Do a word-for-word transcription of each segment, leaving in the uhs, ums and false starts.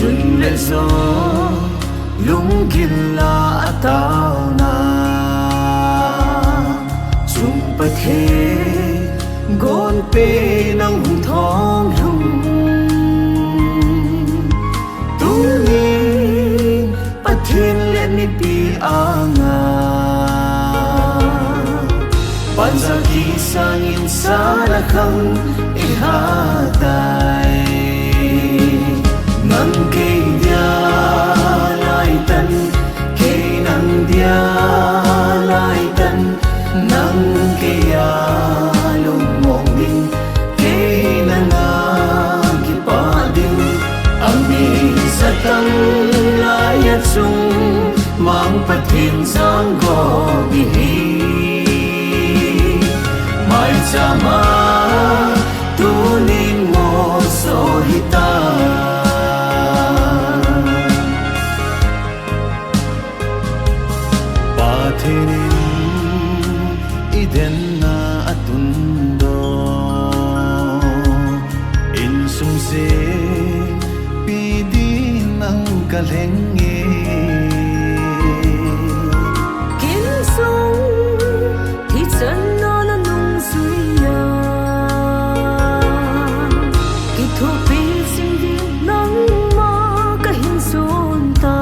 Chun le jo, lunggil la ataona, chung Pathen gonpe nang hung thong lhung. Tunin Pathen le mipi anga, pansa kisangin sala khang ihatai. Nang kei dia laitan, kei nang dia laitan, nang kei a lungmong ding, kei nanga kipah ding. Ami satang lai a chung, Mang Pathen janggo bi hi. Maichama tunin moso hita. Pathen in i denna atun doh, insung sepi ding nang kalheng e. Insung thichan na nanung suiya, kithopi sing ding nangma kahin sun ta.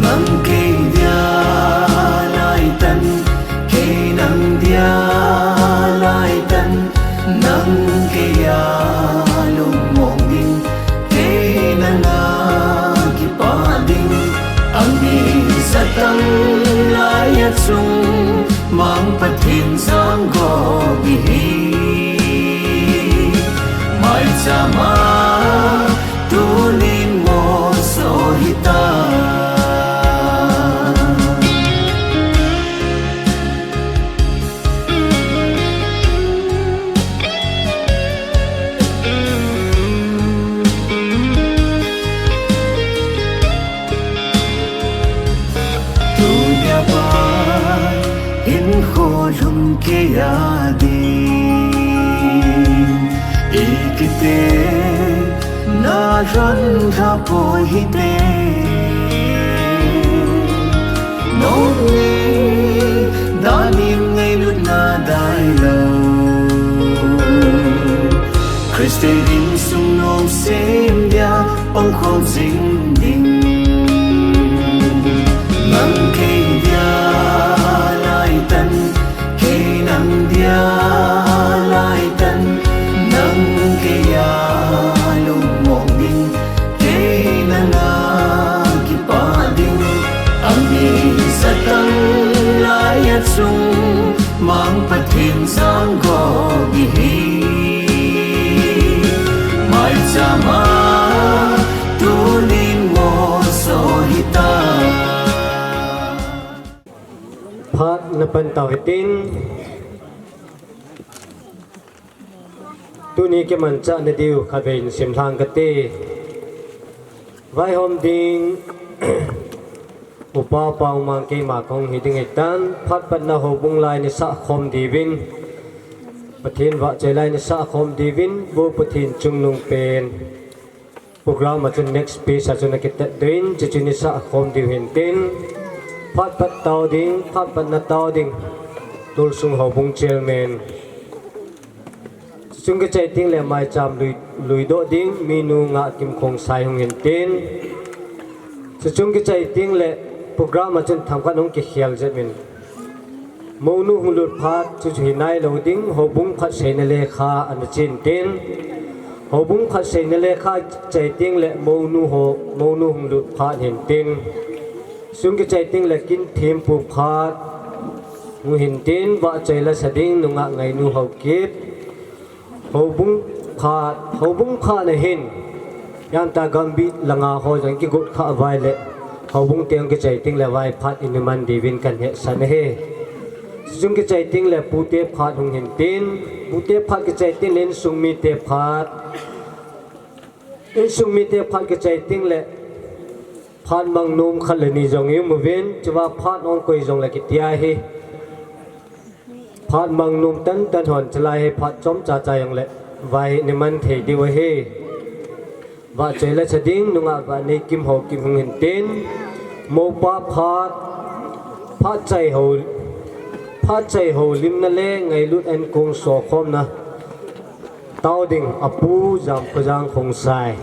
Nang kei dia laitan, kei nang dia laitan, nang kei a lungmong ding, kei nanga kipah ding. Ami satang lai a chung, Mang Pathen janggo bi hi. Maichama tunin moso hita. Tunia pa hinkho lhum kei a ding, i kite na lhon lha poi hite. Nong ni danin ngailutna dai lo, Christian insung nom sem dia pangkhom jing ding. Nang kei dia laitan, kei nang dia laitan, nang kei a lungmong ding, kei nanga kipah ding. Ami satang lai a chung, Mang Pathen janggo bi hi. Maichama tunin moso hita. Phat na pan tau hitin. Tuni kimanchah na diu khatvei in simlhang kate. Vaihom ding Upa Paomang keima kahung hi ding hitan, phat patna houbung lai ni sah khom diuvin, Pathen vahchoi lai ni sah khom diuvin, Bu Pathen chungnung pen program a chun next phase a chun akitet diuvin, chuchu ni sah khom diu hintin, phat pat tau ding, phat patna tau ding, Tolsung houbung chairman. Chuchung kichai teng le maicham lui, lui doh ding, minu Ngahkim Khongsai hung hintin. Chuchung kichai teng le program a chun themkhat hung kikhel jep in. Mounu hung lut phat, chuchu hi nailou ding, houbung khat seina lekha ana chen tin. Houbung khat seina lekha chai teng le mounu ho, mounu hung lut phat hintin. Chuchung kichai teng le kin thempu phat hung hintin, vahchoi la sa ding, nungah Ngainu Haokip. Houbung phat, houbung phat na hin, Yanta Gambih langa ho jong kigot kha vai le, houbung teng kichai teng le vai phat in iman diuvin kahin hetsah e. Chuchung kichai teng le pute phat hung hintin, pute phat kichai teng le insung mite phat, insung mite phat kichai teng le phat mang nom khat le ni jong i um uvin, chua phat ong koi jong le kiti ahi. Phat mang nom tantan hon, chulai hi phat chomcha cha jong le vai hi nei man thei diu ahi. Vahchoi le chading nungah Vaneikim Haokim hung hin tin, mopa phat, phat chai ho, phat chai ho limna le ngailut ankong sokhomna tao ding apu Jamkhojang Khongsai.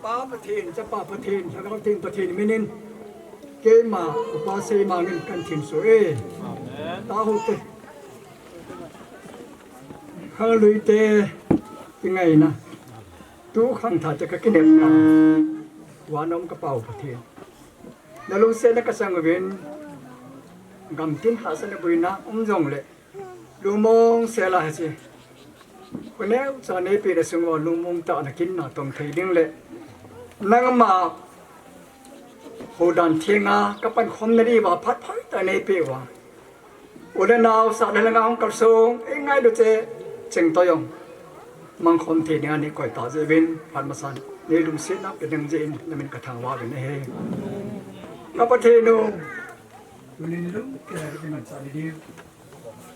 Pa Pathen, Chapa Pathen, Lhagao Theng Pathen minin, keima Upa Seimang in kan thinso e. Tahu te, khangluite, kingaina, tu khangthah te ka kinepna, vanom ka Pa u Pathen, na lungsetna ka sang uvin, gamtin hahsatna boina um jongle, lungmong sel a hiche, kho neocha neipeh na sung uva lungmong tah a na kin na tong thei ding le, nangma houdan thenga ka pankhomna diuva phat phatah neipeh uva, u le nao sah le langa hung kalsong, eingailu cheh cheng toh jong mangkhom thei dinga nei koi tah jeh uvin, phat masan nei lungsetna pe ding jeh in na min ka thangvah uvin ahi. Ka Pathen u, tunin lungkimang sa ni diu,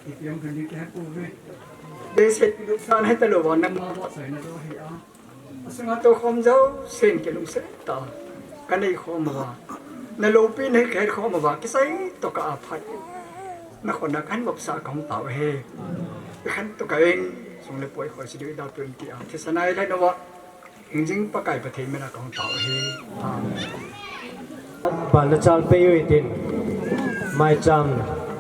ipi jong kan di kihe pouve. Deiset lungsan hita louva nangma vahchoina joh hi a, asunga toukhom jousen kilungset tah a ka neikhom uva, na loupina hi ka hetkhom uva, kisai tokah a phat na khonna ka hin vopsah a ka hung tao ahi. I khantou kah in, sum le pai khoi seidiu i dalpeh un tia thisan a i lhai nauva hingjing Pakai Pathen mina ka hung tao ahi. Amen. Ban na chalpeh u hitin, maicham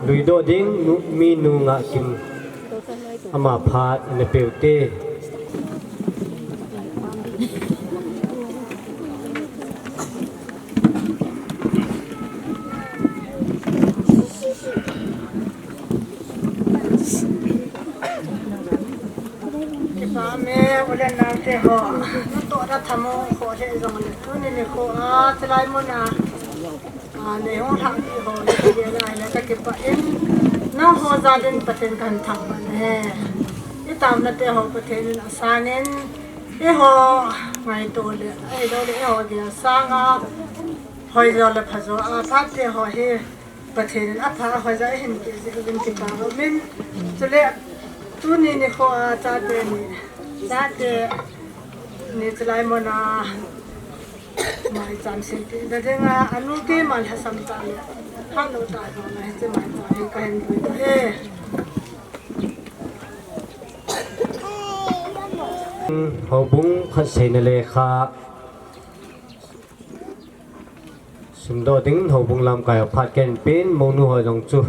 luidoh ding nu, mi nu Ngahkim, ama phat na pe u te. Kipah e, u le nao te ho. Natoh da thamong kho le jongle, tuni nikho a, chulai mun a, a, nei hung lhahpi ho, le ka kipah in, nangho jal in Pathen kahin thangvah e. I taona te ho Pathen in asangin, eiho ngaito le, ahilouleh eiho gel sanga, hoijo le phajo a phat te ho hi, Pathen in apha hoijo a eihin peh jeh uvin kipah umin. Chule, tuni nikho a chate ni, chate ni chulai mun a, maicham sempeh na dinga, anu keiman lhasam tah le, hatlou tah jong a hiche maicham hi kahin lui e. Houbung khat seina lekha simdoh ding, houbung lamkai a phat kahin pen, mounu ho jong chu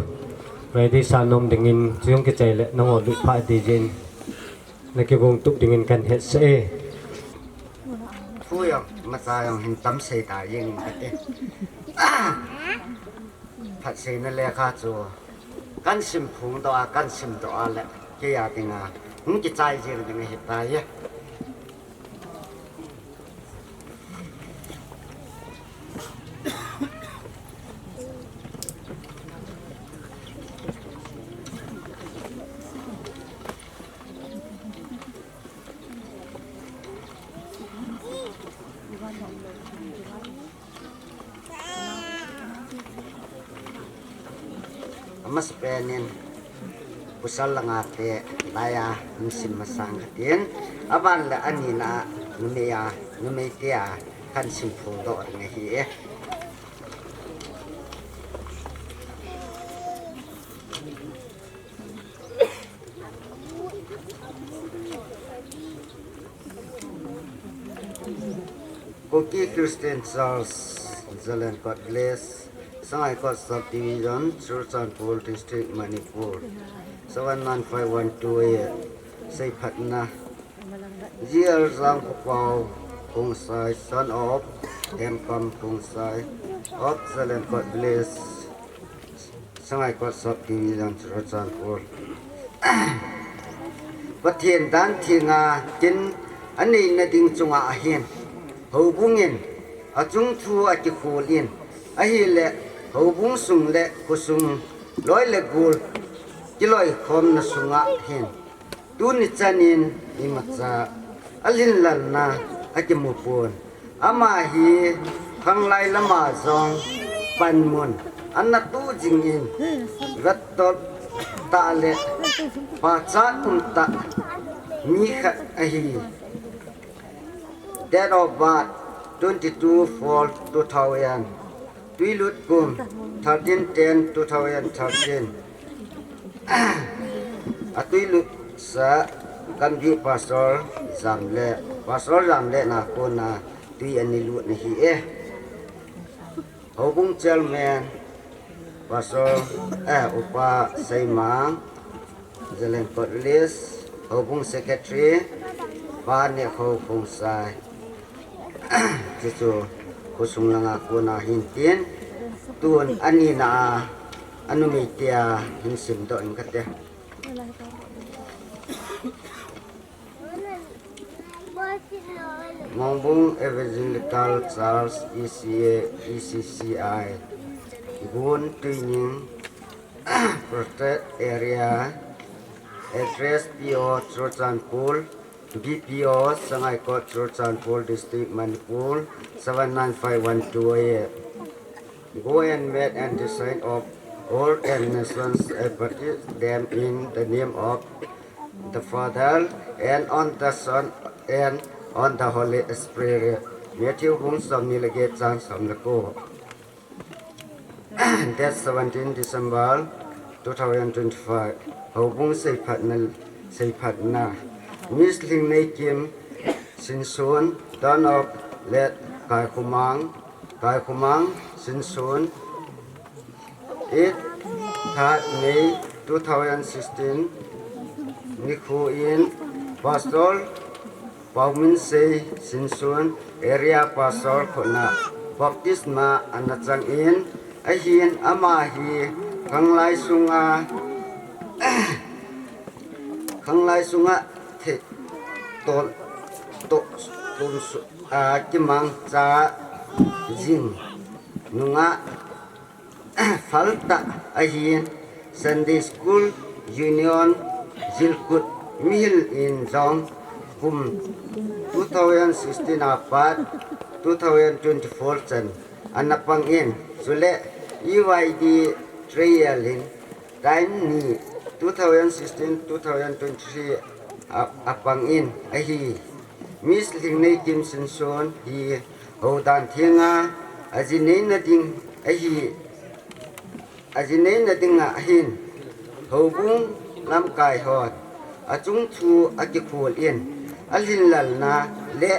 ready sa nom dingin, chujong kichai le nangho lut pha ding jeh in, na kigong tup dingin kahin hetsah e. Thu jong, imacha jong hin tam sei ta jeng in kati. Phat seina lekha chu kahin sim phongdoh a, kahin simdoh a le, kei a dinga hung kichai jeng ding ahitai. Amasapen in pasal langa te laiya hung sim masang katin, aban le anina numei a, numei te a kahin sim phongdoh ding ahi e. Kuki Christian Church, Zalenkot Village, Sangaikot Subdivision, Churachandpur District, Manipur, seven nine five one two eight. Seiphatna. G R Jangkhopao Khongsai, son of Themkam Khongsai of Zalenkot Village, Sangaikot Subdivision, Churachandpur. Pathen dan thenga kin aneina ding chunga ahin, houbung in achung thu akikhol in, ahile houbung sung le khosung loi le gol kiloikhomna sunga hin, tuni chanin imacha alhinlelna akimu pon. Ama hi khanglai lama jong panmun ana tu jingin, vetdoh tah le pachat umtah mi khat ahi. Date of birth, twenty-two four two thousand. Twilut kum, thirteen ten two thousand thirteen. Atwilut sa Kambi Pastor Jamle, Pastor Jamle na kona tui ani lut na hi e. Houbung Chairman, Pastor, eh, Upa Seimang, Zalen Kotlis, Houbung Secretary, Pa Nekho Khongsai. Chuchu khosung langa kona hin tin, tun ani na a, anu mei tia hin sim doh in kate. Mongbung Evangelical Church, E C A, E C C I, Gun Tuining, Protect Area, Address P O Churachandpur, B P O Sangaikot Churachandpur District, Manipur, seven nine five one two eight. Go and make and design of all and nations and baptize them in the name of the Father and on the Son and on the Holy Spirit. Matthew bung somni le get chang som le ko. Date seventeen December two thousand twenty-five. Houbung seiphatna, seiphatna. Miss Lhingneikim Sinsun, Don of Let Kaikhumang, Kaikhumang Sinsun, eight, third May two thousand sixteen, nikho in Pastor Pauminsei Sinsun, Area Pastor khutna baptisma ana chang in, ahin ama hi khanglai sunga, khanglai sunga the, to, to, to, su, a, kimangcha jing nunga, phaltah ahin Sunday School Union Jilkut mihil in jong kum two thousand sixteen apat two thousand twenty-four chan ana pang in, chule E Y D trial in time ni two thousand sixteen two thousand twenty-three a, apang in ahi. Miss Lhingneikim Sinsun hi houdan thenga ajineina ding ahi, ajineina dinga ahin, houbung lamkai hon achung thu akikhol in, alhinlalna le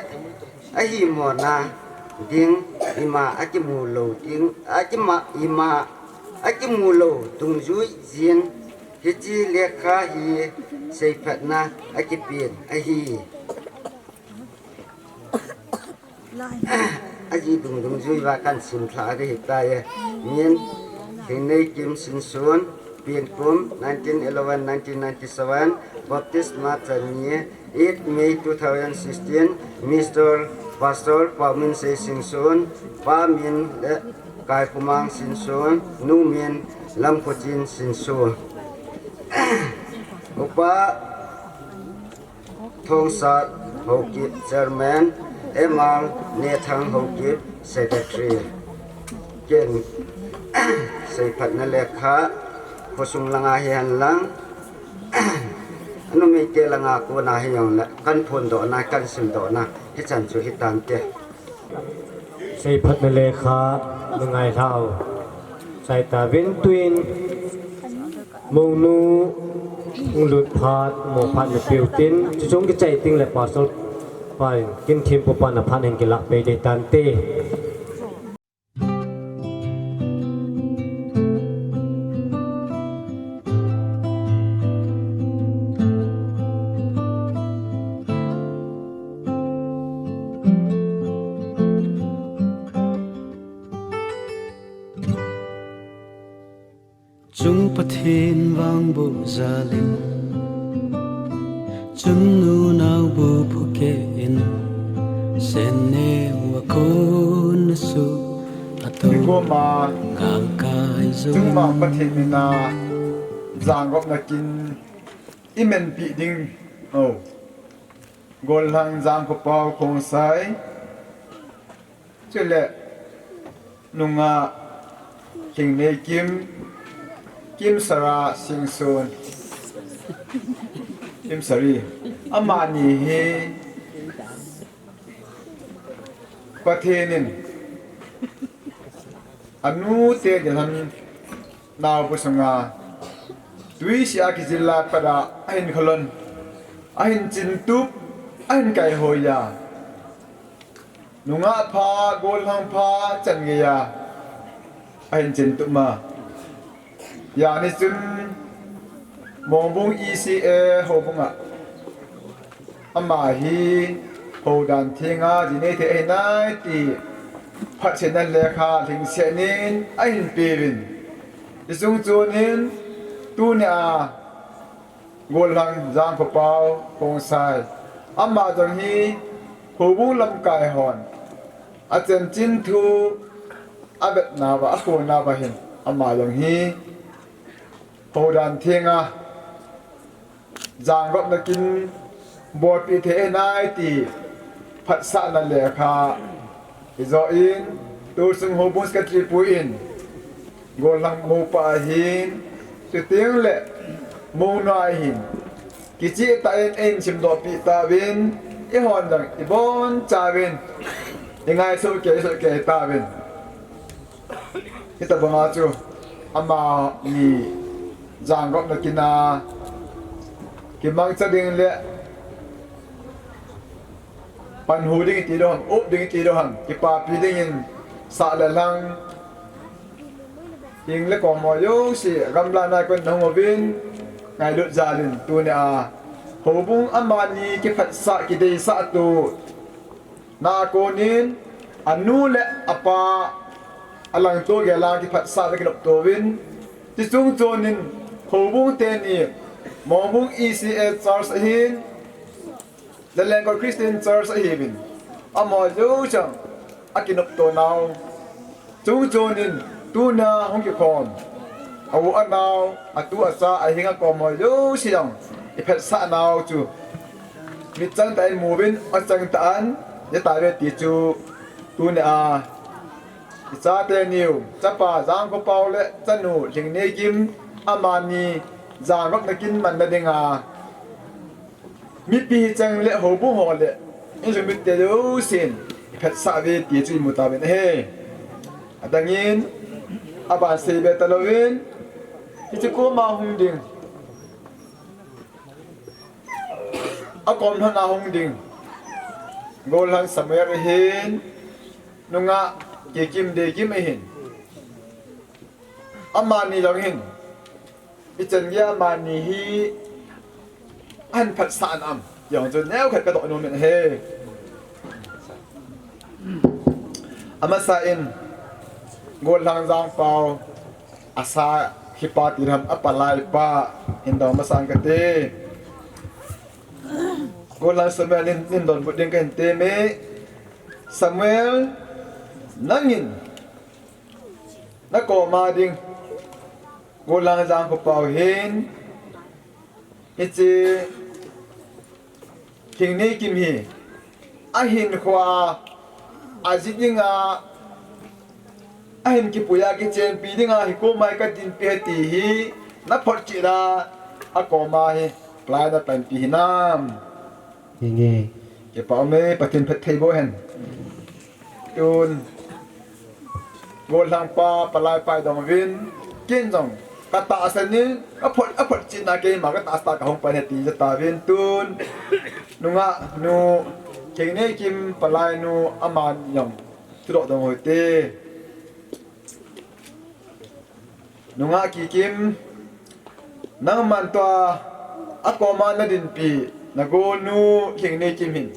ahimona ding ima akimu lou ding, akima, ima akimu lou dungjui jin, hiche lekha hi seiphatna akipen ahi. Aji dungdung jui va kan sim thla a ding hitai e. Min, Lhingneikim Sinsun, pen kum nineteen eleven, nineteen ninety-seven, baptisma chan ni, eight May two thousand sixteen, Mister Pastor Pauminsei Sinsun, pa min le Kaikhumang Sinsun, nu min Lamkhuchin Sinsun. Upa Thongsat Haokip, Chairman, M R Nethang Haokip, Secretary. Ken seiphatna lekha, khosung langa hihen lang, anu mite langa kona hijongle, kan phondohna, kan simdohna, hichan chu hitante. Seiphatna lekha, nungai lhau. Saita vin tuin, Monu, hung lut phat, mo phat na piu tin, chuchung kichai ting le Pastor pa in, kin thim pu pa na phat in kilah pei dei tante. Chung Pathen vangboh jalin, chun nunao bu phukein, sen neo a kon a su a to. Nikoma gangkai jo. Chungma Pathen mina jangopna kin i menpi ding. O. Gollhang Jangkhopao Khongsai. Chule nunga Lhingneikim, Kimsara Singson. Kimsari. Amani hi Pathen in anu te dilhan naobu sunga tui sia kijil a pat a ahin kholon. ahin chintup, ahin kaihoi a, nungah pha, gollhang pha chan geiya ahin chintup ma. Jani chun Mongbung E C A houbunga ama hi houdan thenga ji nei thei ahi nai ti phatsetna lekha lhingsetnin ahin peuvin. Hichung chonin tunia gollhang Jangkhopao Khongsai, ama jong hi houbung lamkai hon achanchin thu avetnauva, akhonauva hin ama jong hi houdan thenga janggopna kin bolpeh thei ahi nai ti phatsahna lekha ijoh in, tusung houbung secretary pu in gollhang moupa ahin, chuteng le mounu ahin, kicheh tah in eihin simdohpeh tauvin, eihon jong ibonchauvin ingai sohkei sohkei tauvin. Hitobanga chu amani janggopna kina kimangcha ding le panhu ding ti lou ham, up ding ti lou ham, kipapi dingin sah le lhang, hing le kom ho jouse gamla nai kon nahung uvin, ngailut jalin tunia houbung amani kiphatsah, kideisah tona konin anu le apa alangto gela kiphatsah le kinoptouvin, tichung chonin houbung teni Mongbung E C A Church ahin, Lengkol Christian Church ahiuvin, amaho jouse akinopto nau chung chonin tunia hung kikhom a-u anao, atu acha, ahing akom ho jouse jong iphatsah nau chu mitchang tah in muvin, achang tah in jatauve ti chu tunia ichateniu, chapa Jangkhopao le chanu Lhingneikim, amani janggopna kin manna dinga mipi hicheng le houbung ho le insung mite jousen iphatsah uve ti chu imu tauvin ahi. Adangin aban seibe talouvin, hiche koma hung ding, akom lhona hung ding gollhang Samuel ahin, nungah Kikim Deikim ahin, amani jong hin ichan geiya amani hi ahin phatsah nam ti jong chu neokhat kadoh nomin ahi. Amasan gollhang Jangpao asa hipa ti ham, apalai pa hin dong masan kate. Gollhang Samuel in, in donbut ding kahin teme. Samuel, nangin nakoma ding gollhang Jangkhopao hin, hiche Lhingneikim hi ahinkhoa aji dinga, ahin kipuiya kichenpi dinga hikoma kadinpi ahi ti hi naphotchetna, akoma hi lai napanpi hinam? Henge. Kipa ume, Pathen phatthei boh hen. Tun gollhang pa, palai pa idong uvin, ken jong katahsan in, aphot, aphotchetna keima katahsan kahung pan ahi ti jatauvin, tun nungah nu Lhingneikim, palai nu, aman jong thudoh dong uhite. Nungah Kikim, nangman tua akoma nadinpi nagonu Lhingneikim hin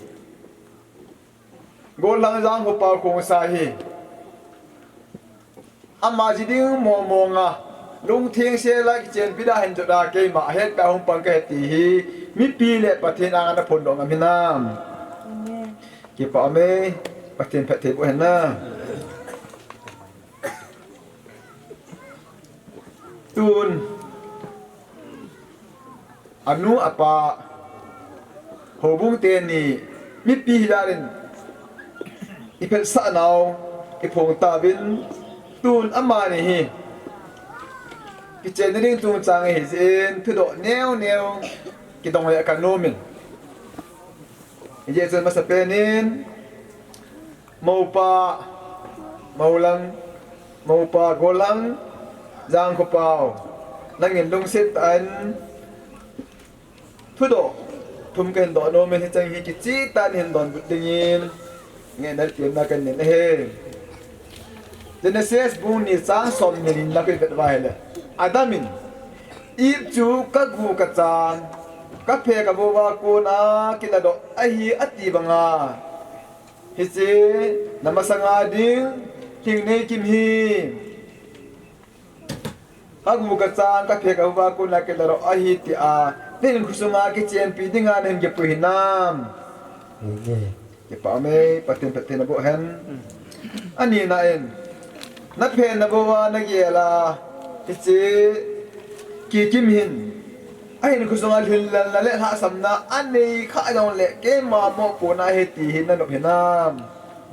gollhang Jangkhopao Khongsai hi ama ji ding mong monga, lungtheng sela kichenpi da hin jot a keima ahetpeh a hung pang kahi ti hi mipi le Pathen anga naphondoh ngam hinam? Kipa ume, Pathen phatthei boh hen na. Tun anu apa, houbung teni, mipi hidan in iphatsah nau iphong tauvin, tun amani hi kichenna ding chungchang ahijeh in thudoh neo neo kidong le kanomin. Hijeh chun masapen in moupa, moulang, moupa gollhang Jangkhopao, nangin lungset tah in thudoh Thum kahin doh nom in, hicheng hi kicheh tah in hin donbut dingin ngehna le temna kahin nei ahi. Genesis bung ni chang som ni le ni na kahin vet uva ahile, Adam in, Eve chu kagu kachang, kaphe kavouva kona kiladoh ahi ati banga, hiche na masanga ding hingnei kim hi kagu kachang, kaphe kavouva kona kiladoh ahi tia, nahinkho sunga kichenpi dinga nahin kipui hinam? Amen. Kipah ume, Pathen phatthei naboh hen. Anina in, naphe navouva nagel a, hiche Kikim hin ahinkho sunga lhinlelna le lhahsamna anei kha jongle keima mopohna ahi ti hi nanop hinam?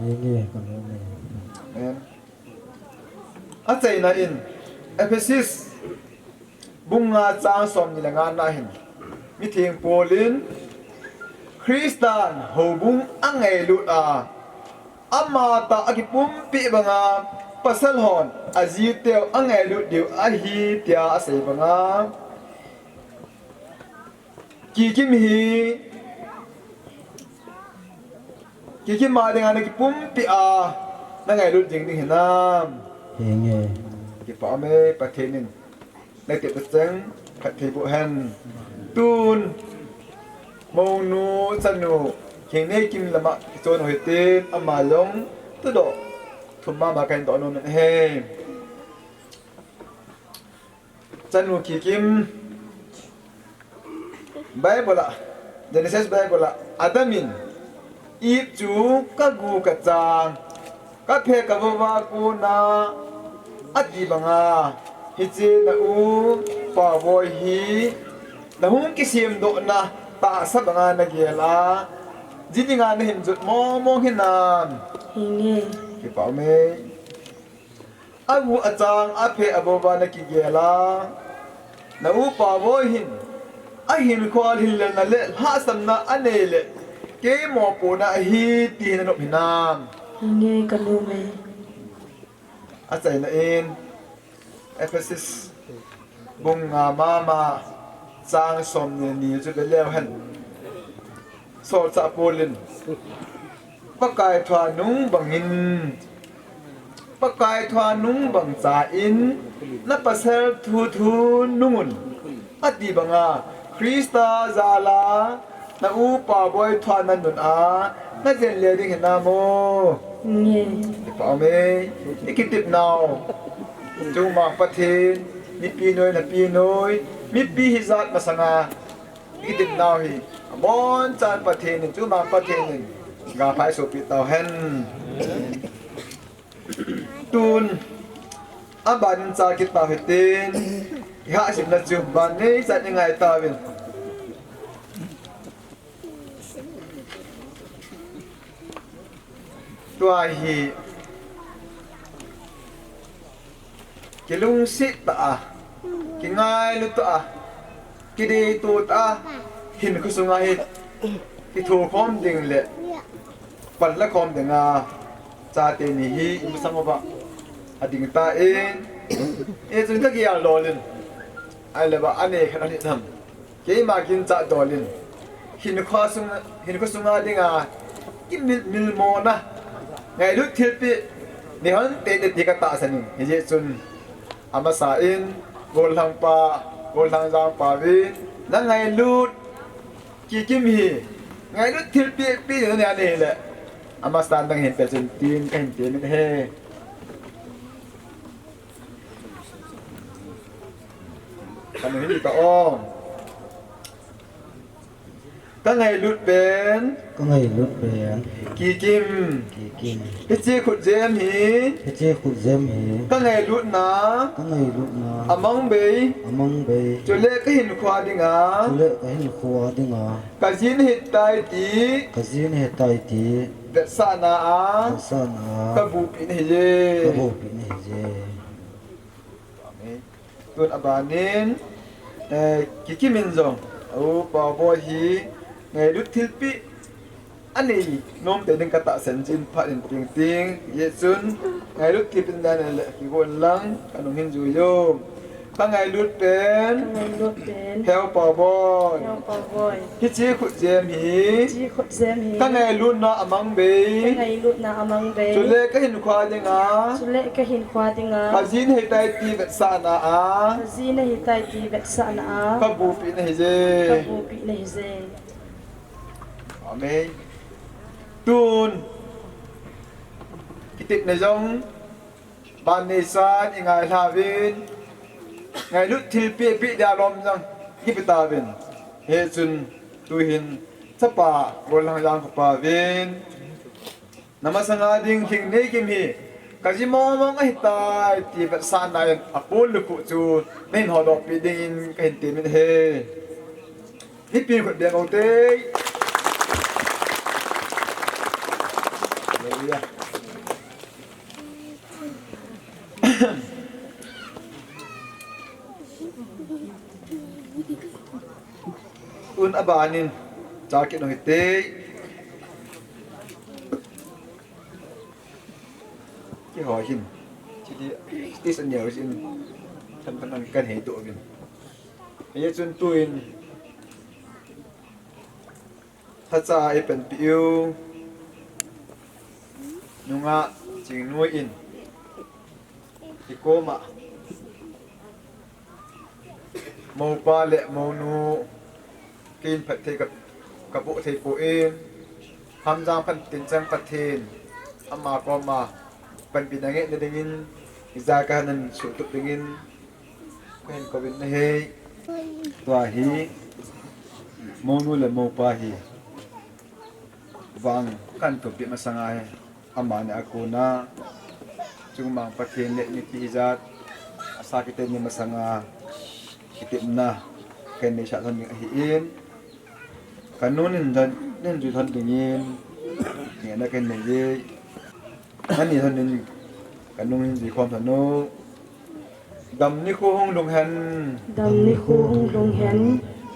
Amen. Achaina in, Ephesus bung nga chang som ni le nga na hin, mitheng Paul in, Christan houbung angailut a, amatah a kipumpeh banga pasal hon ajiteu angailut diu ahi tia asei banga, Kikim hi, Kikim a dinga nakipumpeh a nangailut jing ding hinam? Henge. Kipah ume, Pathen in natep tacheng phatthei boh hen. Tun, mounu, chanu, hingnei kim lama kichon u hitin, ama jong thudoh thum mama kahin doh nom in ahi. Chanu Kikim, Bible a, Genesis Bible a, Adam in, Eve chu kagu kachang, kaphe kavouva kona ati banga, hiche na u Paboi hi nahung kisemdohna tahsa banga nagel a, ji dinga nahin jot mong mong hinam? Hinge. Kipah ume. Agu achang aphe avouva nakigel a, na u Paboi hin ahinkhoa lhinlelna le lhahsamna anei le keima mopohna ahi ti hi nanop hinam? Hinge, kanom e. Achaina in, Ephesus bung nga mama chang som ni le ni chu ve leu hen. Solchah Paul in, Pakai thunung bangin, Pakai thunung bang cha in, na pasal thu thu nungun, ati banga, Christa jal a, na u Paboi thua nanun a, najen le ding hinam o? Nge. Kipah ume, ikitepnau. Chungmang Pathen, mipi noi, napi noi, mipi hijat masanga ikitepnau hi abonchan Pathen in, chungmang Pathen in, gaphai sopi tau hen. Tun, abanin cha kit tau hitin, ihahsatna chu ban neichan ingai tauvin. Tua hi kilungset tah a, kingailu tah a, kideito tah a, hinkho sunga hi kithokhom ding le panlakhom dinga chate ni hi imasang uva ading tan, hichun kagel dol in, ahile ba anei khat ani tham. Keima ginchat dol in, hinkho sung, hinkho sunga dinga kimil, milmona, ngailut thilpeh nei hon teitei ti katahsan in, hijeh chun amasa in, gollhang pa, gollhang jang pa vin, nangailut Kikim hi ngailut thilpeh peh nei anei le, amasan nang hin peh chun tin kahin temin ahi. Kanu hin ta o. Kangailut pen. Kangailut pen. Kikim. Kikim. Hiche khutjem hi. Hiche khutjem hi. Kangailutna. Kangailutna. Amang bei. Amang bei. Chule kahinkhoa dinga. Chule kahinkhoa dinga. Kajin hitai ti. Kajin hitai ti. Vetsahna a. Vetsahna a. Kabupi nahiye. Kabupi nahiye. Amen. Tun abanin, eh, Kikim in jong, a u Paoboi hi, ngailut thilpeh anei nom tei ding katahsan jin phat in tingting, hijeh chun, ngailut thilpeh dan le kigon lang, kanung hin jui u. Ka ngailut pen. Ka ngailut pen. Heo Pau Boi. Heo Pau Boi. Hiche khutjem hi. Hiche khutjem hi. Ka ngailutna a mang bei. Ka ngailutna a mang bei. Chule ka hinkhua dinga. Chule ka hinkhua dinga. Ka ji nahitai ti vetsahna a. Ka ji nahitai ti vetsahna a. Ka bupi nahi je. Ka bupi nahi je. Amen. Tun. Kitepna jong. Ban neisan i ngailha uvin, ngailut thilpeh peh dia lom jong i pe tauvin. Hichun tuhin chapa Golhang Jangkhopa vin, na masanga ding Lhingneikim hi ka ji mong mong ahitai ti vetsahna in apul lukhuh chu nahin hodoh peh dingin kahin temin ahi. Nipi khut beng ute. Hallelujah. Tun abanin, cha kit nung hite. Kihou hin. Chiti, chiti san neo sin. Than than kan hei to bin. Hichun tuin. Thacha a i panpi u nungah Chingnoi in i koma moupa le mounu kin phatthei ka, ka boh thei poi. Hamjang phat tin chang Pathen ama koma panpina ngehna dingin ija kahin suhtup dingin Kahin kouvin ahi. Tua hi mounu le moupa hi vang kahin tumpeh masanga hi, amani a kona chungmang Pathen le mipi ijat asa kiten ni masanga kitepna kahin neisah lhon ding ahin, kanu nin dan nin jui lhon dingin ngehna kahin nei e. Nani lhon in kanu hin jui khom lhon u. Dam nikho hung lhung hen. Dam nikho hung lhung hen.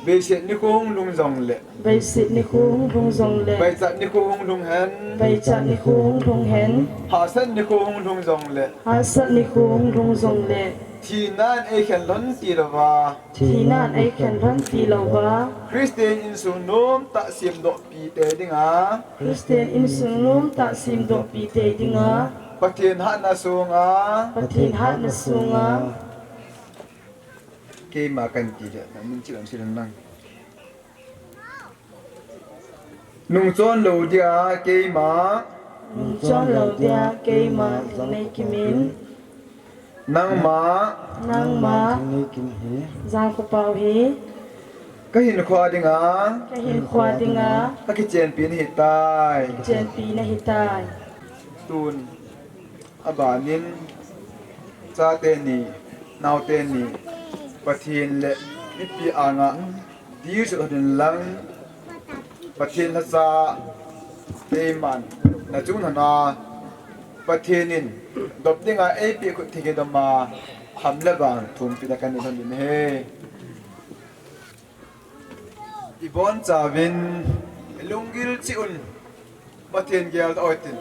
Beiset nikho hung lhung jongle. Beiset nikho hung lhung jongle. Baichat nikho hung lhung hen. Baichat nikho hung lhung hen. Hahsat nikho hung lhung jongle. Hahsat nikho hung lhung jongle. Thina in eikhen lhon tilouva. Thina in eikhen lhon tilouva. Christian insung nomtah semdohpi tei dinga. Christian insung nomtah semdohpi tei dinga. Pathen hatna sunga. Pathen hatna sunga. Keima kahin ti le, nang min chil ang chil nang. Nungchon lou dia keima. Nungchon lou dia keima Lhingneikim in. Nangma. Nangma. Lhingneikim hi. Jangkhopa hi. Kahin khua dinga. Kahin khua dinga. Kakichenpi nahitai. Kichenpi nahitai. Tun. Abanin, chate ni, naote ni, Pathen le mipi anga, dilsuh lhon in lang, Pathen lhacha, keiman, nachung lhona, Pathen in, dop dinga eipeh khut thei kidoma, ham le vang, thumpina kahin nei lhon in ahi. Ibon chauvin, ilunggil cheh un, Pathen geldoh u hitin.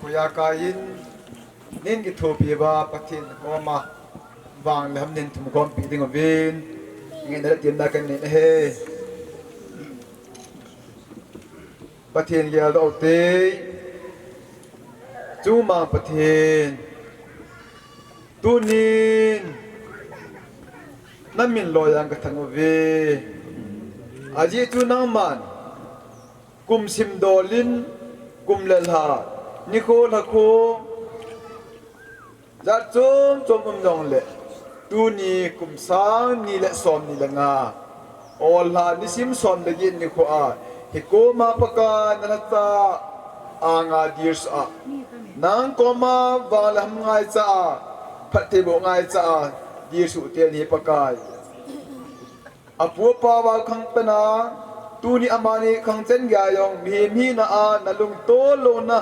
Koiya kaiyin, nin kithopi uva Pathen koma, vang le ham nin thum khompi ding uvin, ngehna le temna kahin nei ahi. Pathen geldoh u hite, chungmang Pathen, tunin, namin loiya kathang uve. Ajeh chu nangman, kum simdol in, kum le lha, nikho lhakho, jat chom chom um jongle, tuni kum sang ni le som ni le nga, ollha nisim som le get nikho a, hikoma Pakai nalhacha anga dilsuh a, nang koma vang le ham ngaicha a, phattheiboh ngaicha a, dilsuh teni Pakai. Apu apa val khang pena, tuni amani khang chen gei a jong, mihem hina a, nalungtol louna,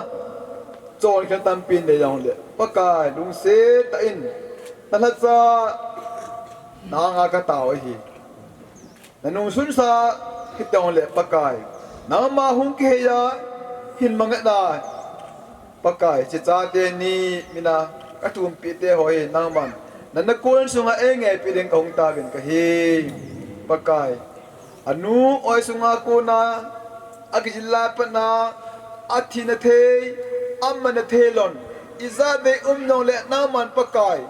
chonkhel tampi nei jongle, Pakai, lungset tah in, nalhacha, nanga katao ahi. Nanungsunsa, hiti jongle, Pakai, nangma hung kiheiya, hin mangetna, Pakai, hiche chate ni mina kathumpeh te ho hi nangman Nana kon sunga eingaipi ding kahung tauvin kahi. Pakai, anu oi sunga kona akijil lai patna, athina thei, amanna thei lon, ijat vei um jongle nangman Pakai,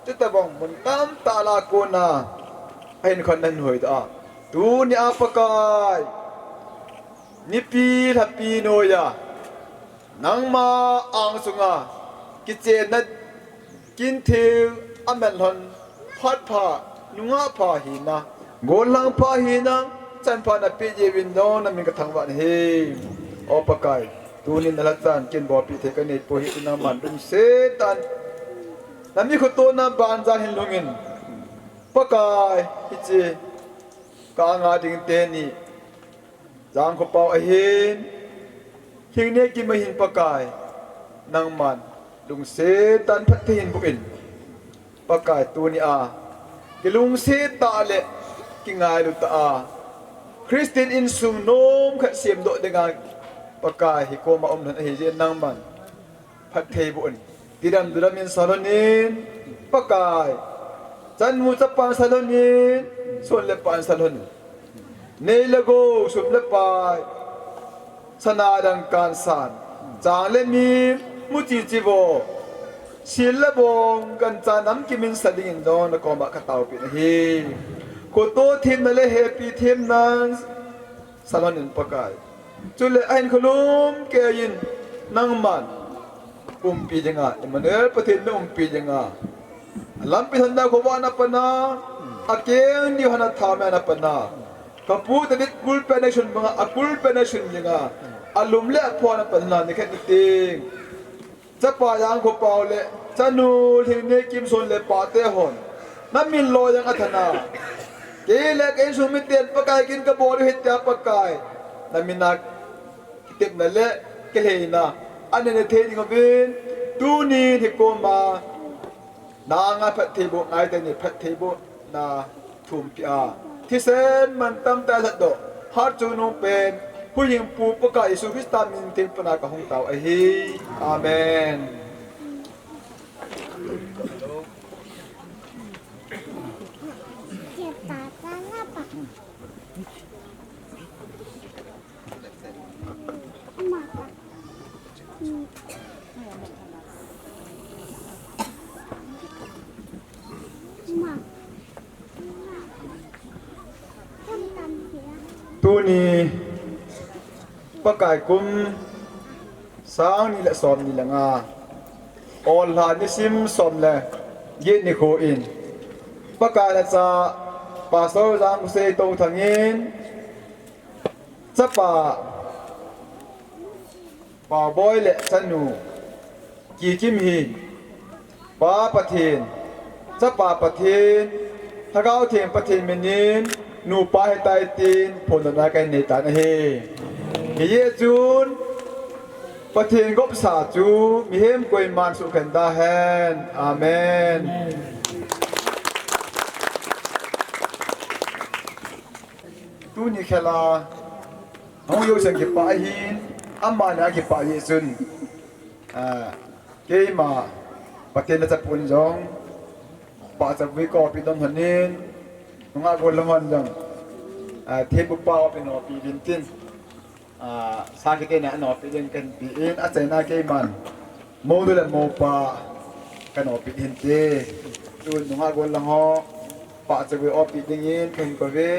chutobang mun tamtah lah a kona ahinkho nahin hoidoh a, tunia Pakai, nipi lhapi noiya nangma angsunga kichenna kin thil aman lhon, phat pha, nungah pha hina, gollhang pha hina, chan pha napeh jeh uvin jong namin kathangvah nahi. O Pakai, tunin nalhachan kin bolpeh thei kaneipoi, hichu nangman lungset tah in nami khotona banjal hin lhungin, Pakai, hiche ka anga ding teni, Jangkhopao ahin, Lhingnekim ahin Pakai, nangman lungset tah in phatthei hin boh in. Pakai, tunia kilungset tah le kingailu tah a Christian insung nom khat semdoh dinga Pakai hi koma um lhon ahijeh in nangman phatthei boh in. Tidam dudam in sa lhon in, Pakai, chanu chapa in sa lhon in, son le pa in sa lhon in. Nei le gou, sum le pai, sana dangka in san, chang le mi, muchi chivo, sil le bong, gancha namkim in sa dingin jong nakoma kataopeh nahi. Khoto themna le hepi themna in sa lhon in Pakai. Chule ahinkho lum keiyin nangman umpi dinga, Emmanuel Pathen na umpi dinga, lampi lhonna khovah na pan a, akeng diu hana tha me na pan a, kapu David kulpen a sun banga, akulpen a sun dinga, alum le apho na pan a, nikhat nitin chapa Jangkhopao le chanu Lhingnekim son le pate hon namin loi jong athat a, kei le ka insung miten Pakai kin kabol u hitia Pakai, namin a kitepna le kilheina anei thei ding uvin, tunin hikoma na anga phattheiboh ngai teni, phattheibohna thumpeh a, thisen mantam tah a lhatdoh, hatchungnung pen, huhhingpu Pakai Jesu Christa min theng pana kahung tao ahi. Amen. Tuni Pakai kum sang ni le som ni le nga, Ollha nisim som le get nikho in, Pakai lhacha Pastor Jangkhosei Touthang in, chapa Paoboi le chanu Kikim hi Pa Pathen, Chapa Pathen, Lhagao Theng Pathen minin nupa hitai tin phongdohna kahin nei tan ahi. Hijeh chun Pathen gopsa chu mihem koiman sukhen tahen. Amen. Tuni khela hung jousen kipah ahin, amani akipah jeh chun, ah, keima Pathen lhacha pun jong pahcha vui kaopi dom lhonin, nungah gollhang hon jong, ah, thempu pa opi nopi din tin, ah, sakhi teni anopi ding kahin pe in, achaina keiman monu le mopa kanopi ding hinte. Tun nungah gollhang ho pahcha vui opi dingin kahin kouve.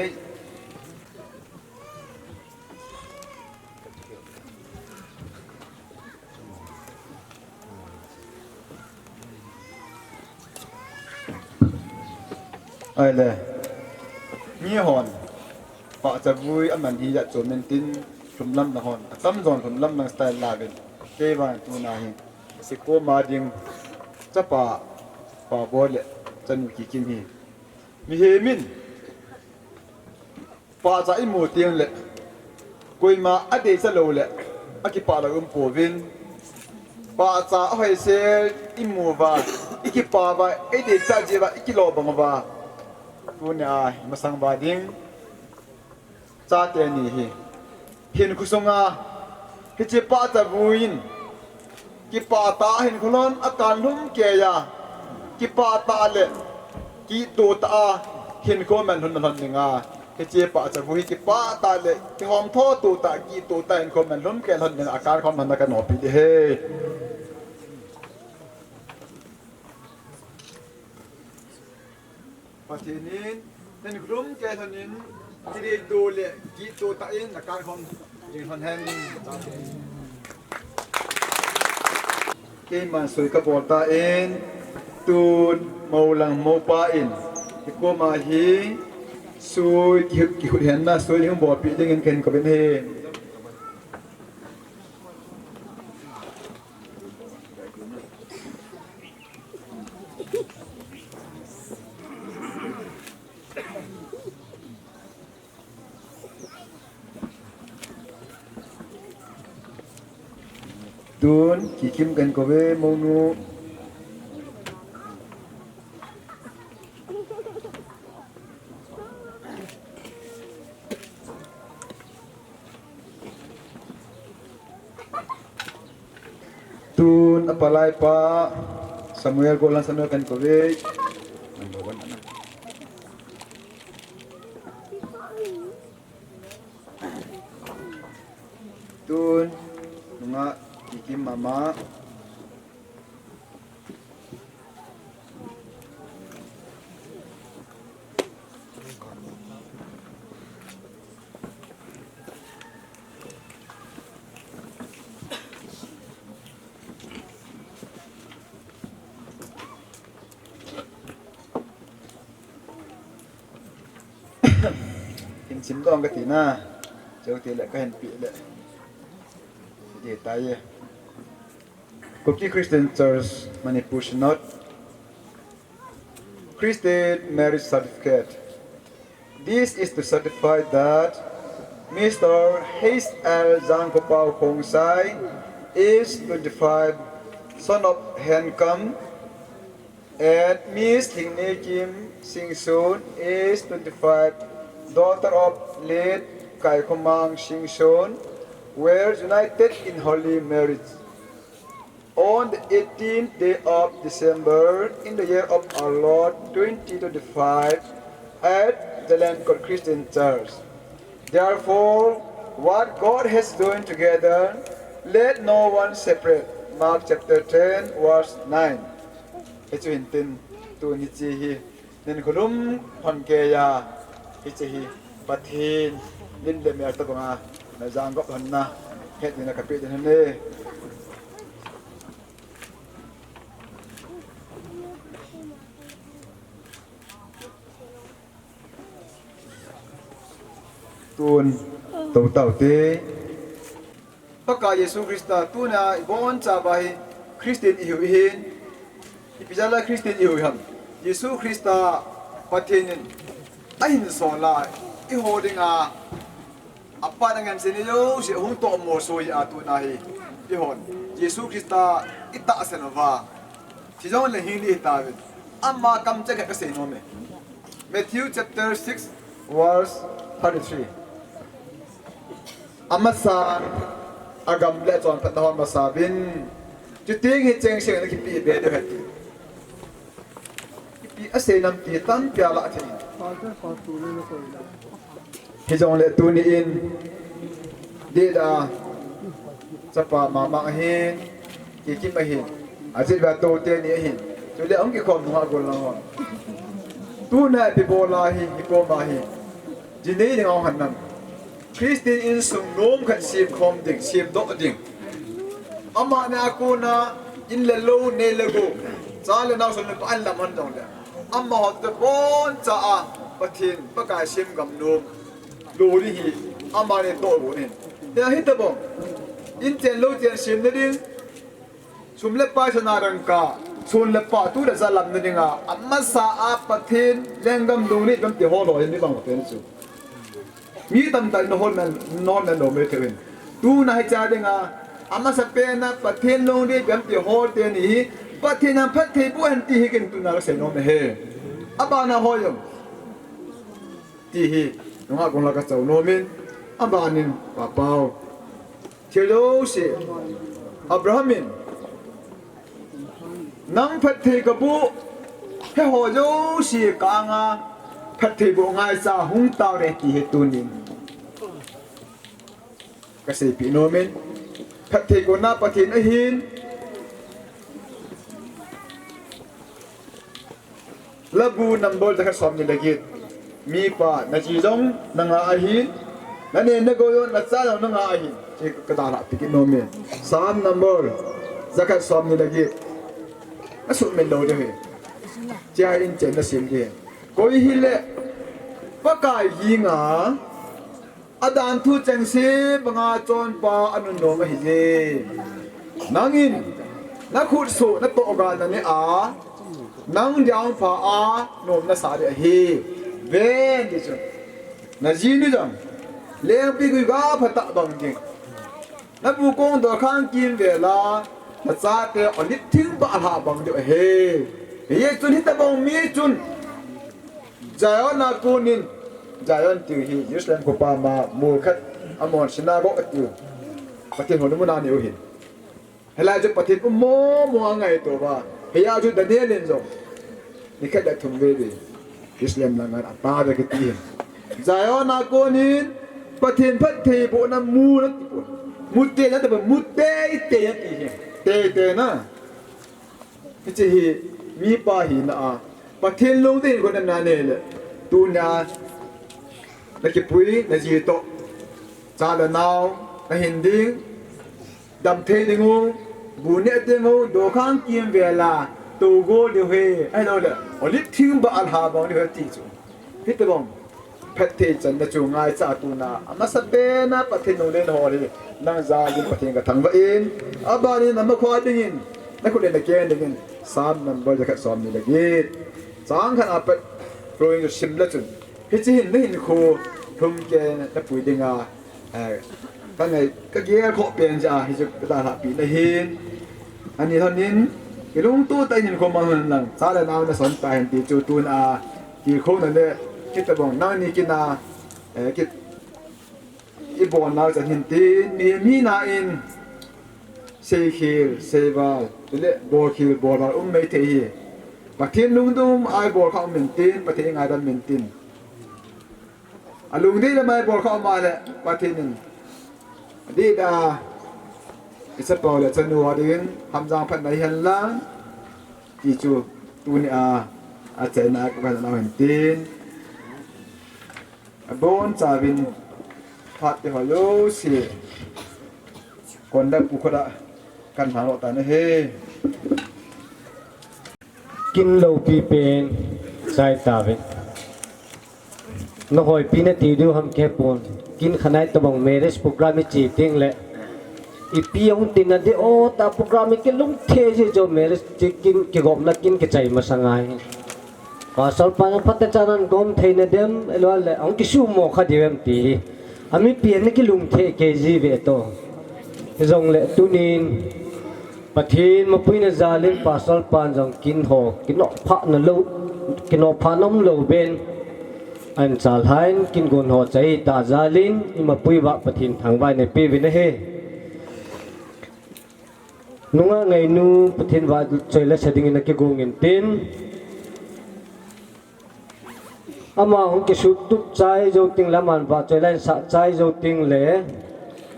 Ahile, mihon pahcha vui aman hi jat chom intin, lhumlam lang hon atamjon lhumlam lang style lauvin, kei vang tuna hi sikoma ding chapa Paoboi le chanu Kikim hi mihem in pahcha imu tengle koima adeicha loule akipah lou umpouvin, pahcha ahoisel imu uva, ikipah uva, ideichat jeh uva, ikilou bang uva, tunia imasang uva ding chate ni hi hinkho sunga hiche pahcha vui in kipah tah a hinkho lhon akan lhum keiya, kipah tah le Kitoh tah a hinkho manlhun na lhon dinga, hiche pahcha bu hi kipah tah le kihom tho toh tah, kitoh tah hinkho manlhun kei lhon dinga, akan khom lhon na kanopi ding ahi. Pathen in hinkho lhun kei lhon in, kitoh le kitoh tah in akan khom ding lhon hen. Keiman soi kabol tan, tun mou lang moupa in, hikoma hi soi, ki, kihuthenna soi hung bolpeh dingin kahin kouvin ahi. Tun, Kikim kahin kouve, mounu. Tun, apalai pa, Samuel, golan Samuel kahin kouve. Number one, ana. Tun, nungah Kikim mama. Hin simdoh kati na. Cheu ti le kahin pe le. Ti tai. Kuki Christian Church, Manipur Synod. Christian marriage certificate. This is to certify that Mister H L Jangkopao Khongsai, age twenty-five, son of Henkam, and Miss Thingnekim Singson, age twenty-five, daughter of late Kaikhomang Singson, were united in holy marriage on the eighteenth day of December in the year of our Lord twenty twenty-five at Jalankot Christian Church. Therefore, what God has joined together, let no one separate. Mark chapter ten, verse nine. Hichu hintin, tun hiche hi, nin khulum hon keiya, hiche hi, Pathen, lim le mel tobanga, na jangop hon na, het ding na kapeh ding ahi. Tun, tou tau te. Pakai Jesu Christa tuna ibonchauva hi Christian ihiu ahin. Ipi jeh a Christian ihiu ham? Jesu Christa Pathen in ahinsol a eiho dinga apan angansena jouse hung tomo soh a tuna hi eihon Jesu Christa itahsan uva, thi jongle hing ding hitauvin, ama kamcheng khat kasei nom e. Matthew chapter six, verse thirty-three. Amasan agam le achonphatna ho masa uvin, chuteng hi chengse a kipeh be diu ahi ti. Ipi asei nam ti tampi alah thei. Hijongle tuni in, dida, chapa mama ahin, Kikim ahin, ajet uva tou teni ahin, chule ahung kikhom nunga gollhang hon. Tuna ipi bol ahi, hikoma hi. Jinei ding ahung hon nam. Christian insung nom khat semkhom ding, semdoh ding. Amani a kona in le lou, nei le gou, cha le nao, sum le pai ahin lam hon jongle, amaho toh boncha a Pathen Pakai sem gam nom lou ding hi amani toh gon ahin. Hia hitobang in chen lou chen semna ding, sum le pai, sana dangka, sun le pha, tu le ja lamna dinga, amasa a Pathen lenggam lungri ipi ham ti hol lou ahin, mi bang pen chu. Mi tamtah in hol man, hol man lou mai thei in. Tuna hiche dinga, amasapen a Pathen lungri ipi ham ti hol teni hi, Pathen in phattheiboh hen ti hi ken tuna kasei nom e. Abana hoi jong. Ti hi, nunga kong la kachao nom in, abanin, Papau. Thil jouse, Abraham in, nang phatthei kaboh, Hiho jouse kanga phattheiboh ngaicha hung taure ti hi tunin kaseipeh nomin, phatthei kona Pathen ahin, Labu number jakhat somni le get. Mipa, naji jong nanga ahin, naneh nagou jong nacha jong nanga ahin, ti kadalhah peh kit nomin. Psalm number jakhat somni le get. Asuhmil lou ding ahi. Tia in chen nasem ding. Koi hile Pakai henga adan thu chengse banga chonpa anunnom ahije. Nangin nakhutsoh natoh ga naneh a, nang diampha a nom nasah ding ahi. Ven ti chu, naji nu jong lengpigui ga phatah bang ding, nabu kong dolkhang kimvel a nachate olive thing bahlhah bang diu ahi. Hijeh chun hitobang mi chun Zion a konin, Zion tiu hi Jerusalem khopi ma mol khat, Amon synagogue atiu, Pathen houlimna neiu hin. Hilai chu Pathen um momo angaito uva, hia chu Daniel in jong nikhat le thum vei vei Jerusalem langa atave kiti hin. Zion a konin Pathen phattheibohna mu nati pon, mu teitei nati pon, mu teitei nati hin, teitei na. Hiche hi mipa hina a Pathen lungdei in gon ananei le, tunia nakipui, naji toh, cha le nao nahin ding, damthei dingu, bu neh dingu, dolkhang kimvel a tougol diu ahi, ahiloule olive thing bahlhah bang diu ahi ti chu. Hitobang phatthei channa chu ngaicha tuna, amasapen a Pathen lungdei in hol hi nang jal in Pathen kathangvah in, abanin namakhoa dingin, nakhut le nakeng dingin, Psalm number jakhat somni le get, chang khat apat, drawing chu sim le chun, hiche hin nahinkho lhumkeiya napui dinga, eh, kangai, kagelkhoh pen jeh a hichu kadalhah peh nahin. Ani lhonin, kilungtoh tah in hinkho mang lhon lang, cha le nao nason tahen ti chu tuna kilkhouna le, hitobang nangni kin a, eh, ki, ibolnau chan hin tin, mihem hina in seikhel seival, chule bolkhel bolval um mei thei hi. Pathen lungdei a ibol kha um intin, Pathen ingaidam intin. Alungdei lama ibol kha um a le, Pathen in adih da, ichapau le chanu a dingin hamjang phatna hihen lang, ti chu tunia achaina a kahin nau hin tin. Abonchauvin phat teho jouse, konda pukhoda kahin lhangdoh tan ahi. Kin loupi pen chai tauvin. Nahoipi nati diu ham kihepon. Kin khanai tobang marriage program iche tengle, ipi ahung tina ding o ta program hi kilungthim jeh joh marriage che kin kigopna kin kichai masang ahi. Pastor pan phatechan ahin gom theina dem, ahiloule ahung kisuhmo kha diu em ti hi. Amipi ana kilungthim kei jiuve toh. Hijongle tunin Pathen mapuina jal in Pastor pan jong kin ho, kinohphahna lou, kinohphahna umlou ben ahin chalhan, kin gon ho chai tah jal in, imapui uva Pathen thangvahna peuvin ahi. Nungah Ngainu Pathen vahchoi le sa dingin akigong intin. Ama hung kisuhtup chai jou tengle, aman vahchoi la ahin sah chai jou tengle,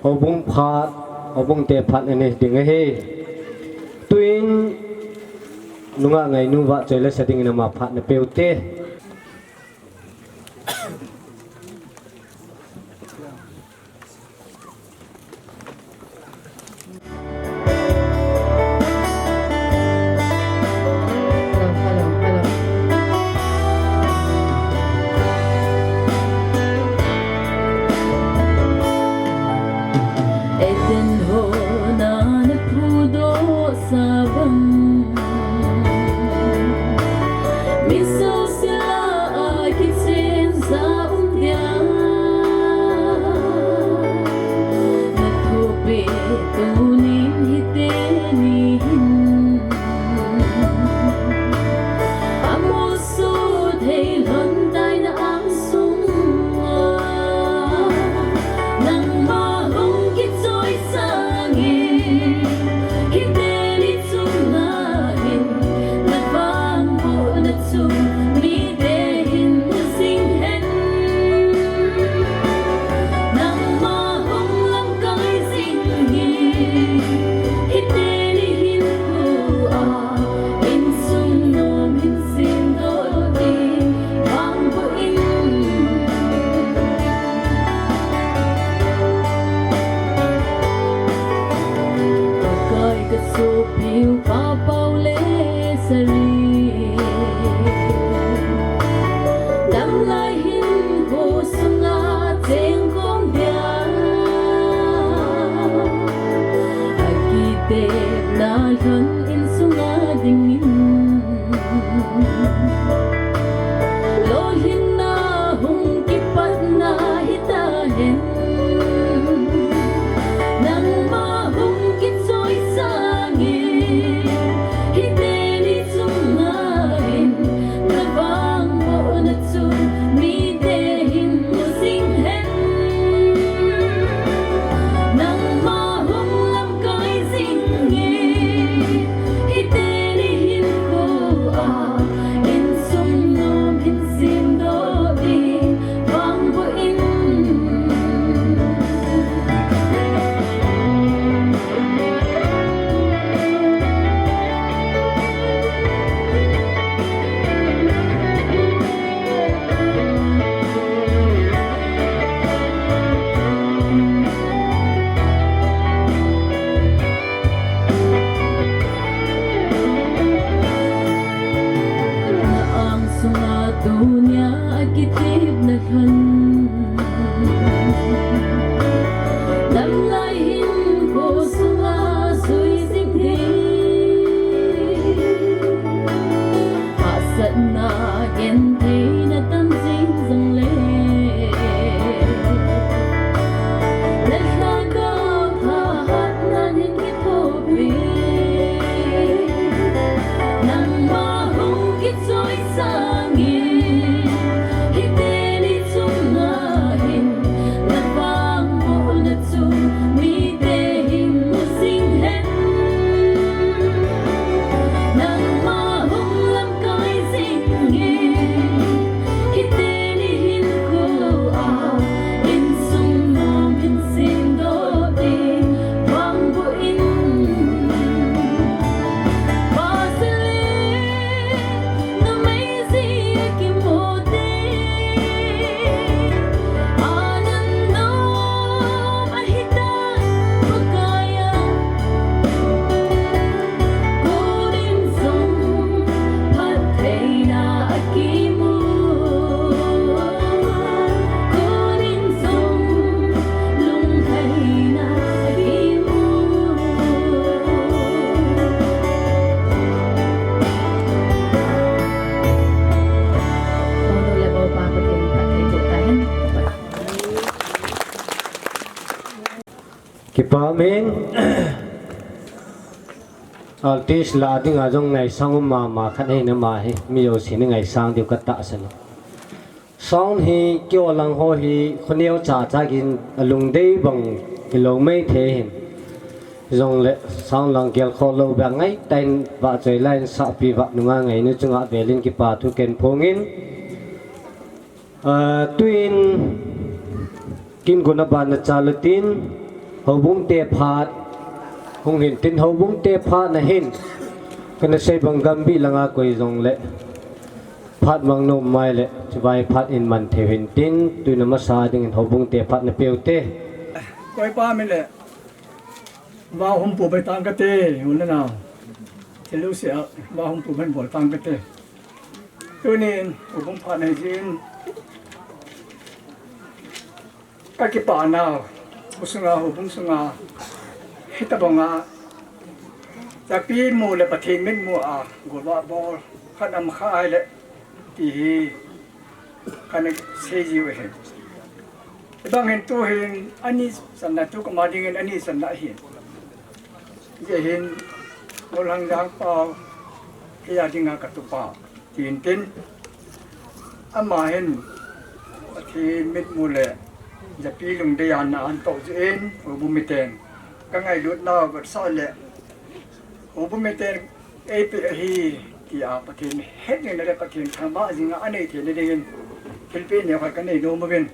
houbung phat, houbung te phat anei ding ahi. Tuin Nungah Ngainu vahchoi le sa dingin ama phat napeu te. Eden hon ana pudoh sa bang, mi jouse Piu pa pau le sari. Damlai hin ko sunga cheng kong dia. Akitepna lhon insunga dingin. Lolhinna hung kipatna hitahen. Nangma hung kichoi sangin, hiteni chunga hin, navangbohna chu mite hin mu jing hen. Nangma hung lamkai jingin, hiteni hinkhoa, insung nom hin semdoh ding vangboh in. Na angsunga tunia akitepna lhon. Damlai hin ko sunga jui jing ding. Hahsatna gentheina tam jing jongle. Na lhagao thahatnan hin kithopi. Nangma hung kichoi sangin, hiteni chunga hin, navangbohna chu mite hin mu jing hen. Nangma hung lamkai jingin, hiteni hinkhoa, insung nom hin semdoh ding vangboh in. Pasal in numei jeh a kimu ding, anun nom ahitan Pakaiya. Konin jong phattheina akimu. Konin jong lunglhaina akimu. Pau nu le pau pa Pathen phatthei boh tahen. Kipa min. Artist lah dinga jong ngaisang um mama khat ahin ama hi, mi jousen ngaisang diu katahsan e. Sound hi kiholang ho hi khoneo chacha gin alungdei bang hilou maithei hin. Jongle sound lang gelkhoh lou bang ngaitah in vahchoi laiyin sahpi vah nunga ngainu chunga velin kipa thu kaphongin. Ah, tuin kin gun aban na chal tin, houbung te phat hung hin tin, houbung te phat na hin, kana sei bang gambi langa koi jongle phat mang nom mai le, chuvai phat in man thei hin tin, tuin amasa dingin houbung te phat na peu te. Koi pa mi le. Vahumpu bai tang kate, hung na nau. Thil lou sia, vahumpu bai bol tang kate. Tunin, houbung phat nei jin. Kakipah nau, houbung sunga, houbung sunga. Hitabanga, japi mu le Pathen mitmu a, golvah bol, khat am kha ai le. Ti hi kana sei jiu ahi. Hibang hin tu hin ani channa tu kama dingin ani channa ahi. Hijeh hin Golhang Jangpao kei a dinga katupa. Tin tin. Ama hin Pathen mitmu le japi lungdei a na ahin toh jeh in, houbung miten. Ka ngailut nau vetsah le. Houbung miten eipeh ahi, tia Pathen hetna le Pathen thangvah jinga anei theina dingin thilpeh neo khat kanei nom uvin.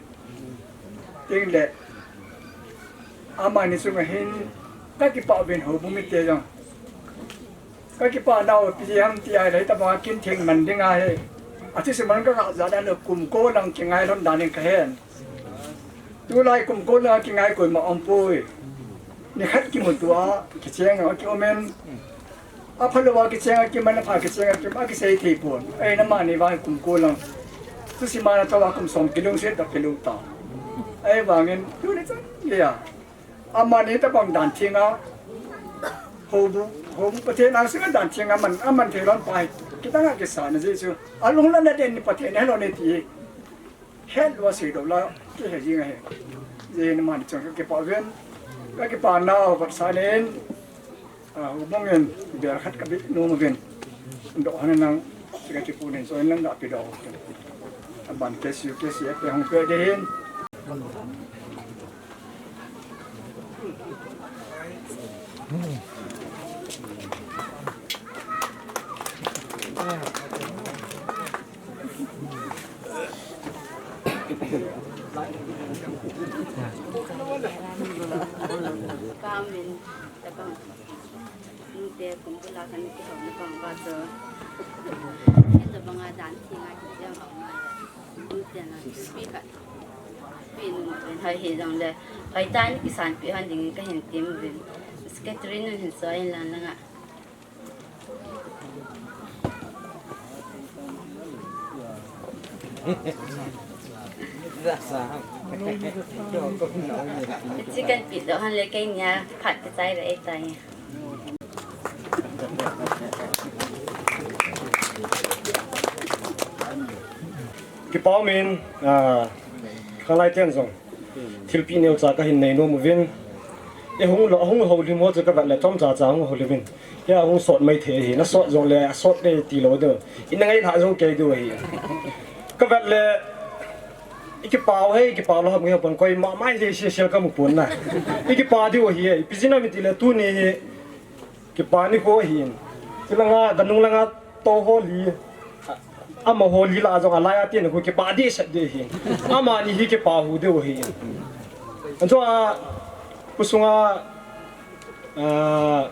Tin le, amani chunga hin kakipah uvin houbung mite jong. Kakipah nau ipi jeh ham tia le, hitabanga kin theng man ding ahi. Athusim man kagah jat a le kum ko lang kingai lhon dan in kahen. Tulai kum ko lang kingai koima umpoi. Nikhat kimuto a, kicheng a kium in. Aphalou a kicheng a kiman, apha kicheng a kiman, akisei thei pon. Ei, namani vang kum ko lang. Tusi mana tawa kum som kilungset ta kilung ta. Ei, vangin, tuni chan, ya. Amani tabang dan thinga. Hobu, hobu Pathen a singa dan thinga man, aman thei lon pai. Kitanga kisa na Jesu. Alung la na den ni Pathen hello ni ti. Hello sei do la, kihe jing ahi. Jesu namani chang ka kipa ven. Ka kipa nau vat sa nen. Ah, u bang in, bel khat ka bit nom uvin. Doh hana nang, sika ti punin, so in lang da pi doh. Aban K C U, K C F te hung pe de hin. Kamin, tabang. Nute kum bula kan ti ho na bang ba chu. Tabang a dan thinga kiti jong ho mai. Nute na pi ka. Pi nu na pen hai he jong le. Hai tan kisan pi han ding ka hin tim vin. Secretary nu hin so in lang lang a. Chicken pit doh han le kei nia phat kichai ve ei tai. Kipa umin, ah, khanglai ten jong. Thilpeh neocha kahin nei nom uvin. Ei hung lou, hung houlim ho chu kavet le chomcha cha hung houlim uvin. Hia hung sot mai thei ahi, na sot jong le, a sot le ti lou diu. Ina ngailha jong kei diu ahi. Kavet le, i kipa u hi, i kipa lou ham nge pon koima mai le special kamu pon na. I kipa diu ahi, ipi jeh ham itile tuni hi, kipa nikho ahin. Chulanga, ganung langa, to ho li. Amaho li la jong alai a tin khu kipa dehset deh hi. Amani hi kipa hu diu ahi. Anjo a, khosunga, ah,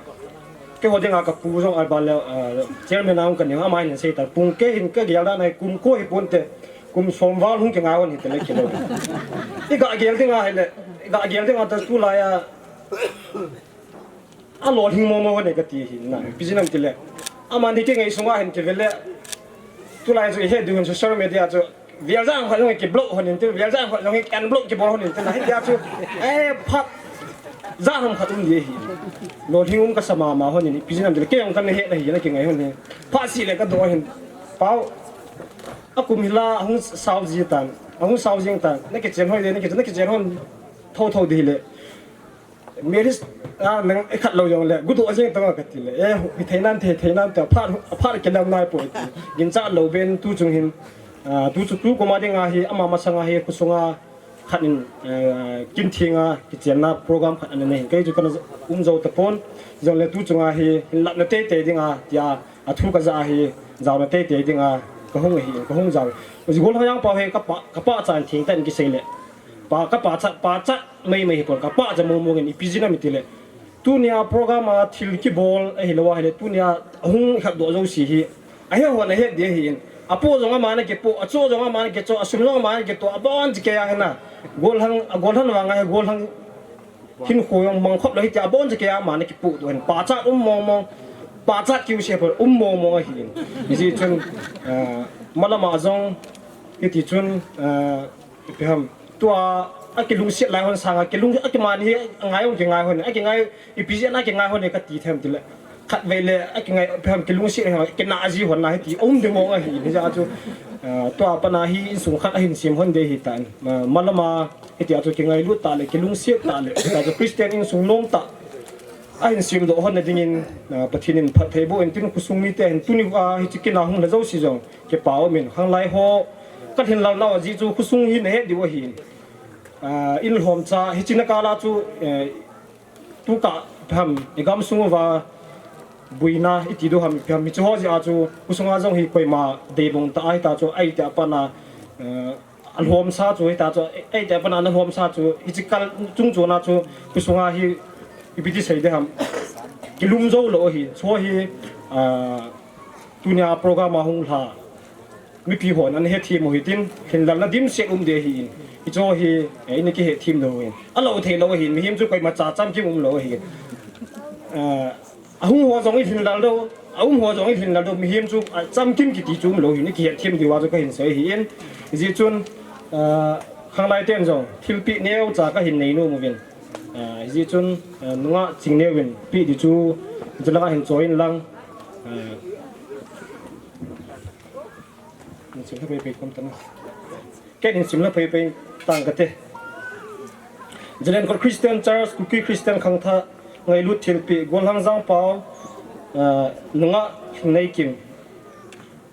keiho dinga kapu jong a ban le, ah, chairman a hung kani, ama hin sei ta. Pung kei hin kagel dan ahi kum ko hi pon te. Kum som val hung kingai hon hi te le kilou. I gagel dinga hile, i gagel dinga ta tulai a. Alolhing momo hon e kati hi na. Ipi jeh ham itile. Amani kingai sunga hin kive le. Tulai chu ihe diu hin social media chu. Vial jang khat jong kiblock hon in tin, vial jang khat jong unblock kibol hon in tin. Hitia chu. Eh, phat. Jang ham khat um ding ahi. Lolhing um kasa mama hon in. Ipi jeh ham itile. Kei jong kana he na hi na kingai hon hi. Phat seh le kadoh hin. Pau. Akum hi la hung sao ji tan. Hung sao jing tan. Na kichen hoi le, na kichen, na kichen hon. Tho tho ding le. Marriage, ah, nang ikhat lou jong le, gudoh jeng tang kati le. Eh, hithei nan te, thei nan te, aphat, aphat kilam nai poi ti. Ginchat lou ben tu chung hin, ah, tu chu tu koma dinga hi, ama masanga hi, khosunga khat in, eh, kin thinga, kichenna program khat ana nei hin. Kei chu kana um jou tapon, jong le tu chunga hi, hin latna teitei dinga, tia, athu kaja hi, jaona teitei dinga, kahung ahi, kahung jao. Golhang Jangpa hi, kapa, kapa chan theng tan kisei le. Pa, kapa chat, pa chat, Mai mai hi pon kapa ja mong mong in ipi jeh ham itile. Tunia program a thil kibol ahilou ahile tunia hung khat doh jouse hi. Ahe hon ahe ding ahin. Apoh jong amana kipoh, achoh jong amana kichoh, asum jong amana kitoh, abon chikei a hina. Golhang, agolhang vang ahi golhang hinkho jong mangkhop lou hiti abon chikei a amana kipoh doh hin. Pachat um mong mong, pachat kiu se pon um mong mong ahin. Hijeh chun, ah, malama jong hiti chun, ah, Ipi ham. Tua, akilungset lai hon sanga, kilung, akimani hi, angai hon, kingai hon, akingai, ipi jeh a kingai hon, kati them tile. Khatvei le, akingai, ipi ham, kilungset, kinah ji hon na hiti, um ding mong ahi, hijeh a chu, ah, tua pana hi, insung khat ahin sem hon ding ahitan. Ah, malama, hiti a chu, kingailut ta le, kilungset ta le, hiti a chu, Christian insung nom ta. Ahin sem doh hon na dingin, ah, Pathen in phatthei boh in tin khosung mite hin tuni, ah, hiche kin a hung lha jouse jong. Kipa umin, khanglai ho, kalhin lal nau ajeh chu khosung hi nahet diu ahin. Ah, in lhomcha, hiche na kal a chu, eh, tu kah, ipi ham, igamsung uva, buina, iti diu ham, ipi ham, hiche ho jeh a chu, khosunga jong hi koima, deibong ta, ahi ta chu, ahi ta pana, eh, alhomsa chu, ahi ta chu, ahi ta pana, alhomsa chu, hiche kal, chung chuna chu, khosunga hi, ipi ti sei ding ham, kilum jou lou ahi, chu hi, ah, Tunia program a hung lha. Mipi hon ana hethem u hitin, hinlalna dimset um ding ahin. Hiche hi, eh, ina kihethem lou hin. Alou thei lou ahin, mihem chu koima cha chamkim um lou ahin. Eh, Ahung ho jong i lhin lal dou, a um ho jong i lhin lal dou, mihem chu, a, chamkim kiti chu um lou hin, i kihet them diu a chu ka hin sei ahi in. Hijeh chun, a, khanglai ten jong thilpeh neocha ka hin nei nom uvin. A, hijeh chun, a, nungah Chingneo in peh di chu, hiche langa hin choi in lang. A, Ken in simna phei phei tang kate. Zalen Kot Christian Church, Kuki Christian khangthah, ngailut thilpeh, Golhang Jangpao, ah, nungah Neikim.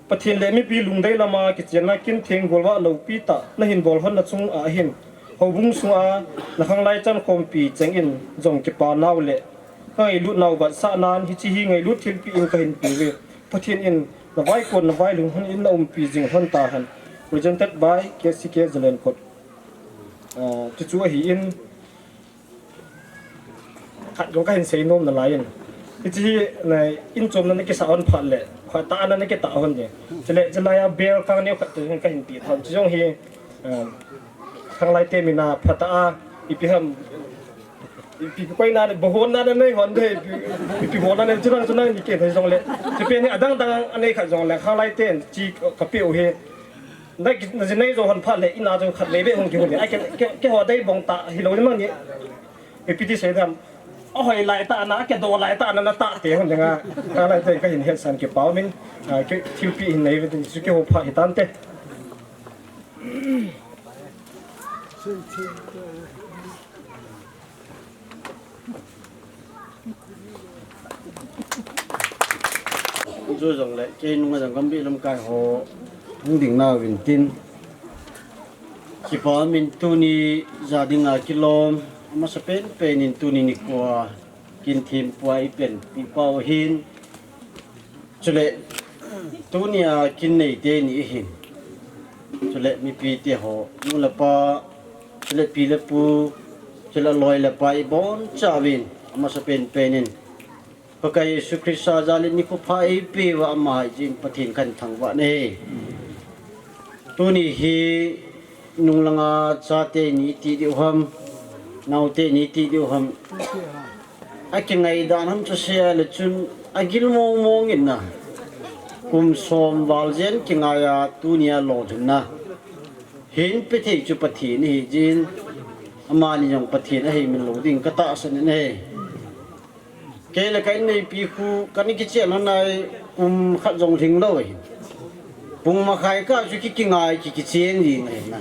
Pathen le mipi lungdei lama kichenna kin theng golvah loupi tah, na hin bol hon na chung a hin. Houbung sunga, na khanglai chankhompi cheng in, jong kipa nau le, ka ngailut nau vetsah nan, hiche hi ngailut thilpeh in ka hin pe uve. Pathen in na vaikon, na vailhun hon in na umpi jing hon tahen. Presented by K C K Zalen Kot. Ah, chuchu ahi in, khat jong ka hin sei nom nalai in. Hiche hi, na, in chom na na kisa hon phat le, khat ta na na kita hon de. Chule, chulai a bel kang neo khat te ka hin ti thon. Chu jong hi, ah, khanglai te mina phat a, ipi ham, ipi koi na, bohon na na nei hon de, ipi, ipi hon na nei, chunang, chunang ni ke thei jong le. Chu pen hi adang dang anei khat jong le, khanglai ten, chi ka pe u hi. Na ki, na jinei jong hon phat le, ina jong khat le be hon ki hon le. Ai ke, ke, ke ho dei bong ta, hi lo ni mang ni. Ipi ti sei dam. A hoi lai ta na, ke do lai ta na, na ta te hon le nga. Khanglai te ka hin het san kipah min, ah, ke thilpeh hin nei ve tin, chu ke ho pha hi tan te. Chu jong le, kei nunga jong Gambih lamkai ho hung ding nau vin tin. Kipa min tuni ja dinga kilom, amasa pen pen in tuni nikho a, kin thim pua i pen, pi pau hin. Chule, tunia kin nei te ni ihin. Chule, mipi te ho, nu le pa, chule pi le pu, chule loi le pai, boncha uvin, amasa pen pen in. Pakai Jesu Christa jal in nikho pha eipeh uva ama hai jin Pathen kahin thangvah e. Tuni hi nunglanga chate ni ti diu ham, naote ni ti diu ham. Akingai dan ham chu sei le chun agil mong mong in na. Kum som val jen kingai a tunia lolhinna. Hin pe thei chu Pathen ahi jin, amani jong Pathen ahi min lou ding ka tahsan in ahi. Kei le ka inneipi khu, ka ni kichen hon nai kum khat jong lhing lou ahi. Pung makhai kah chu ki, kingai ki, kichen ding ahi na.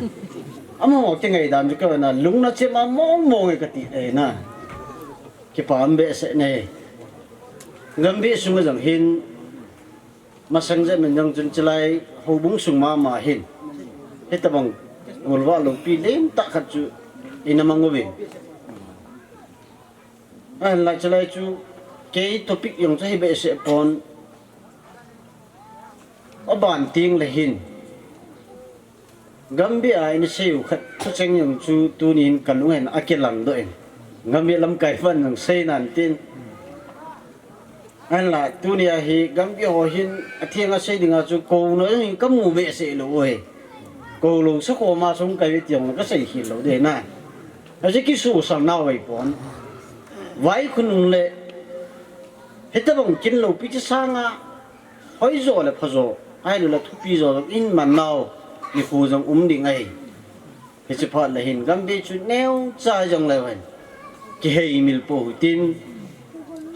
Amaho kingai dan chu ka na, lungna chem a mong mong e ka ti ahi na. Kipah behseh e. Gambih sunga jong hin, masang jep min jong chun chulai houbung sung mama hin. Hitabang golvah loupi lentah khat chu ina mang uvin. Ahinla chulai chu kei topic jong chu hi behseh pon. Aban teng le hin, Gambih a ina sei u khat thucheng jong chu tunin ka lung hin akilang doh in. Gambih lamkai fan jong sei nan tin. Ahinla, tunia hi Gambih ho hin atheng a sei dinga chu kou na jong hin ka mu behseh lou u hi. Kou lou sa khoma sung kai ve ti jong ka sei khel lou ding na. Aji kisusang nau vei pon. Vai khunung le hitabang kin loupi chi sanga hoijo le phajo, ahilouleh thupi jo jong in man nau nikho jong um ding ahi. Hiche phat le hin Gambih chu neocha jong le hin kiheimil pou hitin,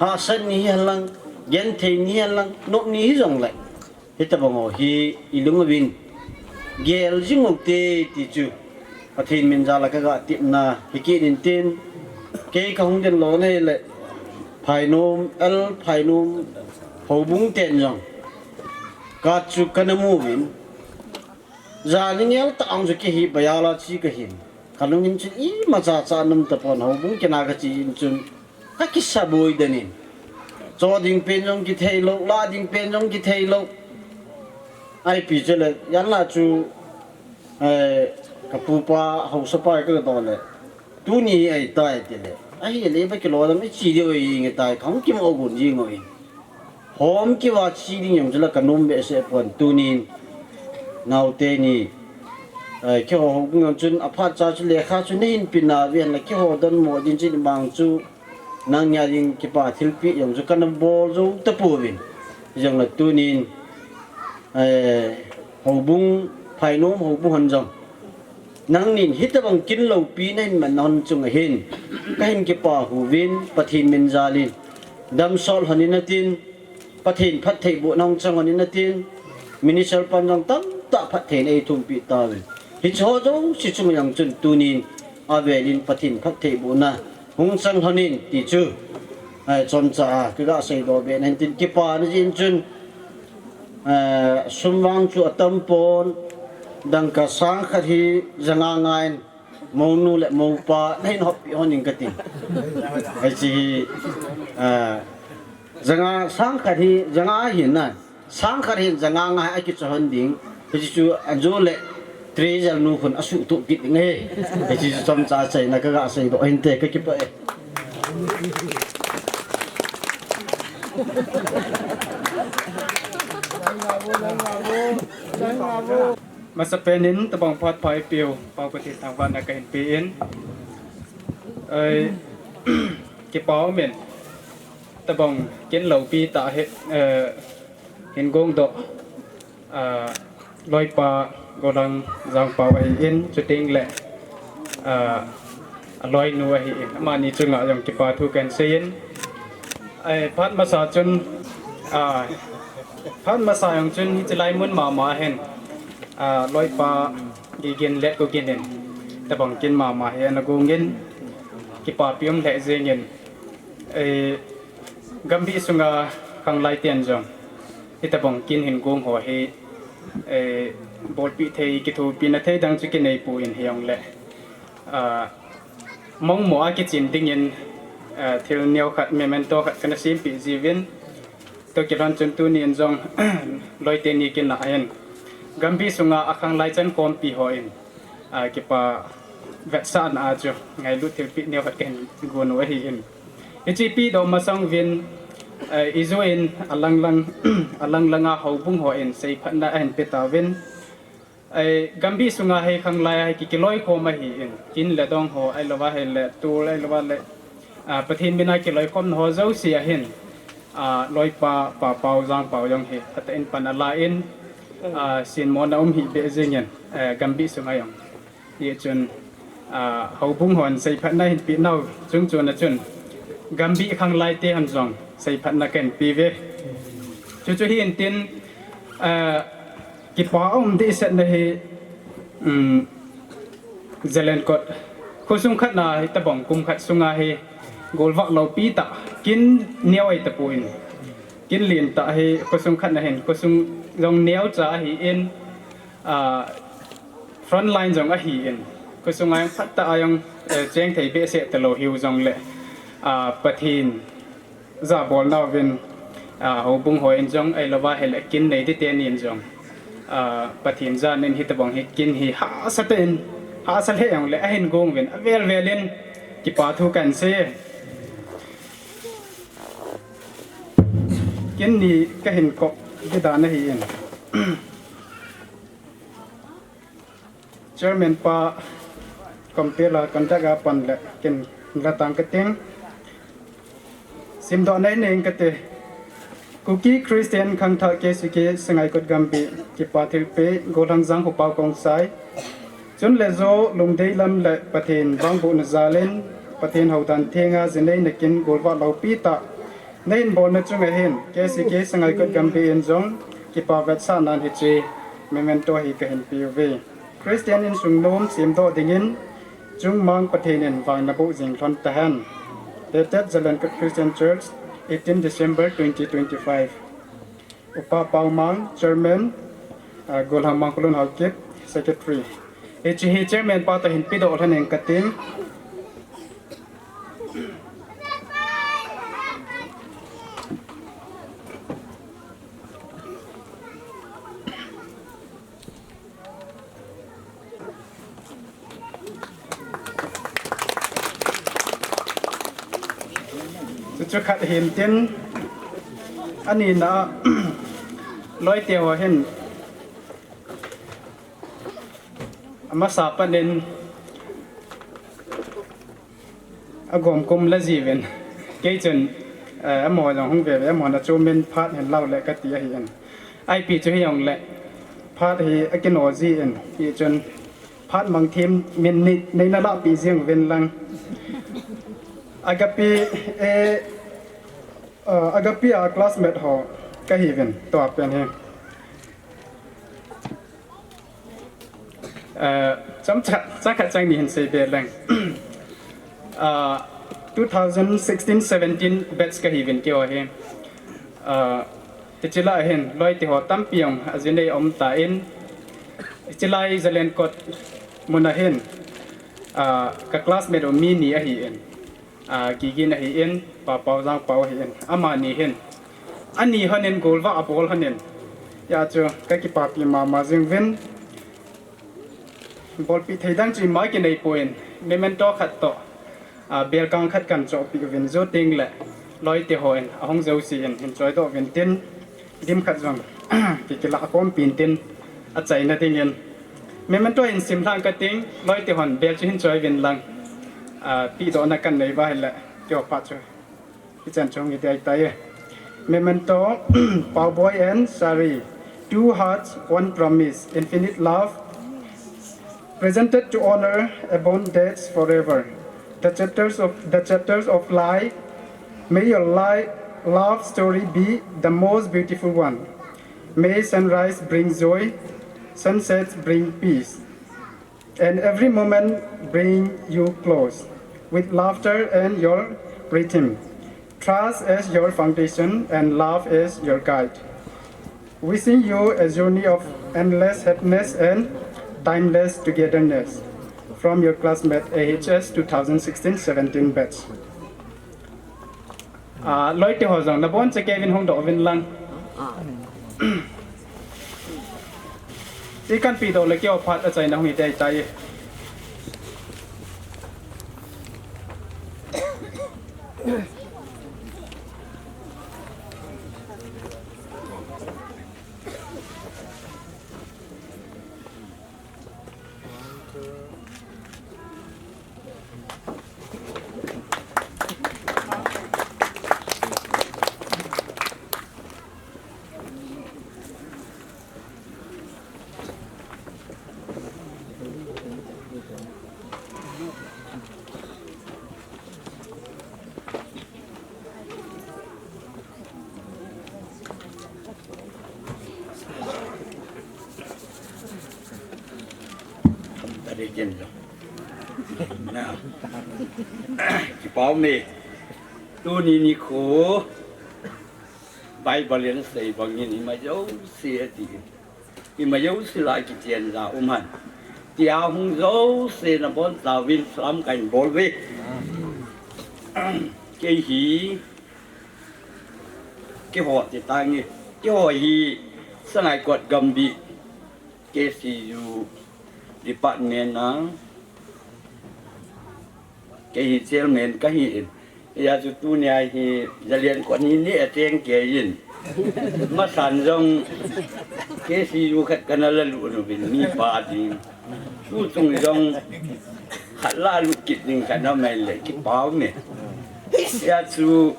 hahsat ni hihen lang, genthei ni hihen lang, nop ni hijong le. Hitabang ho hi i lung uvin gel jing u te ti chu Pathen min jal a ka ga tipna hi kit in tin, kei ka hung den lou nei le Phainom, L Phainom houbung ten jong ka chu ka na mu uvin. Jan ni ngel ta ang chu kei hi bayala chi ka hin. Ka lung in chu imacha cha nom tapon houbung kina ka chi in chun ka kisa boi den in. Cho ding pen jong kithei lou, la ding pen jong kithei lou. Ipi chu le, jan la chu, eh, ka pupa, haosa pa ka dong le. Tuni ahi tai ti le. Ahile ba kilo dam i chi diu i nge tai, ka hung kimo gun jing u in. Hom kiva chi ding jong chu la ka nom behseh pon tunin. Naote ni. Eh, keiho houbung jong chun aphat cha chu lekha chu nei hin pe na ven la keiho donmo ding chu ni bang chu. Nangni a ding kipa thilpeh jong chu kana bol jou tapouvin. Hijongle tunin, eh, houbung, phainom houbung hon jong, nangnin hitobang kin loupi nahin man na hon chunga hin kahin kipa huvin, Pathen min jalin, damsot hon in atin, Pathen phattheibohna hung chang hon in atin, minister pan jong tamtah phatthei in eithumpi tauvin. Hicheho jouse chunga jong chun tunin avelin Pathen phattheibohna hung chang hon in ti chu, eh, chomcha a kaga seidoh be nahin tin, kipana jeh in chun, eh, sum vang chu atam pon, dangka sang khat hi ja nga nga in, mounu le moupa nahin hoppeh hon in kati. Hiche hi, ah, ja nga, sang khat hi ja nga ahin na, sang khat hin ja nga nga akichoi hon ding. Hiche chu ajo le treasurer nu khun asuhtoh kit ding ahi. Hiche chu chomcha achaina kaga seidoh hinte, kakipah e. Masapen in tobang phat pha eipeu Pau Pathen thangvahna kahin pe in. Ei, kipa umin, tobang kin loupi tah hi, eh, hin gongdoh, ah, loipa Golang Jangpao ahin, chuteng le, ah, aloinu ahin, amani chunga jong kipa thu kahin seiyin. Ei, phat masa chun, ah, phat masa jong chun hiche lai mun mama hin, ah, loipa Gigin Letgogin in tobang kin mama hi ana gongin, kipapi um lheh jengin, eh, gambih sunga khanglai ten jong hitobang kin hin gong ho hi, eh, bolpeh thei, kithopina thei dang chu kinei poi, hijongle, ah, mongmong a kichen dingin, ah, thil neo khat, memento khat kana sempeh jiuvin, tua kilhon chun tunin jong loite ni kin a hin gambih sunga akhanglai chankhompi hon, ah, kipa vetsahna a chu ngailut thilpeh neo khat kahin gon u ahin. Hiche pehdoh masang uvin, eh, ijou in alang lang, alang langa houbung hon seiphatna ahin pe tauvin. Ei, gambih sunga hi khanglai a hi ki, kiloikhom ahin, kin le dong ho, ahilouva hile tol, ahilouva le, ah, Pathen mina kiloikhomna ho jouse ahin, ah, loipa, Pa Pau, Jangpao jong hi phatah in pan ala in, ah, sinmona um hih beh jengin, eh, gambih sunga jong. Hichun, ah, houbung hon seiphatna hin peh nau chung chuna chun, gambih khanglai te hon jong seiphatna kahin pe uve. Chuchu hi intin, ah, kipa um dehsetna hi, um, Jalenkot khosung khat na hitobang kum khat sunga hi golvah loupi tah, kin neo ahitapon, kin lentah hi khosung khat na hin, khosung jong neocha ahin, ah, front line jong ahin, khosunga jong phatah a jong, eh, cheng thei behseh talou hiu jongle, ah, Pathen jabolna uvin, ah, houbung hon jong ahilouva hile kin nei ding tenin jong, ah, Pathen janin hitobang hi kin hi hahsa tah in, hahsa lheh jongle ahin gong uvin avel vel in kipa thu kahin sei. Kin ni kahin kop ding dan ahin. Chairman pa, compel a conduct a pan le kin la tang kating. Simdoh nei nei kate. Kuki Christian Khangthah K C K Sangaikot Gambih kipa thilpeh, Golhang Jangkhopao Kongsai, chun le jo lungdei lam le Pathen vangbohna jalin, Pathen houdan thenga ji neina kin golvah loupi tah nahin bolna chunga hin K C K Sangaikot Gambih in jong kipa vetsahnan hiche memento hi kahin pe uve. Christian insung nom semdoh dingin, chungmang Pathen in vang naboh jing lhon tahen. Dated Jalenkot Christian Church, eighteen December twenty twenty-five. Upa Paomang, Chairman, ah, Golhang Mangkholun Haokip, Secretary. Hiche hi Chairman pa toh hin pedoh lhon ing kating. Chuchu khat hintin, anina a, loite ho hin amasa panin agom kum la jiuvin, Kei chun, eh, amaho jong hung veve, amahon achomin phat hin lau le kati ahin. Ipi chu hijongle, phat hi akino jin, hichun phat mang them min ni, neina lahpeh jeng uvin lang. Agape, eh, eh, Agape a classmate ho kahiuvin, tua pen hi. Eh, chomcha, chomcha khat chang ni hin seibe leng. Ah, two thousand sixteen seventeen batch kahiuvin keiho hi. Ah, hiche lai hin, loite ho tampi jong ajinei aum tan. Hiche lai Zalenkot mun a hin, ah, ka classmate u mi ni ahin. Ah, Gigi in ahin, Pa Paojang Pao ahin. Amani hin. Ani hon in golvah abol hon in. Hijeh chun kakipapi mama jing uvin. Bolpi thei dang chu ima kinei pon. Memento khat toh. Ah, belkang khat kahin chohpeh uvin ju teng le. Loite hon ahung jouse in hin choidoh uvin tin. Dim khat jong. Ki, kilah khom pin tin. Achaina dingin. Memento hin simlhang kating, loite hon bel chu hin choi uvin lang. Ah, pehdohna kahin nei uva ahile, keiho phat chu. Hichan chu hung hi ding ahitai. Memento, Paoboi and Sari, two hearts, one promise, infinite love, presented to honor a bond that's forever. The chapters of, the chapters of life, may your life, love story be the most beautiful one. May sunrise bring joy, sunsets bring peace, and every moment bring you close with laughter and your rhythm. Trust as your foundation and love as your guide. Wishing you a journey of endless happiness and timeless togetherness. From your classmate, A H S two thousand sixteen seventeen batch. Ah, loite ho jong, nabonchauvin hung doh uvin lang. Ikan pehdoh le keiho phat achaina hung hi ding ahitai. Tadi jen lo. Na. Kipah me. Tuni nikho. Bible in asei bangin ima jouse ati. Ima jouse lah a kichen ja um ahi. Tia hung jouse nabonchauvin salam kahin bol uve. Kei hi, keiho ti tange. Keiho hi Sangaikot Gambih K C U department a kei hi chairman kahin. Hijeh chun tunia hi Zalenkot ni ni a cheng kei in. Masan jong K C U khat kana lalut uvin mipa ding. Tuchung jong khat lalut kit ding kana mai le kipah me. Hijeh chun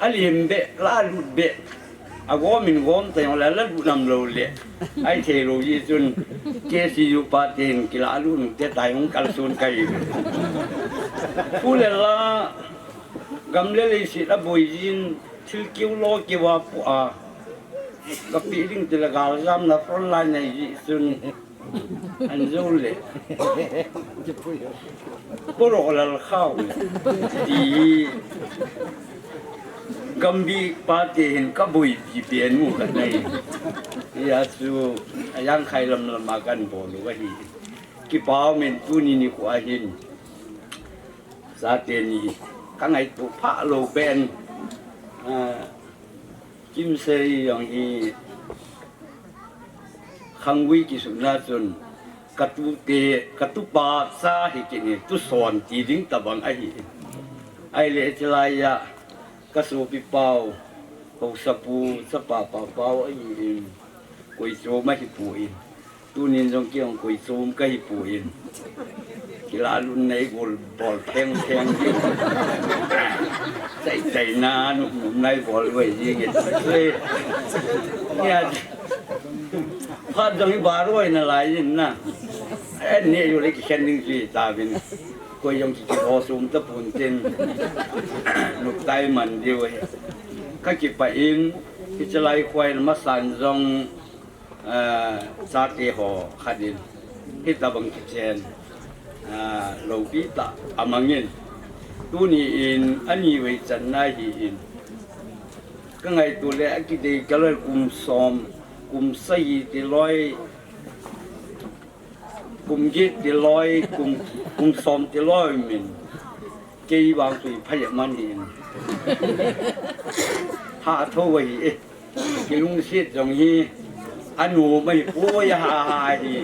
Alim beh, lalut beh. Agom in gom teng le, lalut nam lou le. Ahithei lou jeh chun, K C U pa ten kilalut nung te tai hung kalson kahi. Pu le la, gam le leiset aboi jin, thil keu lo keu a pu a. Kapi ding tile galjamna front line ahi jeh chun. An jou le. Poro lal khau. Ti Gambih pa te hin kaboipi pen mu kanei. Hijeh chun ajang khai lam lam a kanbol u ahi. Kipah men tuni nikho a hin. Chate ni kangaito pha lou pen. Ah, Kimsei jong hi Khanggui kisutna chun katute, katupa cha hi kini tuson ti ding tabang ahi. Ahile chilai a kasopi pau, haosapu, chapa pa pau ahi in, koi chom ahi poi. Tunin jong kei jong koi chom kahi poi. Kilalun nei gol bol theng theng. Chai chai na nu nu nei bol wei ji ge. Nia. Phat jong hi baroi na lai in na. En ne yo le kikhen ding ji ta bin. Koi jong ki ho sum ta pun tin. Nuk tai man diu he. Ka kipah in, hichelai khoi masan jong, ah, chate ho khat in, hitabang kichen, ah, loupi tah amang in, tuni in ani vei channa hi in, ka ngaito le akidei ka loi kum som, kum sagi ti loi, kum get ti loi, kum, kum som ti loi min. Kei vang sui phai man din. Ha tho wa hi e. Kilungset jong hi. Anu mai po ya ha ha hi.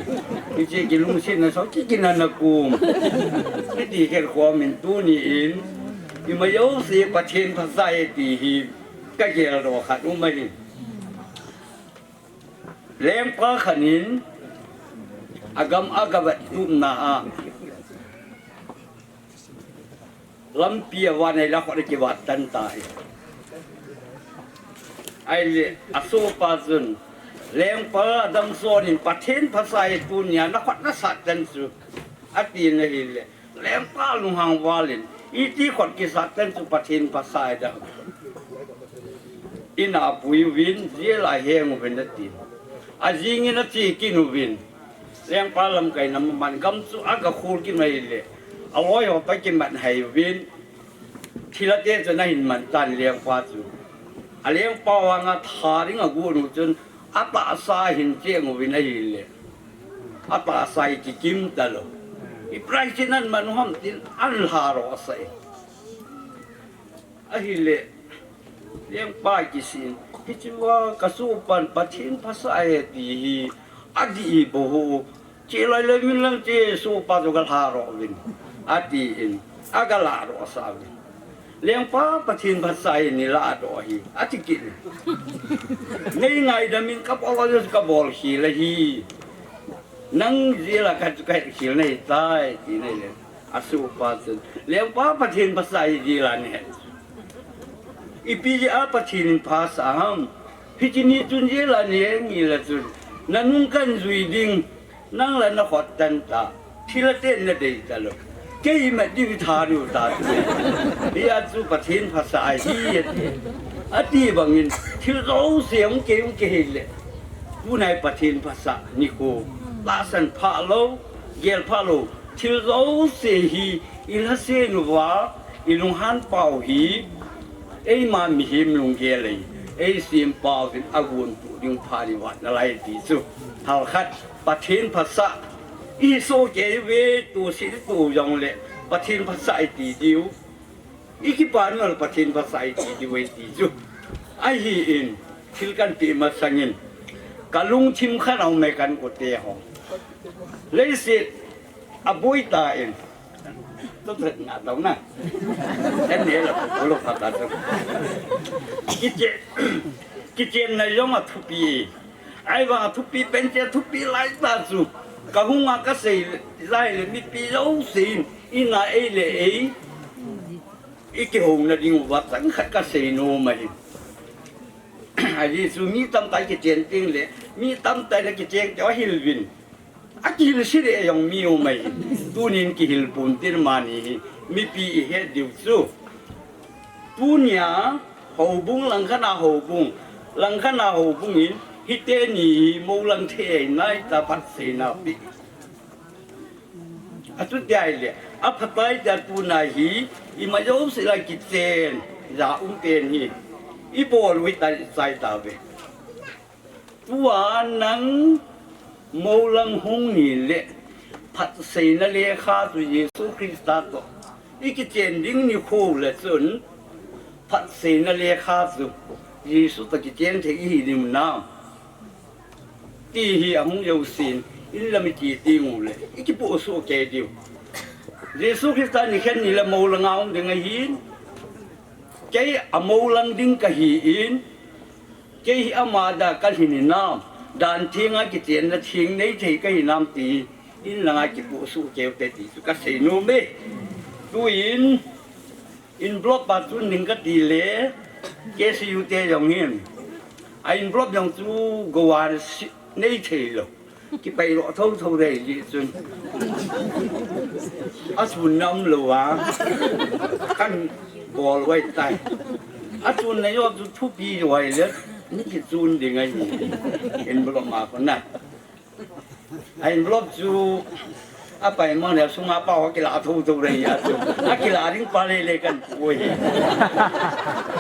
Hiche kilungset na so ki kina na kum. Hiti kher ko min tuni in. Ima jouse Pathen phasah e ti hi. Ka gel doh khat um ahi. Lengpa khat in agam a gavet tupna a lampi a van a la khot a kivat tan ta hi. Ahile asohpa chun, "Lengpa, adang son in Pathen phasah e tunia na khut na sat tan chu," ati na hile, Lengpa lunghang val in, "Iti khut kisat tan chu Pathen phasah e da." Ina apui uvin, jail a heng uvin ati. Ajing in ache kit uvin. Lengpa lamkai na man gam chu aga khul kit mai le. Aloi ho toh kimat hai uvin. Thilha te chu ana hin man tan lengpa chu. A lengpa vang a tha ding agon u chun atahsa hin cheng uvin ahile. Atahsa hi kikim talou. I price in an man u ham tin an lha ro sa e. Ahile, lengpa kisin, "Hichea ka sohpan Pathen phasah e ti hi, adih hi bou ho. Che lai lai min lang che sohpa chu ka lha ro vin," ati in, aga la ro sa vin. "Lengpa, Pathen phasah e ni la doh hi," ati kit. "Nei ngaidam in ka bol, ka bol khel ahi. Nang jail a ka chu ka het khel nahi tai," ti nai le. Asohpa chun, "Lengpa, Pathen phasah hi jail a nei het. Ipi jeh a Pathen in phasah ham? Hiche ni chun jail a nei het nge la chun, na nung kan jui ding, nang la na khut tan ta. Thilha ten na dei talou. Kei imat diu tha diu ta chu. Hia chu Pathen phasah ahi," ati. Ati bang in, thil jouse hung kei hung kei hile. Tunai Pathen phasah nikho. Tahsan pha lou, gel pha lou. Thil jouse hi i lhasen uva, i lunghan pau hi, eima mihem lunggel ei, ei sem pau vin agon tu ding pha ni vat nalai ti chu. Hal khat, Pathen phasah, i soh kei ve tu si tu jong le, Pathen phasah i ti diu. I kipa ngal Pathen phasah i ti diu ve ti chu. Ahi in, thil kan ti masang in, ka lungthim khat a um e kan kote ho. Leiset aboi ta in. Tut tut na dong na. En ne la ko lo pha ta chu. Kiche, kichen na jong athupi. Ahivang athupi pen che athupi lai ta chu. Ka hung a ka sei lai le mipi jousen. Ina ei le ei. I kihou na ding uva chang khat ka sei nom ahi. Ahi chu mi tamtah kichen teng le, mi tamtah na kichen teng ahil vin. Akihil sih le jong mi um ahi. Tunin kihil pum tin mani hi. Mipi i het diu chu. Tunia houbung lang khat a houbung. Lang khat a houbung in. Hiteni hi mou lang thei nai ta phat sei na pi. Achuti ahile, aphatai tia tuna hi, ima jouse la kichen, ja um pen hi, i bol u hi ta, chai ta ve. Tua nang mou lang hung ni le, phatseina lekha chu Jesu Christa toh i kichen ding nikho le chun, phatseina lekha chu Jesu toh kichen thei i hi ding nam. Ti hi ahung jousen, in lam i ti ding u le, i kipoh soh kei diu. Jesu Christa nikhat ni le mou lang a um ding ahin, kei a mou lang ding ka hi in, kei hi ama da ka hi ni nam, dan theng a kichenna theng nei thei ka hi nam ti, In langa kipusuh keu te ti chu kasei nom e. Tuin, in block pa chun ning kati le, K C U te jong hin. A in block jong chu Goa si, nei thei lou. Kipai lou thotho dei ji chun. A chun nam lou a. Kan bol vai tai. A chun na jo chu thupi vai le. Ni kichun ding ahi. In block ma ko na. A in block chu a pai mang le sunga pa ho kila thotho dei a chu. A kila ding pa le le kan pu hi.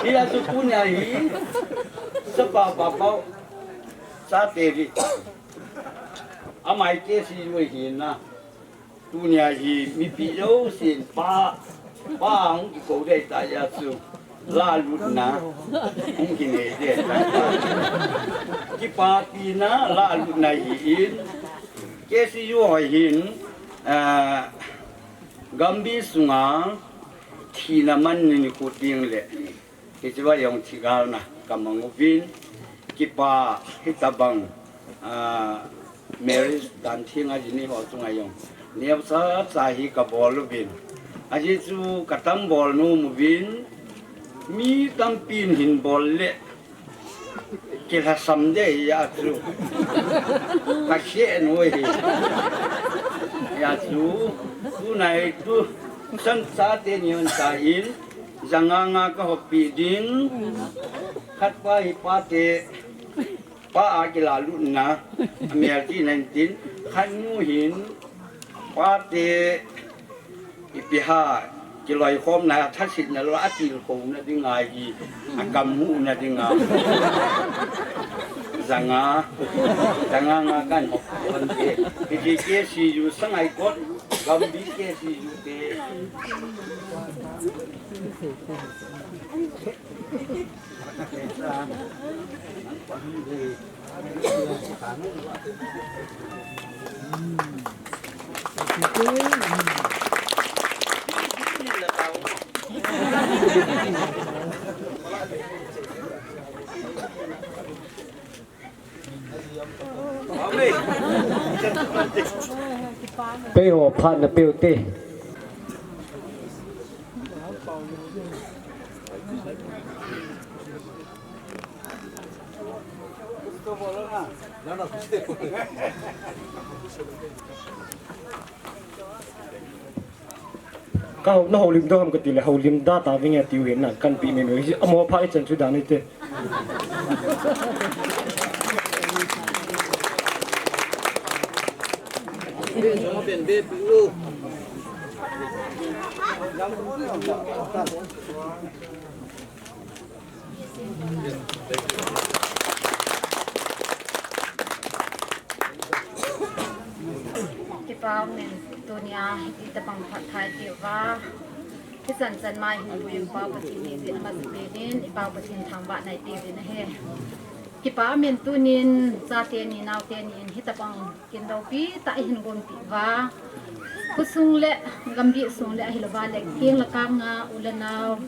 Hi a chu pu nia hi. Sa pa pa pa. Sa te ri. Amai K C U hi na. Tunia hi mipi jousen pa, pa hung kikou dei ta ya chu. La lutna hung kinei dei ta. Kipapina la lutna hi in. K C U ho hin, ah, Gambih sunga thina man ni kut ding le. Hiche va jong thigalna kamang uvin, kipa hitabang, ah, marriage dan theng a jini ho chunga jong neocha cha hi kabol uvin. Ajeh chu katam bol nom uvin, mi tampin hin bol le kilhasam dei a chu. Kasei nom hi. Ya chu, tunai tu, san sa te ni on sa in, Janga nga kahoppi ding. Khat pa hi pa te, pa a kila lutna, a mel ti nan tin, khat nu hin, pa te, ipi ha, kiloikhomna, a thasetna lou, a tilkhouna ding ahi, a kamhuna ding a. Janga, janga nga kan hoppi hon te, ipi K C U sangai kot, Gambih K C U te. Pei ho phat na peu te. Ka hou, na houlim doh ham kati le, houlim da ta vinge tiu hin na, kan pi me me, hi, amo pha i chan chu dan i te. Kipa umin, tunia hiti tabang phatthei tiuva. Hichan chan mai hin puipa Pathen hi jin amasapen in, ipa Pathen thangvah nai tiuvin ahi. Kipa umin tunin, chate ni, naote ni in hitabang kin loupi tah ihin gonpi uva. Khosung le, Gambih sung le ahilouva le, keng le kang a, u le nao,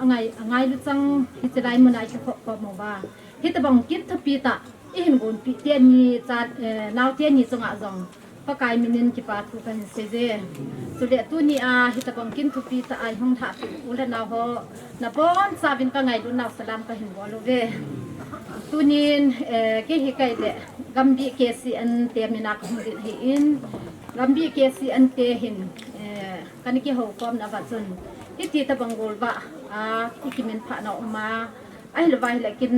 angai, angailu chang, hiche lai muna ikikhop khom uva. Hitabang kin thupi tah, ihin gonpi teni, cha, eh, naote ni chunga jong. Pakai minin kipa thu kahin seije. Chule tunia, hitabang kin thupi tah a ihung lhahpi u le nao ho. Nabonchauvin kangailut nau salam kahin bol uve. Tunin, eh, kei hi kei le Gambih K C N te mina kahung ding ahin, Gambih K C N te hin, eh, kana kihoukhomna uva chun, hiti tabang golvah a, ikiminphah nau um a, ahilouva hile kin,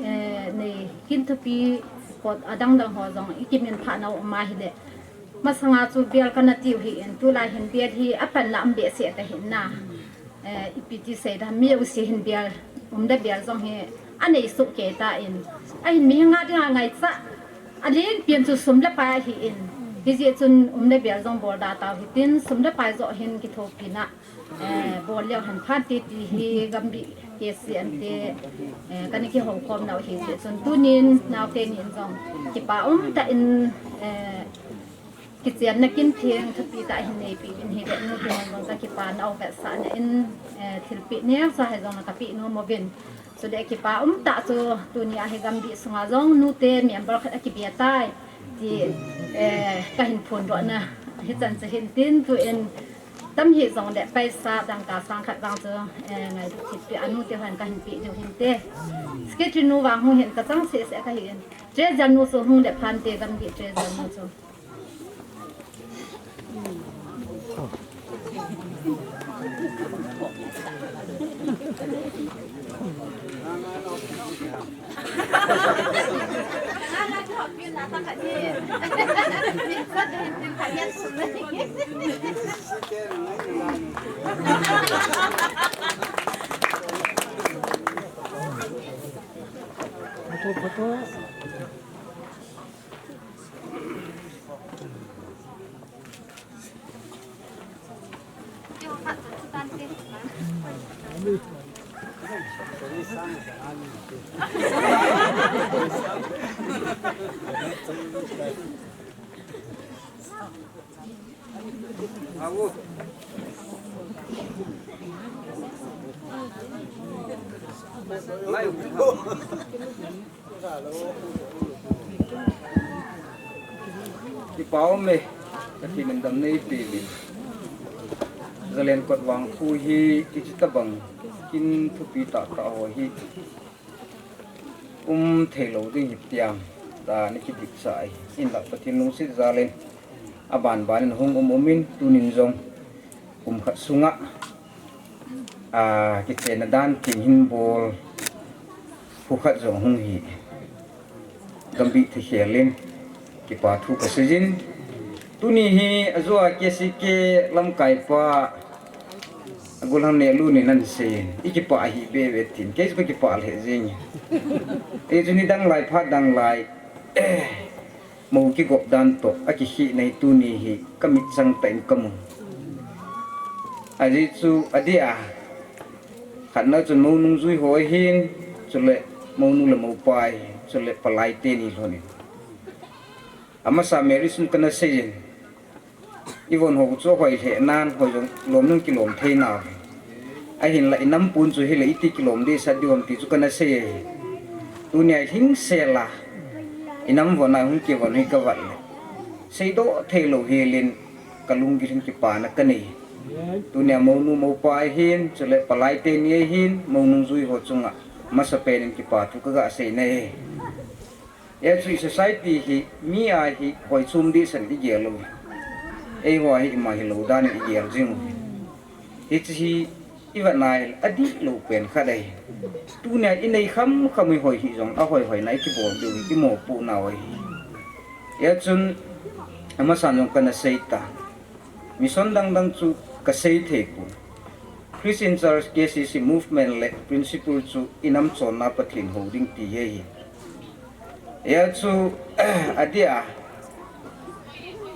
eh, nei, kin thupi kot adang dang ho jong ikiminphah nau um a hile. Masanga chu bel kana tiu ahin, tulai hin bel hi apanna um behseh ta ahin na. Eh, ipi ti seida, mi jouse hin bel, um le bel jong hi anei soh kei tan. Ahin mi hinga dinga ngaichat, alin pen chu sum le pai ahin. Hijeh chun um le bel jong bol da tau hitin, sum le pai joh hin kithopina, eh, bol leu hen phante ti hi Gambih K C N te, eh, kana kihoukhom nau hijeh chun tunin naote nin jong kipa umtah in, eh, kichenna kin theng thupi tah hin neipi uvin hile, nu te hon jong kakipa nau vetsahna in, eh, thilpeh neocha hijong na kapeh nom uvin. Chule kipa umtah chu tunia hi Gambih sunga jong nute member khat akibe tai. Ti, eh, kahin phondoh na, hichan chu hin tin tuin tam hih jongle paisa dangka sang khat vang chu, eh, ngailut kit peh a nute hon kahin peh diu hinte. Secretary nu vang hung hin kachang sese kahin. Treasurer nu chu hung le phante Gambih treasurer nu chu. Kipa um e, Pathen in damna eipeh uvin. Zalen kot vang khu hi hiche tabang kin thupi tahtah ho hi um theilou ding hi tiang, ta ni kidipsa ahi. Hinlah Pathen lungset jal in, aban ban in hung um um in, tunin jong kum khat sunga, a, kichenna dan kin hin bol khu khat jong hung hi. Gambih thi khel in kipa thu kasei jin. Tuni hi ajo a K C K lamkai pa Agulhang Nehlu nin ahin sei in, i kipah ahi bebe tin, kei chu ka kipah lheh jeng e. Ei chu nidang lai, phat dang lai, mou kigop dan toh, akikhehna hi tuni hi, ka mitchang tah in ka mu. Ajeh chu, adeh a, khatna chun mou nungjui ho ahin, chule mou nu le mou pa ahin, chule palai teni lhon in. Amasa Mary sum kana sei in, i von ho chu hoi lheh nan, hoi jong lom nung kilom thei nau. Ahinlah i nam pun chu hileh iti kilom dehset diu ham ti chu kana sei e. Tunia hingsel a i nam von a hung kivon hi ka vat le, seidoh theilou hel in ka lunggil hin kipana ka nei. Tunia mou nu mou pa ahin, chule palai teni ahin, mou nungjui ho chunga masapen in kipa thu ka ga sei na e. Hichu i society hi, mi a hi, hoi chom dehset in i gel lou. Eiho a hi ima hilou dan in i gel jing u. Hiche hi, i vet na hileh, adihlou pen khat ahi. Tunia i nei kham kham i hoi hih jong, ahoi hoina i kibol diu hi, i mopoh nau ahi. Hichun, amasan jong kana sei ta. Mission dang dang chu ka sei thei pon. Christian Church K C C movement le principle chu i nam chonna Pathen hou ding ti ahi. Hichu, adeh a,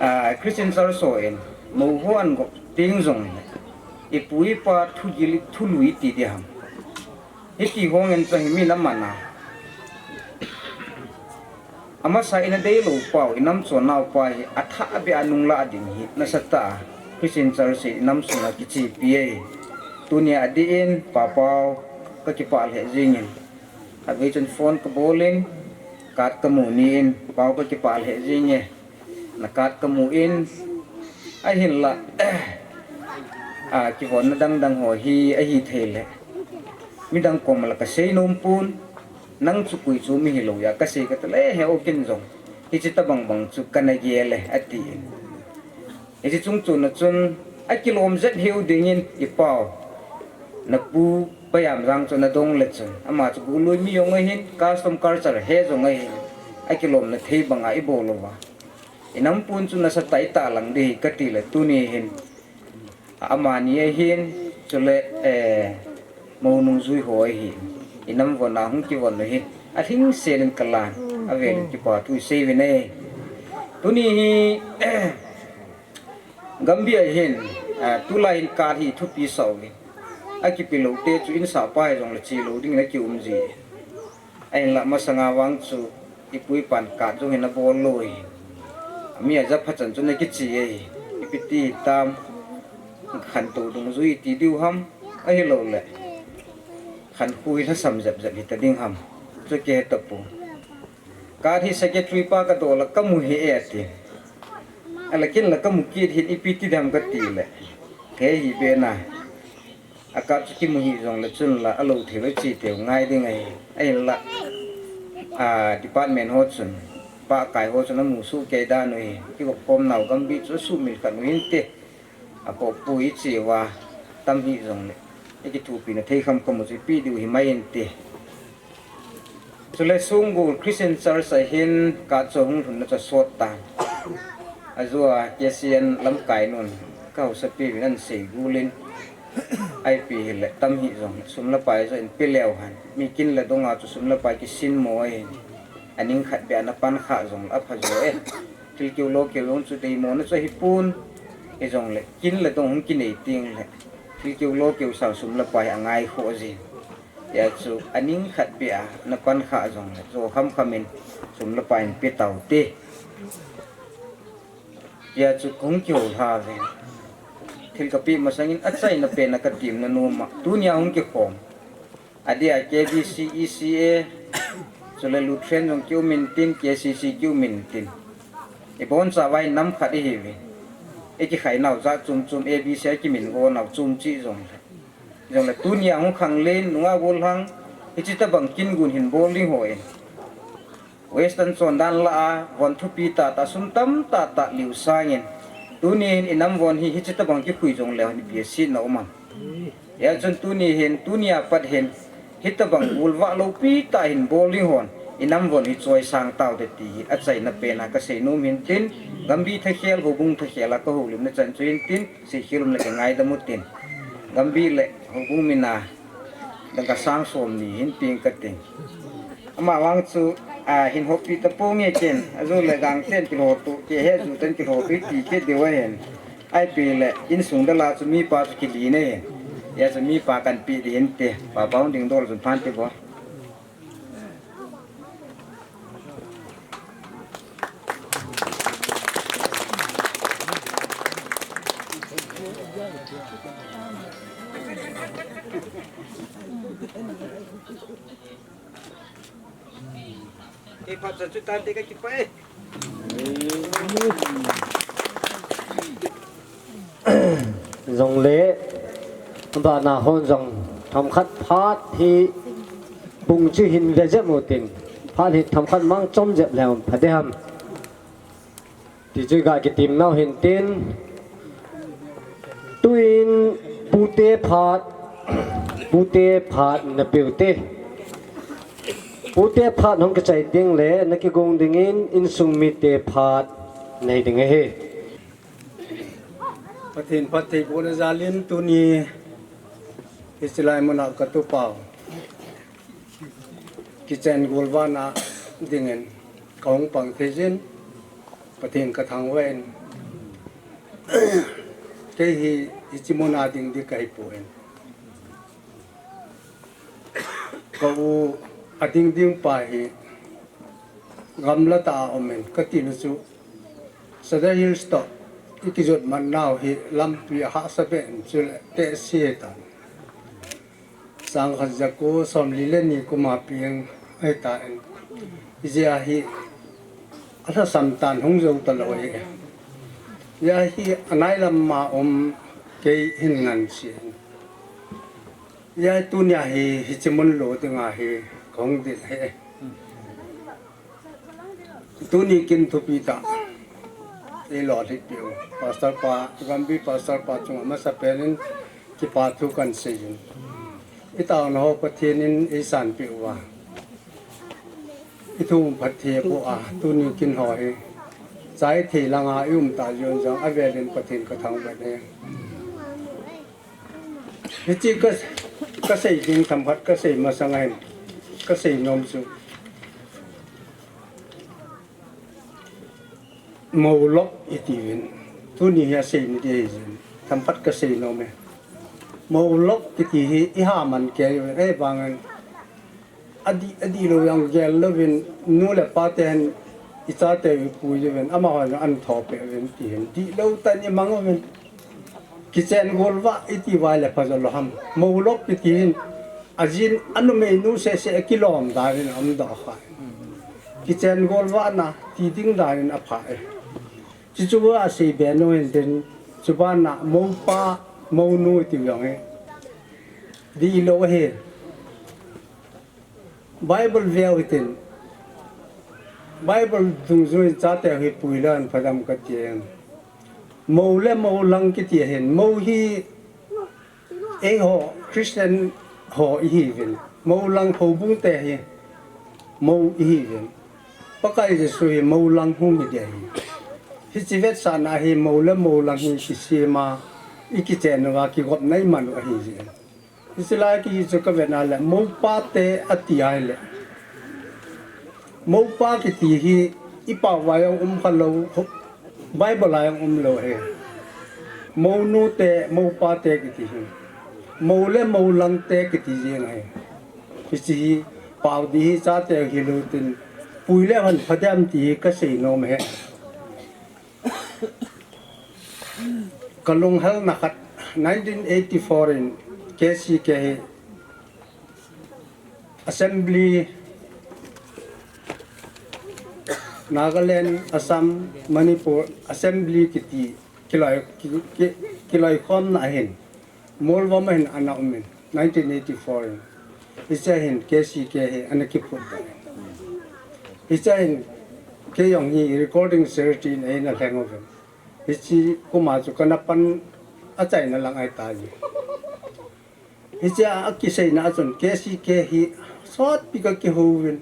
a, Christian Church ho in, mou ho an gop teng jong le, i pu i pa thugil thului ti ding ham. Hiti ho ngen chu hi mi na man a. Amasa i na deilou pau, i nam chonnau pa hi, athah beh a nunglah ding hi, nasatah a, Christian Church hi, i nam sunga kichepi e. Tunia adeh in, Pa Pau, ka kipah lheh jeng in. Avei chun phone ka bol in, card ka mu ni in, Pau ka kipah lheh jeng e. Na card ka mu in, ahinlah, a, kivonna dang dang ho hi, ahi thei le. Midang kom a la ka sei nom pon, nang chu koi chu mi hilou a, ka sei ka ta le he o kin jong. Hiche tabang bang chu kana gel e, ati in. Hiche chung chun a chun, akilom jep hiu ding in, i pau. Na pu Pa Yamjang chu na dong le chun, ama chu Golui mi jong ahin, custom culture he jong ahin, akilomna thei banga i bol uva. I nam pun chu nasatah i tahlang ding hi ka ti le tuni hin. Amani ahin, chule, eh, mou nungjui ho ahin. I nam von a hung kivon u hi. Alhingsel in ka lan. Avel in kipa thu i sei uvin e. Tuni hi, Gambih a hin, ah, tulai hin card hi thupi sa uvin. Akipe lou te chu insah pa hi jong le che lou ding in aki um ji. Ahinlah masanga vang chu i pu i pan card jong hin abol lou hi. Ami a ja pha chan chun aki che e. Ipi ti tam khantou dungjui ti diu ham. Ahilou le. Khankhu hi lhasam jep jep hita ding ham. Chu kihe tapon. Card hi secretary pa kadoh la kamu hih e ati. Ala kin la kamu kit hin ipi ti dem kati le. He hi bena. A card chu kimu hih jongle chun la alo thei ve chi teu ngai ding ahi. Ahinla, a, department ho chun, pakai ho chun amu soh kei dan u hi. Kivop khom nau Gambih chu sumil khat u hinte. Apoh pui chi uva tam hih jongle, ikithopina thei kham kham u chu ipi diu hi mai inte. Chule Sunggol Christian Church a hin card chu hung lhunna chu asot tan. Ajeh a K C N lamkai nun kahaosapi uvin ahin sei gulin. Ipi hile tam hih jongle sum le pai chu inpe leu hen. Mi kin le dong a chu sum le pai kisin mo ahin. Aning khat beh a napan kha jongle apha jo e. Thil keu lo keu jong chu deimo na chu ahipon. Hijongle kin le dong hung kinei tengle thil keu lo keu sang sum le pai angai khoh jin. Hijeh chun aning khat beh a napan kha jongle jo kham kham in sum le pai inpe taute. Hijeh chun kahung kihou lha uve. Thil kapeh masangin achaina pen a katim na nom a tunia hung kikhom. Adeh a K B C, E C A, chule Lutheran jong kium intin, K C C kium intin. Iboncha uva hi nam khat ihiuvin. Ikikhai nau jat chom chom, A B C a kimin go nau chom cheh jongle. Jongle tunia hung khanglen, nunga gollhang, hiche tobang kin gon hin bol ding hon. Western chondan lah a, von thupi tah tah, sum tamtah tah liu sangin. Tuni hin inam von hi, hiche tobang kikhui jongleu hin ipi asetna um am. Hijeh chun tuni hin, tunia pat hin, hitobang golvah loupi tah hin bol ding hon, inam von hi choisang taute ti hi, achaina pen a kasei nom hintin, Gambih thakhel, houbung thakhel a kahoulimna chan chu hintin, seikhel um le kingaidam utin. Gambih le houbung min a, dangka sang som ni hin peng kating. Ama vang chu, a, hin hoppi taponge ken, aju le gang ten kilhotu, kei he ju ten kilhotu ti kit diu ahin. Ipi le, insung dal a chu mipa chu kili ne. Hijeh chun mipa kahin pe ding hinte, papa hung ding dol jun phante bo. Kei phat chan chu tante kakipah e. Jongle, abana hon jong themkhat phat hi bung chu hin ve jep utin, phat hi themkhat mang chom jep leu pha ding ham. Ti chu ga kitim nau hintin, tuin pute phat, pute phat na peute. Pute phat hung kichai ding le, na kigong dingin, insung mite phat nei ding ahi. Pathen phattheibohna jalin tuni hiche lai muna katupa u kichen golvah na dingin kahung pang thei jin, Pathen kathangvah in, kei hi hiche muna ding ding kahipoi. Ka u ading ding pa hi gamla tah a um in, kati nu chu Sadar Hills toh ikijot man nau hi lampi ahahsa beh in, chule tehse tan. Sangkhat jako somli le ni kum a peng ahitan. Hijeh a hi alhasam tan, hung jou talou ahi. Hijeh a hi anai lam a um kei hin ngansi. Hijeh a tunia hi hiche mun lo dinga hi kahung ding ahi. Tuni kin thupi tah eilolhit peh u Pastor pa, Gambih Pastor pa chunga masapen in kipa thu kahin sei in. Itaona ho Pathen in eisanpeh uva, ithum phatthei aboh a, tuni kin ho hi chai thei langa i um tah jeh un jong avel in Pathen kathangvah e. Hiche ka, kasei ding themkhat kasei masang ahin, kasei nom chu moulok iti uvin, tuni hi asei ni ding ahi jin, themkhat kasei nom e. Moulok kiti hi ihaman kei uvin, ahivangin adih, adih lou jong gel louvin, nu le pa ten ichate u ipui uvin, amahon jong ahin thopeh uvin, ti hin dihlou tah in imang uvin. Kichen golvah iti uva le pha jo lou ham. Moulok kiti hin ajin anumeinu seh seh akilom dan in aumdoh kha. Kichen gol vahna ti ding dan in apha e. Chuchu a sei be nu hin tin, chu bana moupa, mounu ti jong e. Di lo he. Bible veu hitin. Bible dungjuiin chate hi pui le pha dem kati e. Mou le mou lang kiti hin. Mou hi eiho Christian ho ihiuvin. Mou lang houbung te hi mou ihiuvin. Pakai Jesu hi mou lang hung hi dia hi. Hichi vetsahna hi mou le mou lang hi kisima i kichen uva kigopna i man u ahi jin. Hichi lai kihi chu ka vetna le moupa te ati ai le. Moupa kiti hi i pao vai a um kha lo, Bible a um lo he. Mounu te, moupa te kiti hi. Mou le mou lang te kiti jing ahi. Hichi hi pao di hi chate hi lo tin pui le hon pha dem ti hi ka sei nom he. Ka lunghelna khat nineteen eighty-four in K C K hi Assembly, Nagaland, Assam, Manipur, Assembly kiti kiloi, ki, ki, kiloikhomna ahin. Molvom a hin ana um in, nineteen eighty-four in. Hiche a hin K C K hi ana kiphut ta. Hiche a hin kei jong hi recording secretary in eina lheng uvin. Hichi kum a chu kana pan achaina lang ahi tai. Hichea akiseina a chun K C K hi sotpi ka kihouvin.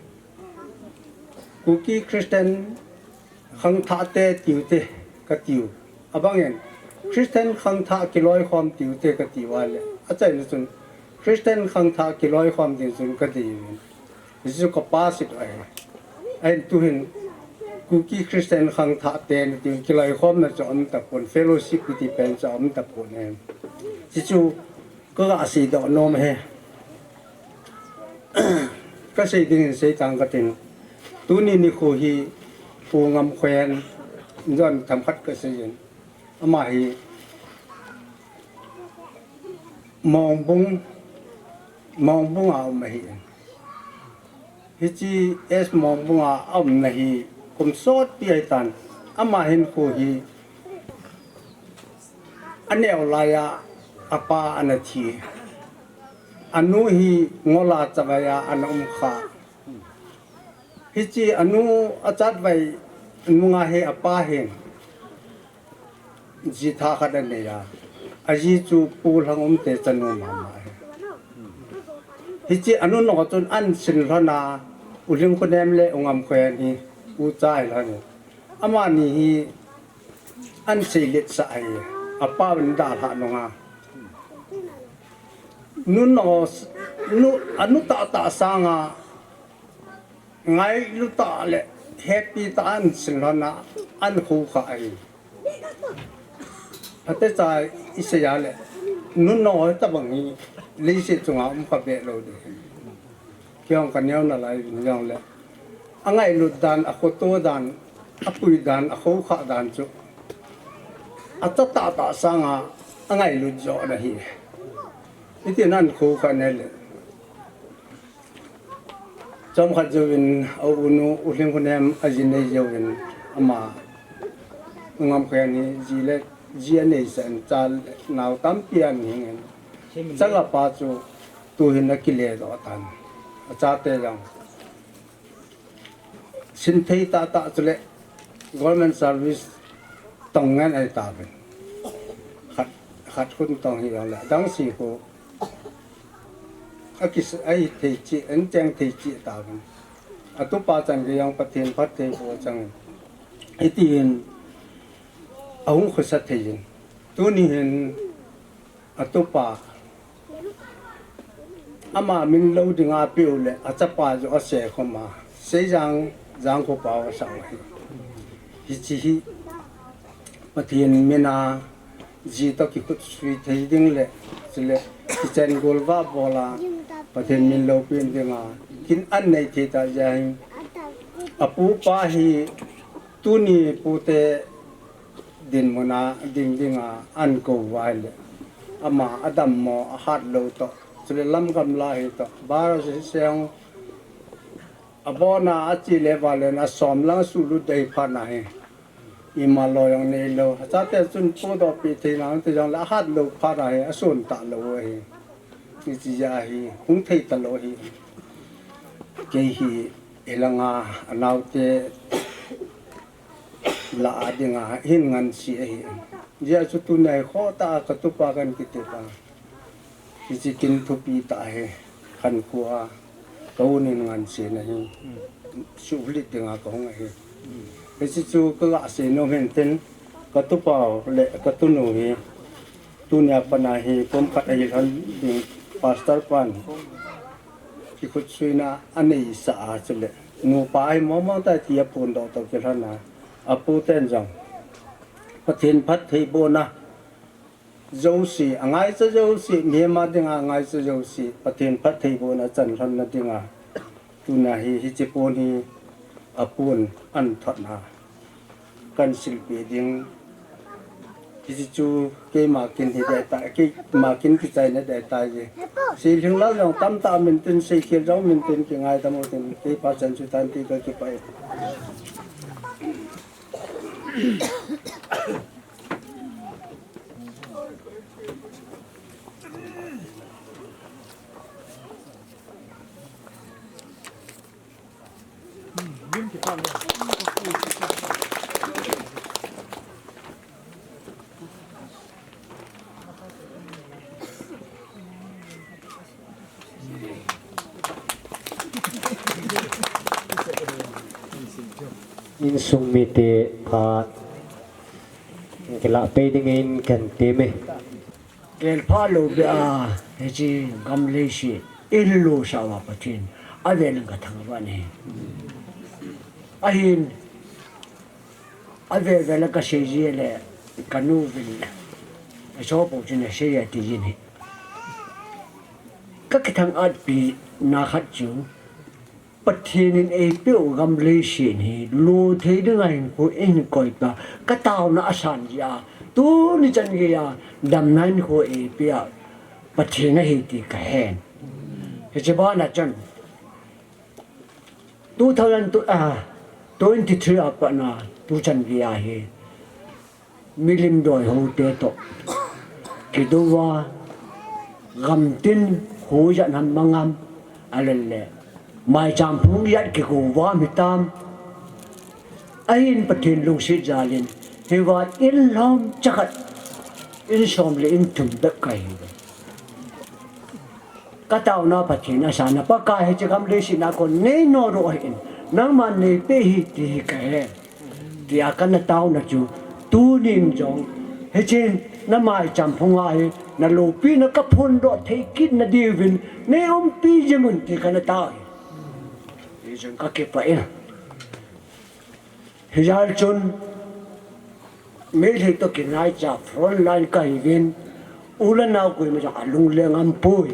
Kuki Christian khangthah te tiu te ka tiu. Abangin Christian khangthah kiloikhom tiu te ka tiu a le. Achaina chun Christian khangthah kiloikhom ding chun ka deiuvin. Hichu ka pa sit ahi. Ahin tuhin Kuki Christian khangthah te na tiu kiloikhomna chu um tapon, fellowship kiti pen chu um tapon e. Hichu Ka ga seidoh nom e. Ka sei dingin sei tang ka tin. Tuni nikho hi Pu Ngamkhoen in jong themkhat ka sei in. Ama hi Mongbung, Mongbung a um ahi. Hiche S Mongbung a aumna hi kum sotpi ahitan. Ama hinkho hi aneo laiya apa ana thi. Anu hi ngol a chatvai a ana um kha. Hiche anu a chatvai nunga hi apa hin ji thah khat anei a. Aji chu Pu Lhangumte chanu mama ahi. Hiche anu nung a chun ahin sin lhon a, U Lhingkhonem le U Ngamkhoen hi ucha ahi lhon e. Amani hi ahin seiletsah ahi. Apa in dalhah nunga. Nu nung, nu, anu tahtah sanga ngailu tah le happy tah a ahin sin lhon a, ahin khoukhah ahi. Phatecha i sei a le, nu nung tabang hi leiset chunga um kha be lou ding. Kei jong ka neo nalai vin jong le. Angailut dan, akhoto dan, apui dan, akhoukhah dan chu. Acha tahtah sanga angailut jo ana hi. Iti nan khoukhah ne le. Chomkhat jouvin a unu U Lhingkhonem aji nei jouvin ama U Ngamkhoen hi ji le ji anei sah in cha le nao tampi ahin hing in. Chang apa chu tuhin akile doh tan. Achate jong sin thei tahtah chule government service tong ngen ahi tauvin. Khat, khat khun tong hi jong le adang si khu akis, ahi thei cheh, ahin cheng thei cheh tauvin. Atupa chan gei jong Pathen phatthei boh chang. Hitin ahung khosa thei in. Tuni hin atupa ama min lou dinga apeh u le achapa joh ase khom a. Seijang, Jangkho pao asah u ahi. Hiche hi Pathen mina ji toh kikhutsui thei ding le, chule kichen gol vah bol a Pathen min loupina dinga kin ahin nei thei tah jeh hin apupa hi tuni pute dinmun a ding dinga ahin kou uva ahile ama adammo ahat lou toh, chule lam gamla hi toh, bar session Abona achi le valen asom lang sulut dei phat na hi. Ima lo jong nei lo. Chate chun podoh pi thei nang te jong le ahat lo phat na hi, asun ta lo hi. Hichi ja hi, hung thei ta lo hi. Kei hi ilanga anaote la a dinga hin ngansi ahi. Jia chu tunai kho ta ka tupa kan kiti pa. Hichi kin thupi ta hi. Khan kua ka unin ngansi na hi. Suhlit dinga ka hung ahi. Hichi chu ka ga se nom hen tin ka tupa le ka tunu hi. Tunia pana hi pom khat ahi lhon ding pastor pan. Kikhutsuina anei sa a chule. Nupa hi mong mong ta ti aphondoh to kilhon a. Apu ten jong. Pathen phattheibohna. Jouse, angaicha jouse, mihem a dinga angaicha jouse. Pathen phattheibohna chan lhonna dinga. Tuna hi, hichi pon hi, apun an thot na. Kan silpi ding. Hichi chu keima kin hi dai ta, keima kin kichai na dai ta je. Sei lhing lal jong tam ta min tin, sei khel jong min tin, kingai ta mo tin, kei pa chan chu tan ti ka kipai. Insung mite phat kila pe dingin kan teme. Kel pha lo be a, hichi gam leiset, ilu sa wa Pathen, avel in ka thang wa ni. Ahin, avel vel ka sei ji le, ka nu vin, a so po chin a sei a ti ji ni. Ka kithang at pi na khat chu, Pathen in eipeh u gam leiset hi, lo thei dinga hinkho eikoi pa, ka taona asan jeh a, tuni chan geiya, damna hinkho eipeh a, Pathen ahi ti ka hen. Hiche bana chun, two thousand, ah, twenty-three a pat na, tu chan geiya hi, Milim doi ho te toh. Kidou va, gam tin, hu jat ham mangam, a le le. Maicham phung jat kikou va mi tam. Ahin Pathen lungset jal in, hi va in lhom chakhat, in som le in thum bep ka hi ve. Ka taona Pathen a sana Pakai hiche gam leiset na kon nei no ro hin, nangman nei pe hi ti hi ka he. Tia kana taona chu, tunin jong, hichen na maicham phunga hi, na loupina ka phondoh thei kit na diuvin, nei umpi jing un ti kana tao hi. Hijong ka kipah e. Hijal chun, Meitei toh kinaicha front line ka hiuvin, u le nao koima jong alung leng aum poi.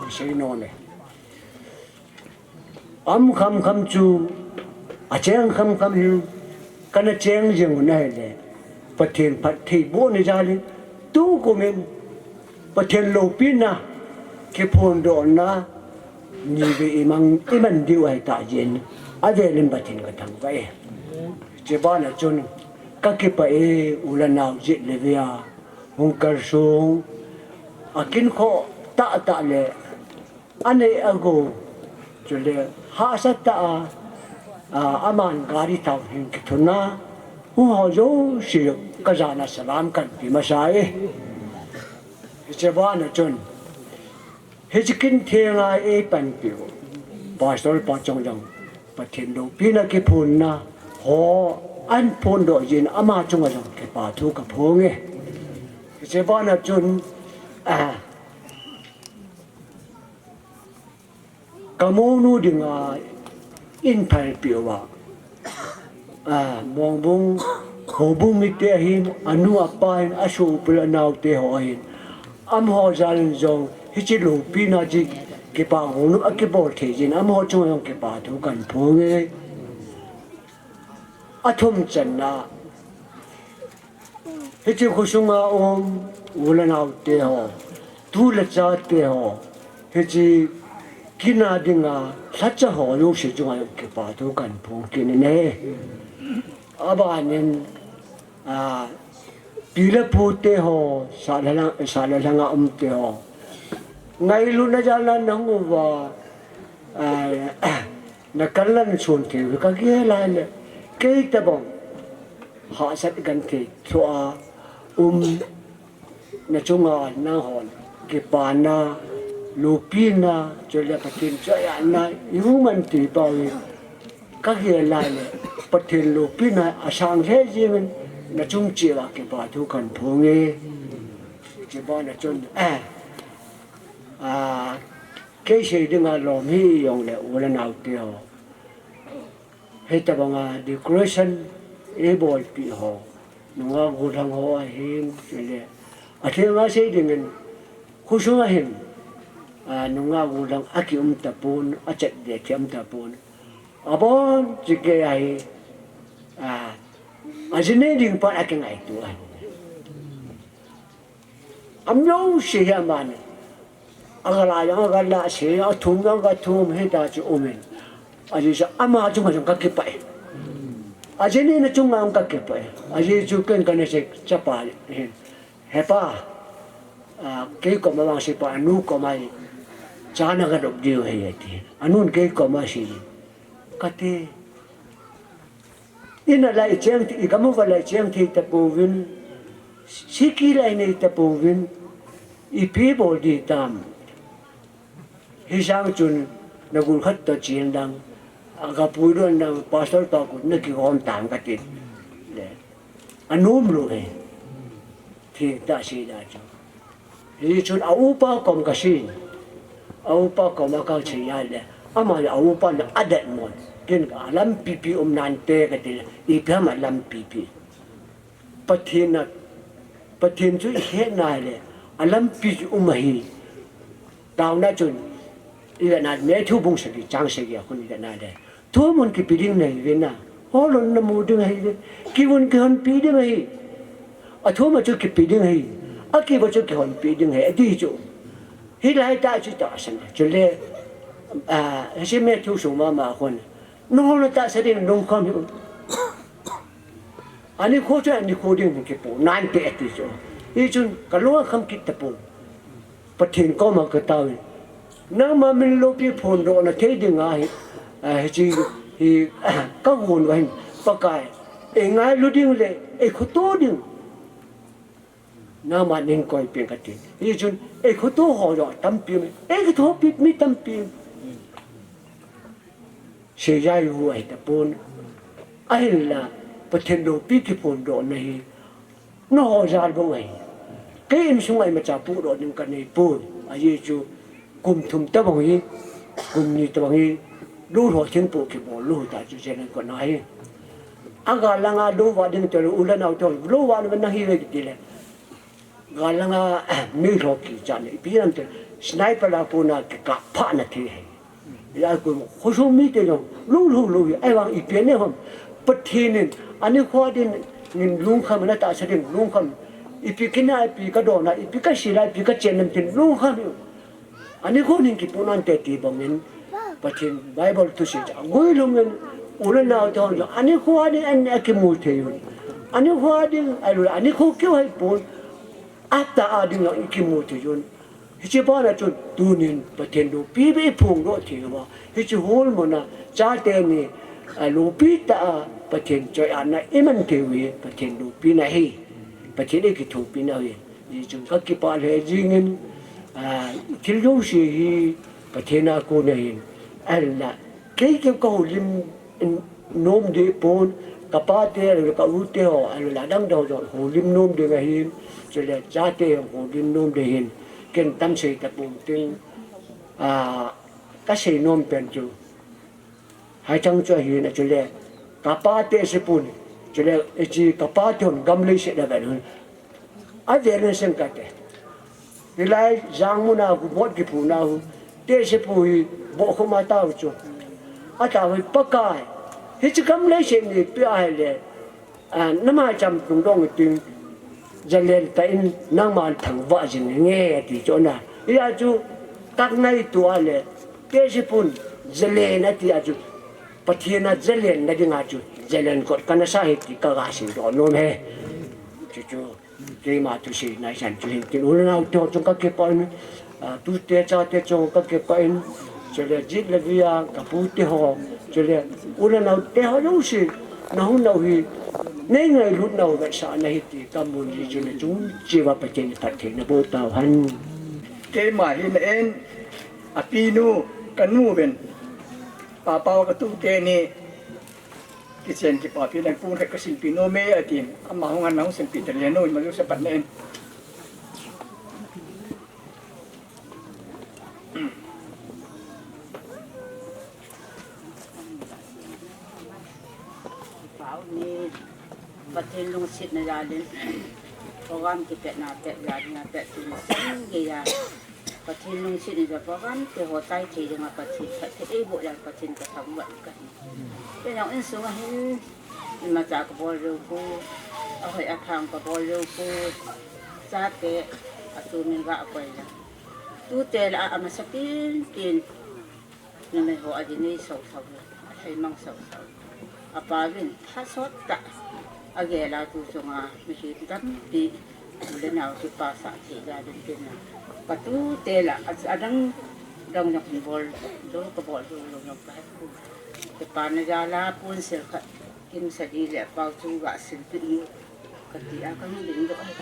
Ka sei nom e. Aum kham kham chu, acheng kham kham hi, kana cheng jeng u ahile, Pathen phattheibohna jal in, tukum in, Pathen loupina, kiphondohna, ni vei imang, iman diu ahi tah jeh in, avel in Pathen ka thangvah e. Hiche bana chun, ka kipah e, u le nao jet le vea, hung kalsong, akin khoh tah tah le, anei agou, chule hahsa tah a, a, aman gari thao hin kithuna, hu ho jouse ka jana salam kan pe masa e. Hiche bana chun, hiche kin thenga eipanpiu Pastor pa chunga jong, Pathen loupina kiphonna ho ahin phondoh jin ama chunga jong kipa thu ka phong e. Hiche bana chun, a, Ka mounu dinga in phalpeh uva, a, Mongbung, Houbung mite ahin, anu apa ahin, asopi le anaote ho ahin, amaho jal in jong hiche loupina chu kipa ngolnop akibol thei jin, amaho chunga jong kipa thu kahin phong e. Athum channa, hiche khosunga um u le naote ho, tu le chate ho, hiche kina dinga lhacha ho jouse chunga jong kipa thu kahin phong kit in ahi. Abanin, a, pi le pu te ho, sah le lhang, sah le lhanga um te ho, ngailutna jal a nahung uva, a, na kalna nason thei u hi kagel a le, kei tabang hahsat genthei thoh a um, na chunga nanghon kipana, lupina, chule Pathen choiatna ihung man ti pau hi kagel a le, Pathen lupina asang lheh jingin, na chung cheh uva kipa thu kahin phong e. Kipana chun, eh, a, kei sei dinga lom hi jong le, u le nao te ho, hitabanga decoration eibolpeh ho, nungah gollhang ho ahin, chule, athenga sei dingin, khosunga hin, a, nungah gollhang akium tapon, achat deh kium tapon. Abon chikei ahi, a, ajinei ding pan akingaito ahi. Amlou se hi amani. Agala jong agala, ase jong athum jong agathum, hita chu umin. Ajeh chu ama chunga jong kakipah e. Ajinei na chunga jong kakipah e. Ajeh chu ken kana sei chapa hin, "He pa, a, kei koma vangse pa, anu koma hi cha nagadop diu ahi," ati. Anun kei koma sei, kati. Ina lai cheng thei, igam uva lai cheng thei tapouvin, siki lai nei tapouvin, ipi bol ding tam. Hisang chun nagol khat toh chen lang, aga puidoh lang, pastor pa kut nakigom tan katin. Le, anom lou e. Thei tah seida chu. Hichun a upa kom kasei. A upa kom a kasei a le, ama le a upa le adet mon. Ken ka lampi pi um nante kati le, ipi ham alampi pi. Pathen a, Pathen chu ihet na le, alampi chu um ahi. Taona chun, ivet na Matthew bung sagi chang sagi a khun ivet na le, thumun kipe ding nahiuve na. Holon namu ding ahiuve. Kivun kihonpi ding ahi. Athum a chu kipe ding ahi. Akiva chu kihonpi ding ahi. Ati chu. Hilai tah chu tahsan. Chule, a, hiche Matthew sung mama khun, nahol na tahsa ding lungkham hih un. Anikho chu anikho ding kipo nante ati chu. Hichun kalung akham kit tapon. Pathen koma katao in, nangma min loupi phondoh na thei dinga hi, a, hiche hi, kagon uva hin, Pakai, eingailu ding le eikhoto ding, nangman neihin koipeh in kati. Hichun eikhoto ho jong tampi um, eikhoto pi mi tampi um. Seijai u ahi tapon. Ahinla, Pathen loupi kiphondohna hi nangho jal bou ahi. Kei insunga imacha pohdoh ding kanei poi. Ajeh chu kum thum tobang hi, kum ni tobang hi, lou lho thingpoh kibol lou ta chu chen kon ahi. Agal langa lou vah ding tolou, u le nao tolou, lou vah na nahi ve kiti le. Gal langa, mi lho kichat le, ipi ham tile, sniper la kona kikap phat na thei ahi. Hijeh a kon, khosung mite jong, lou lou lou hi, ahivang ipi anei ham. Pathen in, anikho ding, ngin lungkham, na tahsa ding lungkham. Ipi kina, ipi kadona, ipi kasila, ipi kachenna tin lungkham hi. Anikho ding kipoh nante ti bangin, Pathen Bible thusei chu aguilhung in, u le nao te hon jong, anikho ding an akimu thei un. Anikho ding, ahilou le, anikho keu ahipon, atah a ding jong ikimu thei un. Hiche bana chun, tunin Pathen loupi beh iphongdoh thei uva. Hiche hol muna, chate ni, a, loupi tah a, Pathen choiatna iman thei uve, Pathen loupina hi. Pathen ikithopina hi. Hichun kakipah lheh jingin, a, thil jouse hi Pathen a kon ahin. Ahinla, kei keu kahoulim nom deh pon, kapate, ahilou le ka u te ho, ahilou le adang dang ho jong houlim nom ding ahin, chule chate jong houlim nom ding ahin, ken tam sei tapon tin, a, kasei nom pen chu. Haichang chu ahin, chule, kapa te sepun, chule, hiche kapa te hon gam leiset a vet un. Avet un seng kate. Hilai jang muna khu bot kiphuna khu, te sepu hi bohkhum a tao chu. Atao hi Pakai. Hiche gam leiset neipi ahile, a, namaicham lungdong ting, jalen tah in nangman thangvah jing nge ati chu na. Hia chu, tak ngaito a le, Tejipun, Zalen ati a chu, Pathen a Zalen na dinga chu, Zalen kot kana sa hi ti ka ga seidoh nom e. Chuchu, keima thusei naisan chu hin tin u le nao te ho chung ka kipah in, a, tute chate chung ka kipah in, chule jit le via ka pute ho, chule u le nao te ho jouse, na hunau hi, nei ngailut nau vetsahna hi ti ka mun hi chu na chung chiva Pathen in phatthei na boh tauhen. Keima hin en, a pinu, ka nu ven. Papa ka tute ni, kichen kipapi na pun khat ka silpi nom e atin. Ama hung an hung silpi ta le no, ma jo sa pat na en. Pau ni, Pathen lungsetna jal in, program kipetna pet jal in, apet tin sing geiya. Pathen lungsetna jal program te ho chai thei dinga Pathen phatthei eiboh jal Pathen ka thangvah kahi. Kei jong insunga hin, imacha ka bol jou poi, ahoi aphang ka bol jou poi, chate, atu min ga koi jal. Tute lah a amasapen pen, numei ho adin nei sousou, alhaimang sousou. Apa vin, thasot tah, agel a tu chunga, mihem tampi, u le nao kipasah thei jal in tin a. Ka tute lah, a, adang, dang jong hin bol, jou ka bol jou lou jong ka he. Kipana jal a pon sil khat, Kimsadi le Pau chu ga silpi in, kati a ka hung dingdoh ahi.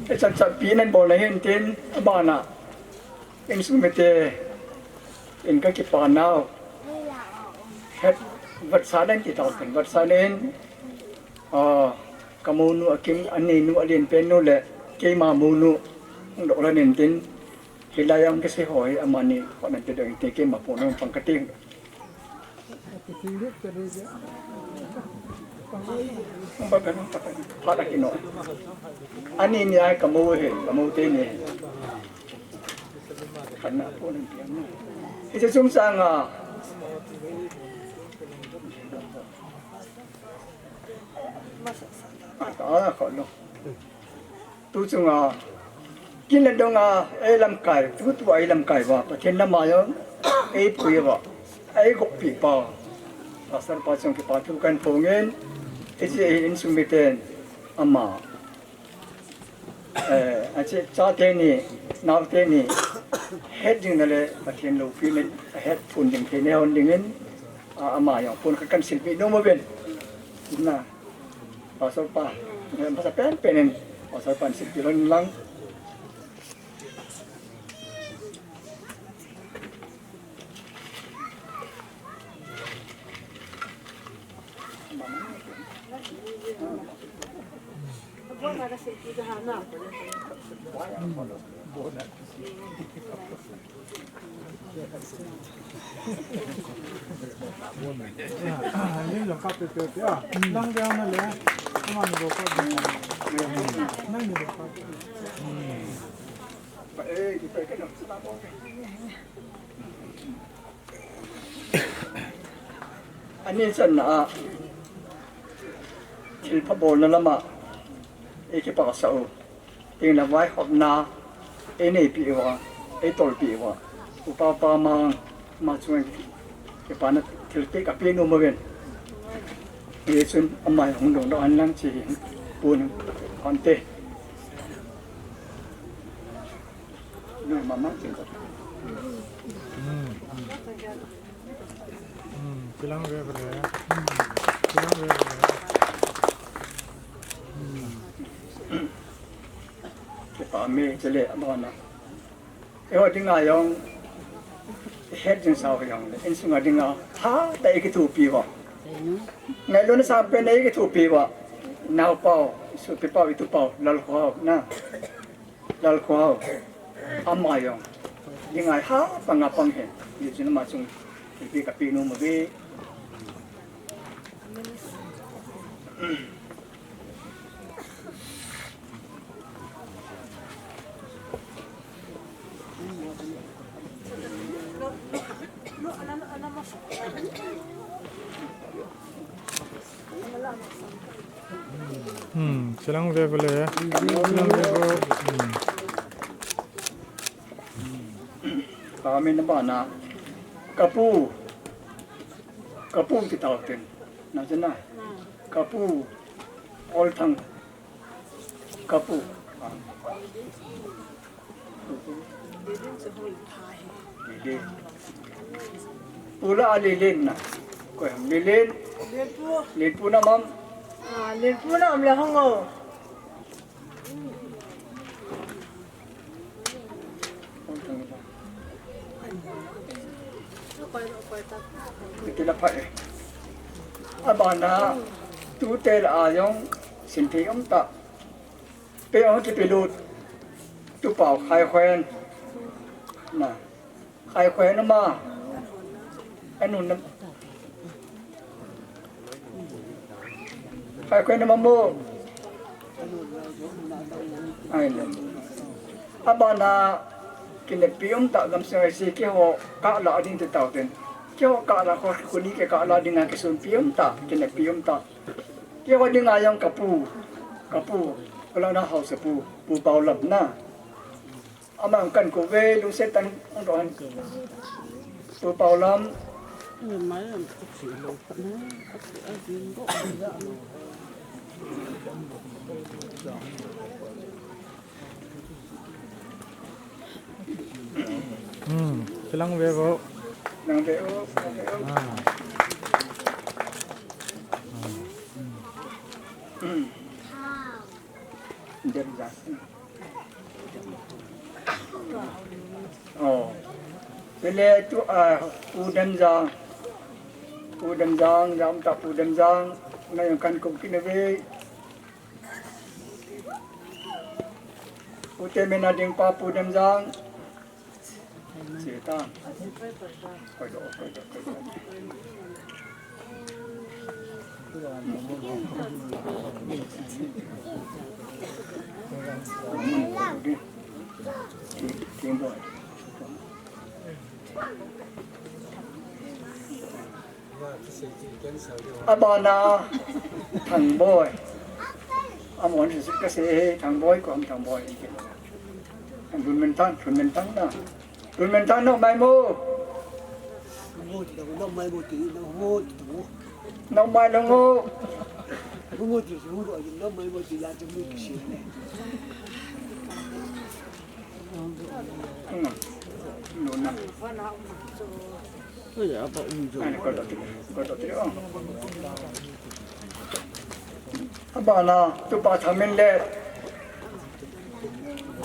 Ichan chan pi nan bol na hin tin, abana insung mite in ka kipa nau. Het vat sa nan ti tau pen vat sa nan. A, ka monu a Kim, a neinu a Lenpen nu le keima monu. Hung doh la nin tin. Hilai a hung kisei ho hi amani hon nan ti dong ti keima pon hung pang ka ting. Hung pa pen, hung pa pen. Phat a kino. Ani ni a ka mo hi, ka mo te ni. Khatna pon nan ti. Hiche chungchang a. A, ka, a, ka lo. Tu chunga, kin le dong a, ei lamkai, tu tu a ei lamkai uva, Pathen lama jong, ei pui uva, ei goppi pa, Pastor pa chung kipa thu kan phong in, hiche insung miten, ama, eh, ache, chate ni, naote ni, het jing na le, Pathen loupina, het phun jing thei na hon dingin, a, ama jong, phun khat kan silpi nom uvin. Na. Pastor pa, eh, pastor pen pen in, pastor pan silpi lhon lang. Ani channa a, thilpha bolna lama, ei kipasah u. Tin la vaihopna, ei neipi uva, ei tolpi uva. Upa pa ma, ma chunga kipana thilpeh kape nom uvin. Hichun ama hung dong doh hen lang chi hi pun hon te. Nung mama chin ko. Hmm. Hmm, kilang ve ve le. Hmm. Kilang ve ve le. Hmm. Kipa me chele abana. Eiho dinga jong Het jing sao hi jong le, insunga dinga, hatah a ikithopi uva. Ngailutna sangpen a ikithopi uva. Naopau, sopipau, itupau, Lalkhohao, na. Lalkhohao. Ama jong. Dinga hi hapang hapang hi. Hichun ama chung. Ipi kapi nom uve. Hmm, chilang ve vale. Chilang ve vo. Hmm. Amen bana. Kapu. Kapu kitao ten. Na chena. Kapu. Olthang. Kapu. Ah. Lilin. Pu la a Lilin na. Koi ham Lilin. Linpu. Linpu na mam. Ah, Linpu na am le hong o. Kiti la pha e. Abana, tute la a jong, sinthei um ta. Pe ong kipe lut. Tupau Khaikhoen. Na. Khaikhoen ama. Anun nam. Khaikhoen ama mo. Ai le. Abana kinepi um ta gamsung a si keiho kah la ding te tao ten. Keiho kah la kho kuni kei kah la ding a kisunpi um ta, kinepi um ta. Keiho dinga jong kapu, kapu, Kolkata House pu, Pu Paolam na. Ama kan ko ve lungset tah in ong doh in. Pu Paolam. Hmm, chilang ve vo. Lang ve o, lang ve o. Ah. Hmm. Dem ja. Oh. Pele tu, ah, Pu Demjang. Pu Demjang, jam ta Pu Demjang. Na jong kan kum kit uve. Pu Temina ding pa Pu Demjang. Abana Thangboi. Amon si kasei he Thangboi ko am Thangboi. Lunmenthang, Lunmenthang na. Lunmenthang na mai mo. Mo ti da, na mai mo ti, na mo ti da mo. Na mai lo ngo. Mo ti, mo ti, na mai mo ti la ti mo ti si ne. Hmm. Lo na. Abana, tupa Thangminlet.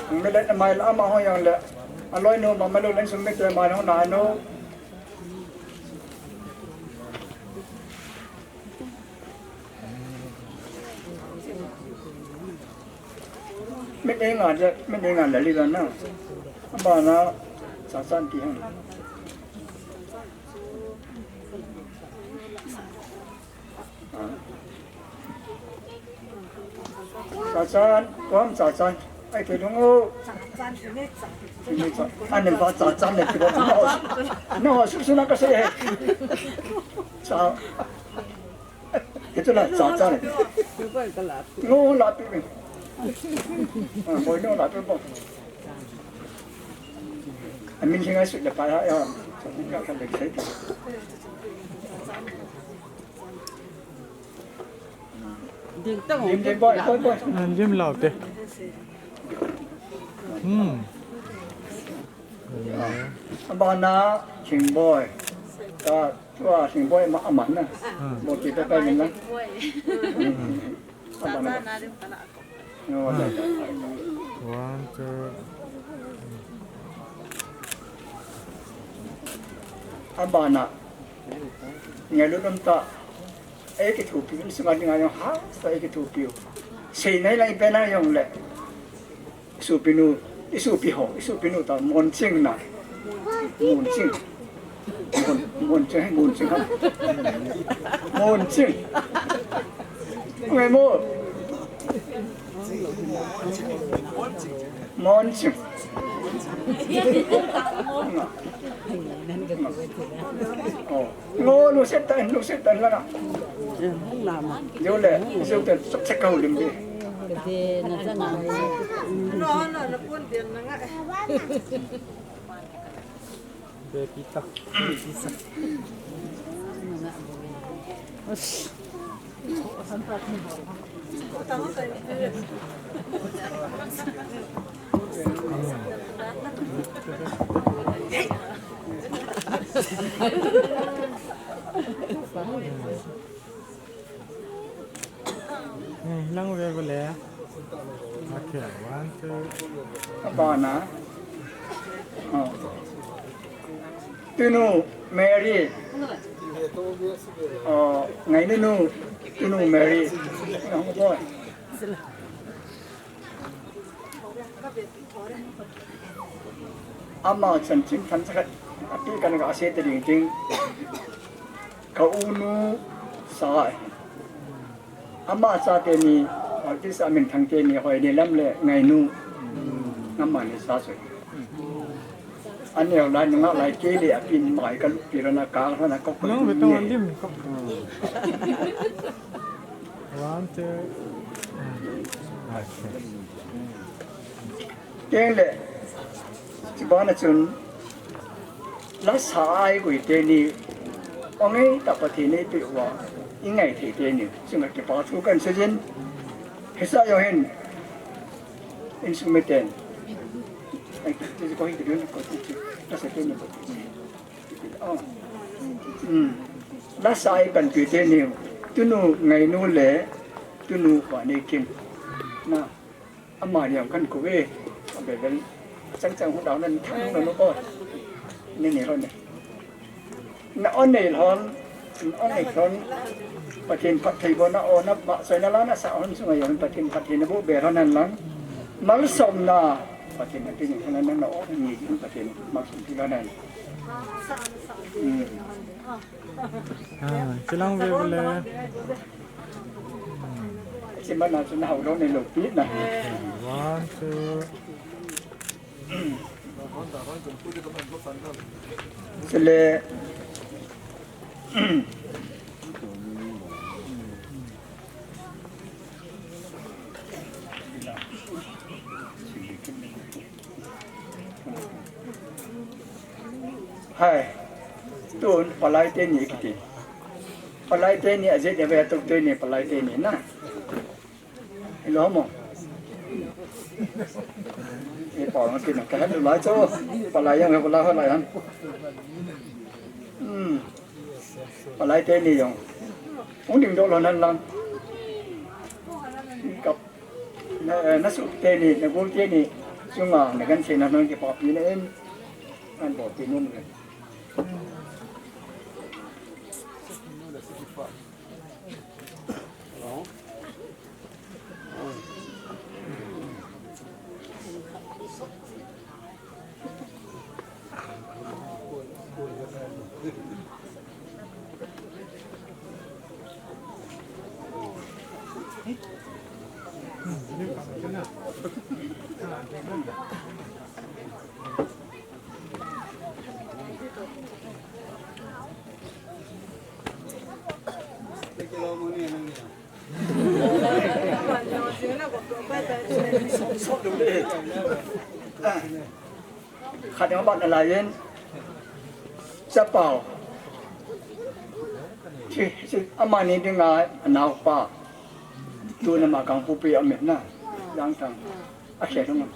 Thangminlet amai la ama hung jong le. Aloinu ma malu leng sum mit te ma hung na nu. Mit ei nga le, mit ei nga le li la na. Abana, Chachan ti hang. Chachan, kom Chachan. Ai, te dung o. Ani ba Chachan le ti ba. No, su su na ka se. Cha. Itu lah Chachan le. Ngo la pi. Ah, boy no la pi bo. Amin singa su le pa ya. Ka ka le sai. Dim, dim, boy, boy, boy. Ah, dim lau te. Hmm. Abana, Sing boy. Ka, tua Sing boy ma, aman na. Ah. Bo ti ta ka dim na. Hmm. Abana. One, two. Abana, ngailut um ta, eikithopi, insunga dinga jong hahsa eikithopi u. Seinai lang ipi na jong le. Isopinu, isopi ho, isopinu ta, Monching na. Monching. Mon, Monching, Monching ha. Monching. Ngai mo. Monching. Oh. Ngo, lungset tah in, lungset tah in lang a. Hung lam a. Jole, jole, sok sek ka houlim be. Be, na chang a. No, no, na pon den na nga. Be pita. Be pita. Hmm, lang ve ve le. Okay, one, two. Abana. Oh. Tunu Mary. Oh, ngainunu. Tunu Mary. Oh, boy. Ama chanchin than sakhat api kan ka ase te ding ding. Ka unu sa. Ama chate ni, artist a minthang te ni, Hoineilam le Ngainu. Amani sa soi. Aneo lai nunga lai kei le apin mai ka lupi rana ka rana kok. Nang ve tong lim kok. One, two. Keng le, chibana chun, la sa ai gui te ni, ong ei ta Pathen nei pe uva, i ngai thei te ni, chunga kipa thu kan sei jin, hisa jong hin, insung miten, ai, ti ko hi ki dun ko ti, la sa te ni ko ti. Oh. Hmm. La sa ai pan pi te ni, tunu Ngainu le, tunu Hoineikim. Na. Amani jong kan ko ve. Abel bel. Chang chang hu dau nan thang hu na no ko. Ni ni ro ni. Na on nei lhon. Na on nei lhon. Pathen phatthei bohna o na ma soi na la na sa hon sunga jong Pathen phatthei na boh be lhon nan lang. Malsomna. Pathen na tin lhon nan na o ni jing Pathen malsom ti lhon nan. Hmm. Ah, chilang ve ve le. Chimana chu na hau lo nei lo pi na. One, two. Chule. Hai. Tun palai te ni kiti. Palai te ni ajet ya ve tuk te ni palai te ni na. Ilo mo. E pa ma kina ka han lai cho. Palai yang palai ho lai han. Hmm. Palai te ni jong. Ung ding do lo nan lang. Kap. Na, eh, na su te ni, na gul te ni, sunga, na gan se na nang ke pa pi na em, an bo pi nun ke. Khat jong bat nalai in, chapao. Chi, chi, amani dinga, anaopa. Tuna ma kang pupi amin na. Yang tang. Akhel jong.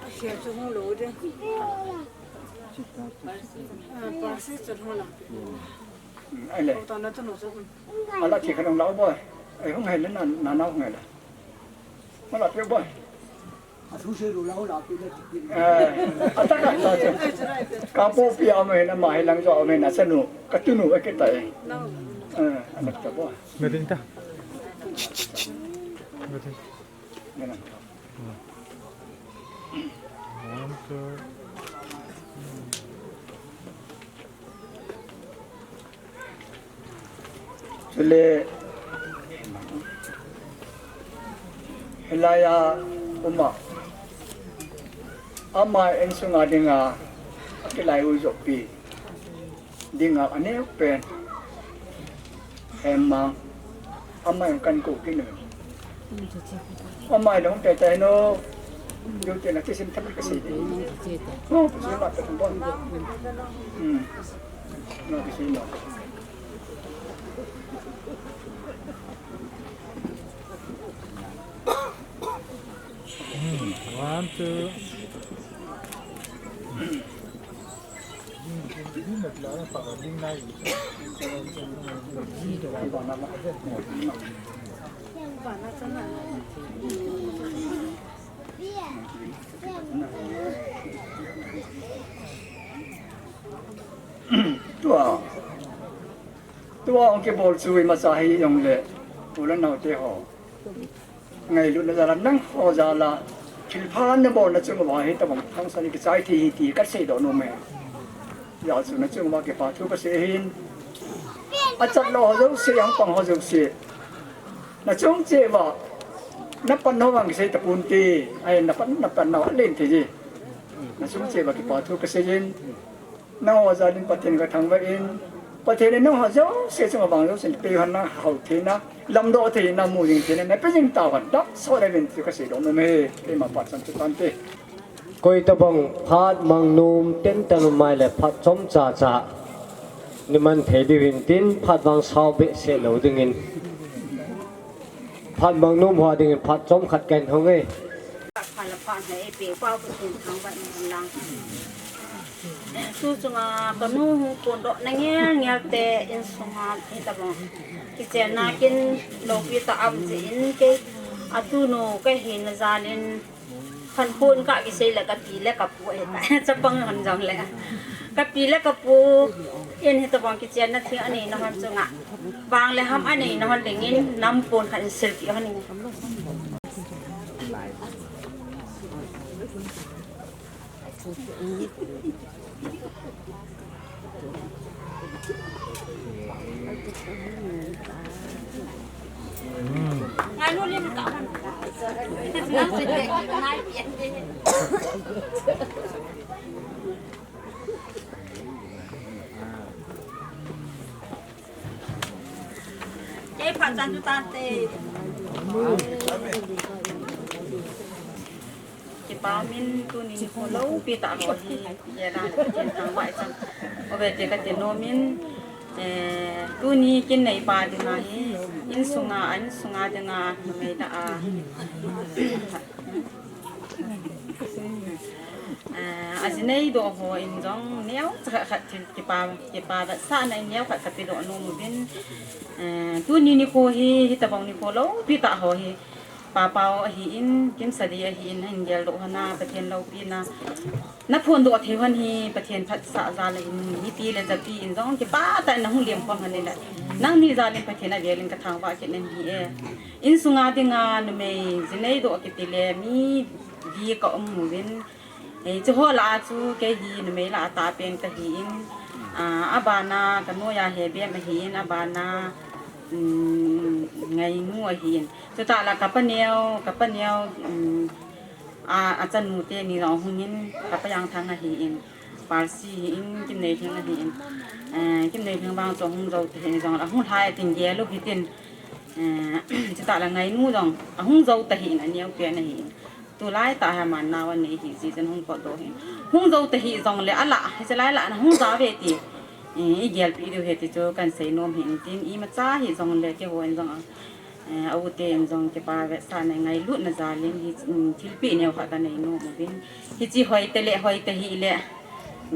Akhel jong lo de. Ah, pa se jong lo. Hmm, ai le. Ko ta na to no so. Ala ti khan la boy. Ai hung hai le na, na, na hung hai le. Mala pe boy. Athu sei lo la ho la pi na ti pi. Eh, ataka ta cha. Ka po pi a me na ma he lang jo me na cha nu. Ka tu nu a ke ta e. Eh, anak ta bo. Ngading ta. Ngading. Ngading. One, two. Chule, hilai a um a, ama insunga dinga, akilai u jopi, dinga aneo pen, hemang, ama in kan ko kinu. Amai long te te no. Yo te na kisim thak ka sei de. No, kisim ma te bon. Hmm. No, kisim ma. Hmm, one, two. Tua. Tua ong kibol chu imacha hi jong le. U le nao te ho. Ngailutna jal a nangho jal a thilpha nabolna chung uva hitobang thangsan kichai thei hi ti kasei doh nom e. Hijeh chun nachung uva kipa thu kasei ahin. Achat lou ho jouse, ahung pang ho jouse. Nachung cheh uva napan ho vang kisei tapon te. Ahin napan, napan nau alen thei ji. Nachung cheh uva kipa thu kasei jin. Nangho jal in Pathen kathangvah in, Pathen in nangho jouse chunga vang jouse in pehon na hao theina, lamdoh theina, mu jing theina, napeh jing tauhen, damsot uvin ti kasei doh nom e, keima phat chan chu tante. Koi tabang phat mang nom tenten um ahile phat chomcha cha ni man thei diu hintin, phat vang sao behseh lou dingin. Phat mang nom ho dingin phat chomkhat kahin hong e. Phat la phat na e pe pa ko tin thang ba in lang. Tu chunga kanu hung kondoh na ngel ngel te insunga hitabang. Kichenna kin loupi ta am che in ke. Atunu kahi na jal in. Khankho in ka kisei le kapi le kapu ahi ta. Chapang hon jong le. Kapi le kapu in hitabang kichenna thil anei na hon chunga. Vang le ham anei na hon dingin nam pon khat in silpeh hon in. Kei phat chan chu tante. Kipa min tuni nikho loupi tah ho hi, ye la le Pathen thangvah i chan. Ove te kati nom in, eh, tuni kin neipa dinga hi, insunga, insunga dinga, numei lah a. Eh, aji neidoh ho in jong neocha khat khat thil kipa, kipa vetsahna in neokhat kapedoh nom uvin. Eh, tuni nikho hi, hitabang nikho loupi tah ho hi. Papao ahin, Kimsadi ahin, ahin geldoh hon a, Pathen loupina. Naphondoh thei hon hi, Pathen phatsah jal ahin, mipi le japi in jong kipah tah in nahung lemkhom hon in le. Nangni jal in Pathen avel in kathangvah kit nahi e. Insunga dinga numei, ji neidoh kiti le, mi vi kaum uvin. Hiche ho lah a chu kei hi numei lah a tahpen kahin, ah, abana kanoiya Hebem ahin, abana, um, Ngainu ahin. Chutah la kapa neo, kapa neo, um, a, achanu teni jong hung in, kapa Jangthang ahin, Parsi ahin, Kimneilhing ahin. Eh, Kimneilhing vang chu ahung jou tahih in jong, ahung lhai tin gel u hitin. Eh, chutah la Ngainu jong, ahung jou tahih in, aneopen ahin. Tulai tah hi aman nao anei hi, ji jen hung potdoh hi. Hung jou tahih jongle alah, hiche lai lah na hung ja uve ti. I, i gelpeh diu ahi ti chu kahin sei nom ahin tin, imacha hih jongle keiho in jong a, eh, a u te in jong kipa vetsahna ngailutna jal in hi, um, thilpeh neokhat kanei nom uvin. Hiche hoi tele, hoi tahih le,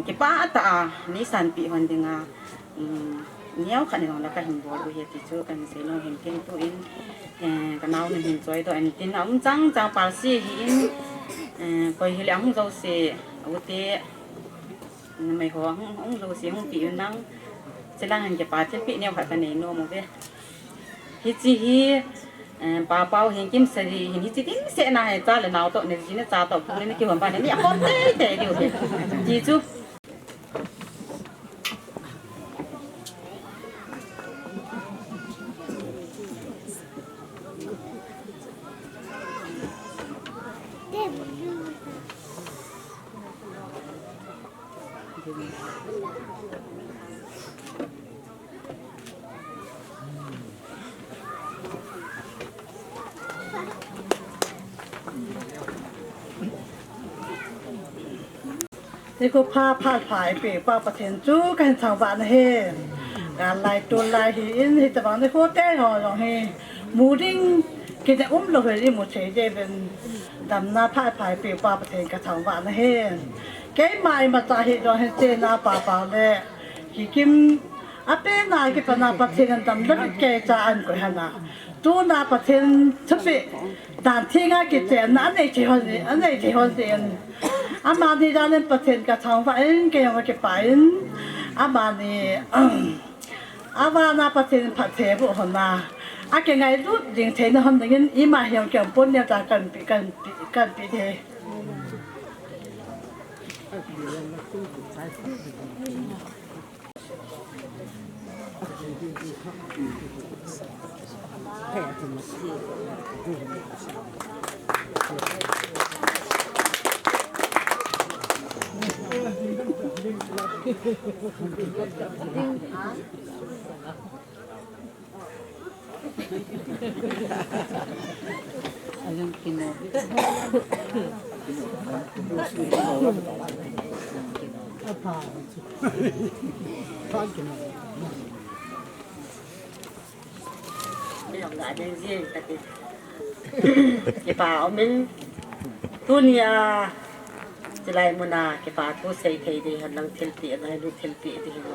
kipah tah a, neisanpeh hon dinga, um, Neo khat ni jong la kahin bol u ahi ti chu kahin sei nom in tin tuin, eh, ka naonu hin choi doh in tin aum chang chang pa si hi in, eh, koi hile ahung jouse, ute, numei ho ahung, ahung jouse hung pi un lang, chilang hin kipa thilpeh neo khat kanei nom uve. Hiche hi, eh, Papa u hin Kimsari hin hiche dimset na hi cha le nao toh, neji necha toh, pu le nakihon pa hi ni akhom teitei diu hi. Ti chu. Nikho pha, phat pha eipeh pa Pathen chu kahin thangvah na ahi. Gal lai tol lai hi in, hitobang nikho te ho jong hi mu ding kinei umlou hi imu thei jeh uvin, damna pha, pha eipeh pa Pathen kathangvah na ahi. Keima imacha hi jong hin chena Papa le Kikim, apenna kipana Pathen in damna keicha ahin koi hana. Tuna Pathen thupeh dan thenga kichenna anei thei hon, anei thei hon tin. Amani dan in Pathen kathangvah in, kei jong kakipah in. Amani, avana Pathen phatthei boh hon a, akingailut ding theina hon dingin ima hi jong kei jong pon neocha kahin pe, kahin pe, kahin pe ding ahi. Kipa umin, tunia chilai muna kipa thu sei thei ding hen lang thilpeh, ngailut thilpeh ding hen.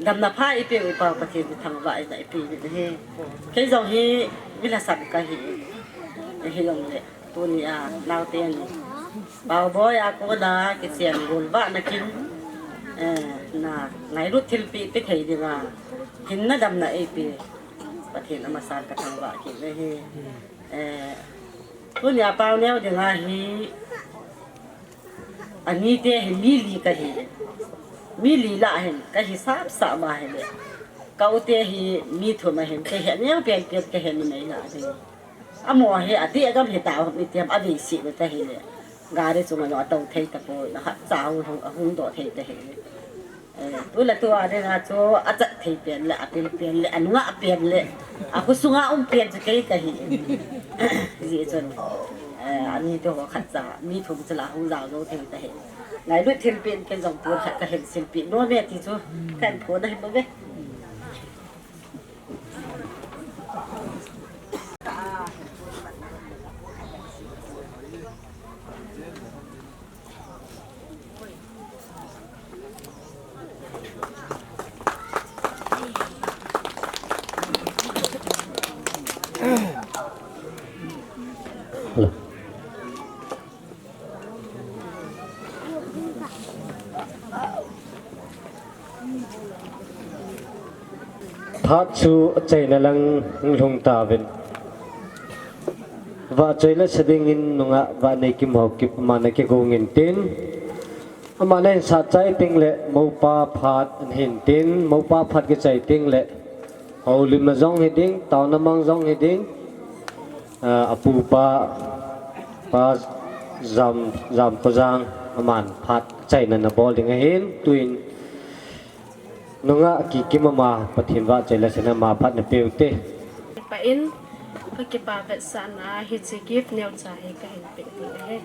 Damna pha eipeh u pa Pathen chu thangvah in eipeh u ahi. Kei jong hi mi lhasam kahi, hijongle tunia naote ni Paoboi a kona kichen gol vah na kin, eh, na ngailut thilpeh pe thei dinga hinna damna eipeh Pathen amasan kathangvah kit uve. Eh, tunia Paoneo dinga hi, anite hi mi li kahi, mi li lah hin kahi sapsap ma hile, ka ute hi mi thum ahin, kahe neo penpen kahe numei lah ding. Amaho hi adeh gam hita ham iti ham avei sih le tahile, gari chunga jong atou thei tapoi, na khatcha ahung, ahung doh thei tahile. Eh, tu le tu a dinga chu achat thei pen le, apil pen le, anungah pen le, akhosunga um pen chu kei kahi. Hijeh chun, eh, anite ho khatcha mi thum chu la hung jao jou thei tahi. Ngailut thilpeh in ken jong tun khat kahin silpeh nom e ti chu kahin phon ahi bouve. Phat chu achaina lang hung lhung tauvin. Vahchoi lasa dingin nungah Vahneikim Haokip aman akigong intin, aman ahin sat chai teng le moupa phat ahin tin, moupa phat kichai teng le houlimna jong hiding, taona mang jong hiding, ah, apupa, Pa Jam, Jamkhojang aman phat chaina ana bol ding ahin, tuin nungah Kikim ama Pathen vahchoi lasa in ama phat napeh ute. Kipah in, kakipa vetsahna a hiche gift neocha hi kahin peh ding ahi.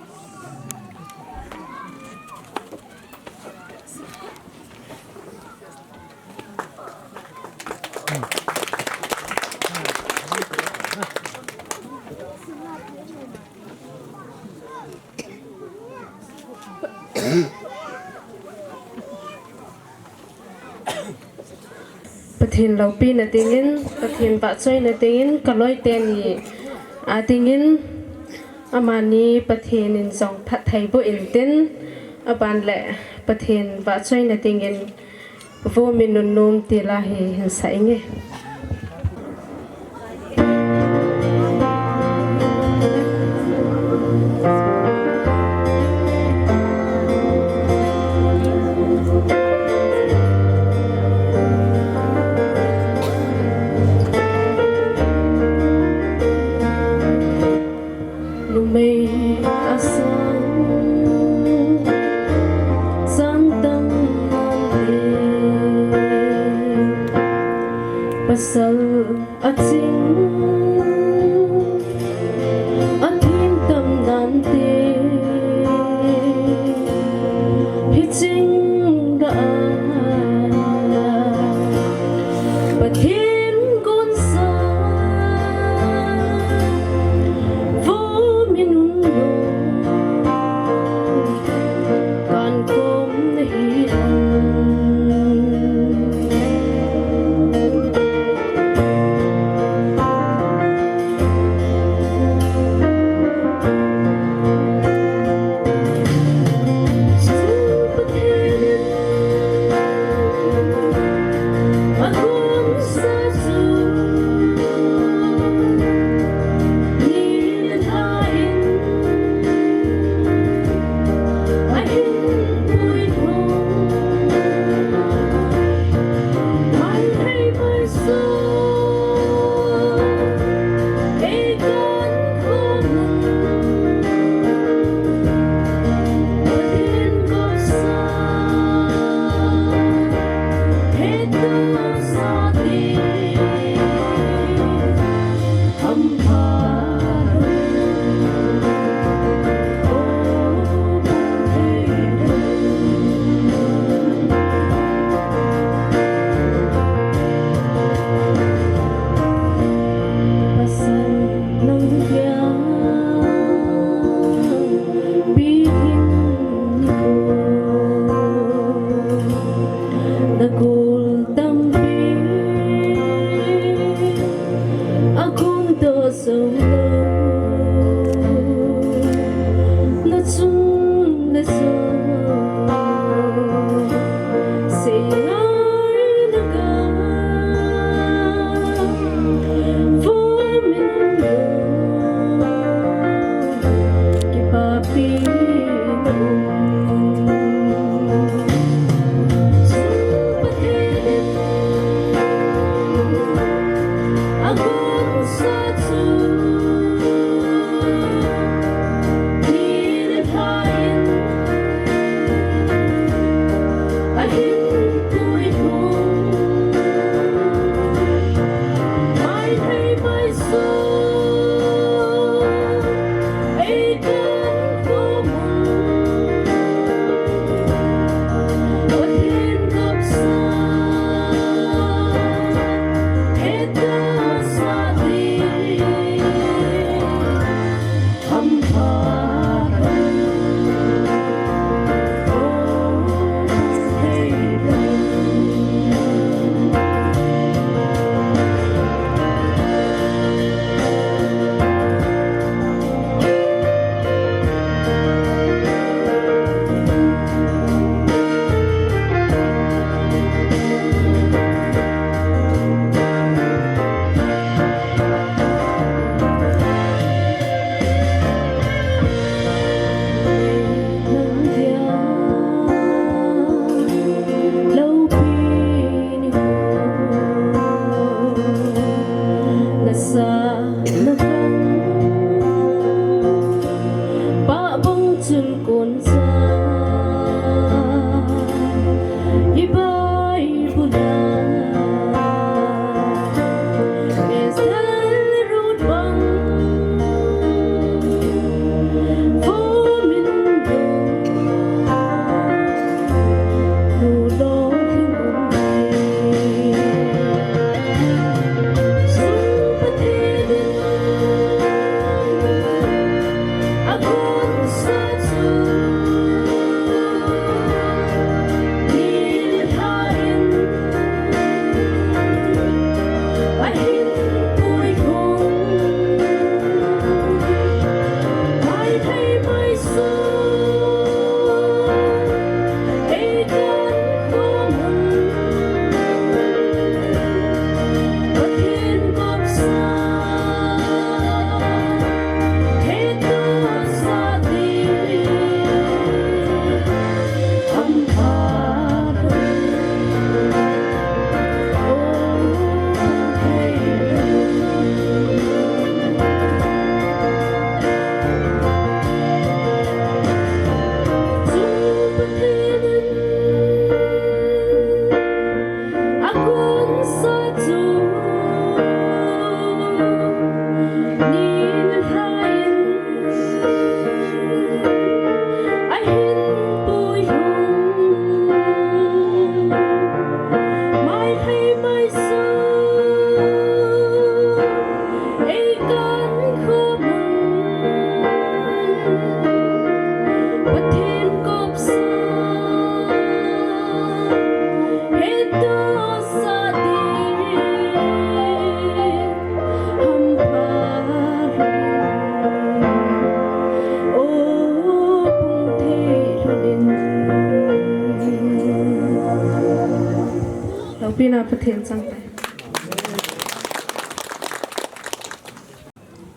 Pathen loupina dingin, Pathen vahchoina dingin, kaloi teni a dingin, amani Pathen in jong phatthei boh intin, aban le Pathen vahchoina dingin, Vo Minun Nom ti la hi hin sa inge. Numei asang, sang tam nante, pasal aching, athim tam nante, hiching da a, Pathen gonsa, Vo Minun Nom, kan kom na hi.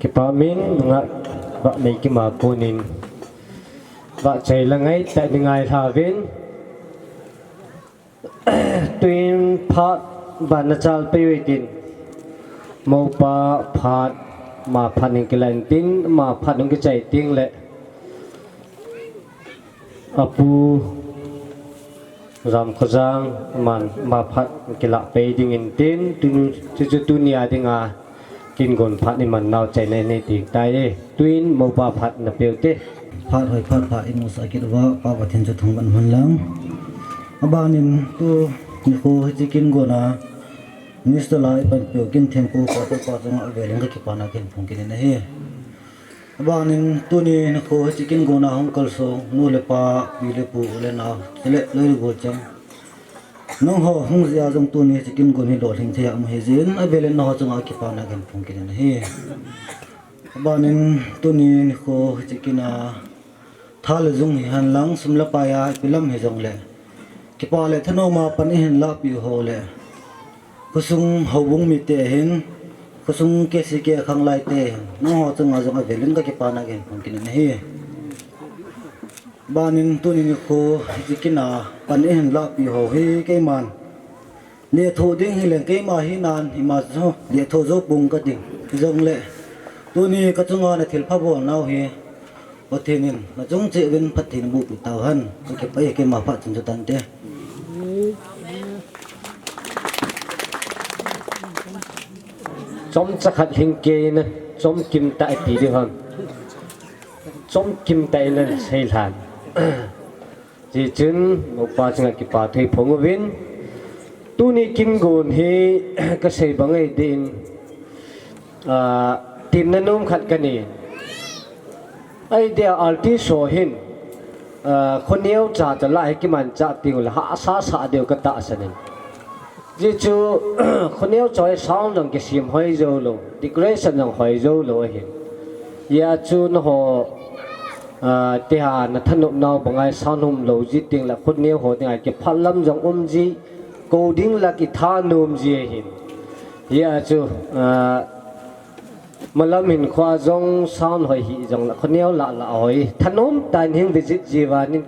Kipa min nunga ba mei kima konin ba chei la ngai ta ni ngai hlavin. Tuin phat ba na chal pe ui tin. Mopa phat ma phat ning kilan tin ma phat ning kichai ting le. Apu Ram Khojang man ma phat kila pe ding in tin tu chu tu nia dinga. Kin gon phat ni man nau chai nei nei ti tai e. Tuin mopa phat na peu te. Phat hoi phat pha i mu sa kit uva, Pa Pathen chu thangvah in man lang. Abanin tuni kho hiche kin gona, Mister Lai pan peu kin thempu pa pa chunga avelin ka kipana kin phong kin in ahi. Abanin tuni nikho hiche kin gona hung kalsong, nu le pa, pi le pu, u le nau, chule loi le gol chang. Nangho hung jeh a jong tuni hiche kin gon hi lolhing thei a um ahi jeh in, avelin nangho chunga kipana kin phong kin in ahi. Abanin tuni nikho hiche kin a, tha le jung hihen lang, sum le pai a ipi lam hijongle, kipa le thanom a pan ihin lahpeh u ho le, khosung houbung mite hin, khosung K C K khang lai te hin, nangho chunga jong avelin ka kipana kin phong kin in ahi. Abanin tuni nikho hiche kin a pan ihin lahpeh u ho hi keiman letho ding hileng keima hinan ima chu letho jou pong ka ding. Hijongle tuni ka chunga na thilpha bol nau hi Pathen in na chung cheh uvin phatthei na boh peh tau hen. Ka kipah e, keima phat chun chu tante. Chomcha khat lhing kei na, chomkim tah ti ding ham. Chomkim tah in na sei lhan. Hijeh chun, mopa chunga kipa thu phong uvin. Tuni kin gon hi ka sei bang ahi din, ah, temna nom khat ka nei. Ahi dia artist ho hin, ah, khoneo cha cha la hi kimanchah teng ule hahsa sah diu ka tahsan in. Hijeh chun, khoneo cha hi sound jong kisem hoi jou lou, decoration jong hoi jou lou ahin. Hijeh chun nangho, ah, tia na thanop nau banga sound hum lou ji teng le khoneo ho dinga kipah lam jong um ji, kou ding la kithanom ji ahin. Hijeh chun, ah, malam hin khoa jong sound hoi hih jongle khoneo lah lah hoi. Thanom tah in hin visit ji uva nin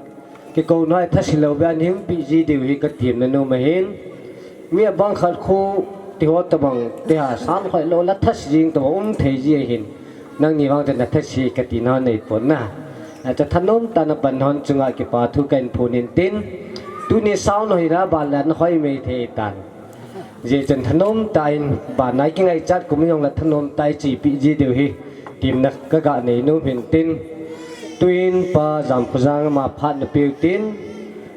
kikou nau hi thase lou beh in hin peh ji diu hi ka temna nom ahin. Mi abang khat khu ti ho tabang tia sound hoi lou le thase jing tabang um thei ji ahin. Nangni vang chu na thase ka tina nei pon na. Achu thanom tah in na pan hon chunga kipa thu kahin phong in tin. Tuni sound hoi na ban le na hoi mei thei tan. Hijeh chun thanom tah in, bana kingaichat kum jong le thanom tah in chepi ji diu hi, temna ka ga nei nom hin tin, tuin Pa Jamkhojang ama phat na peu tin,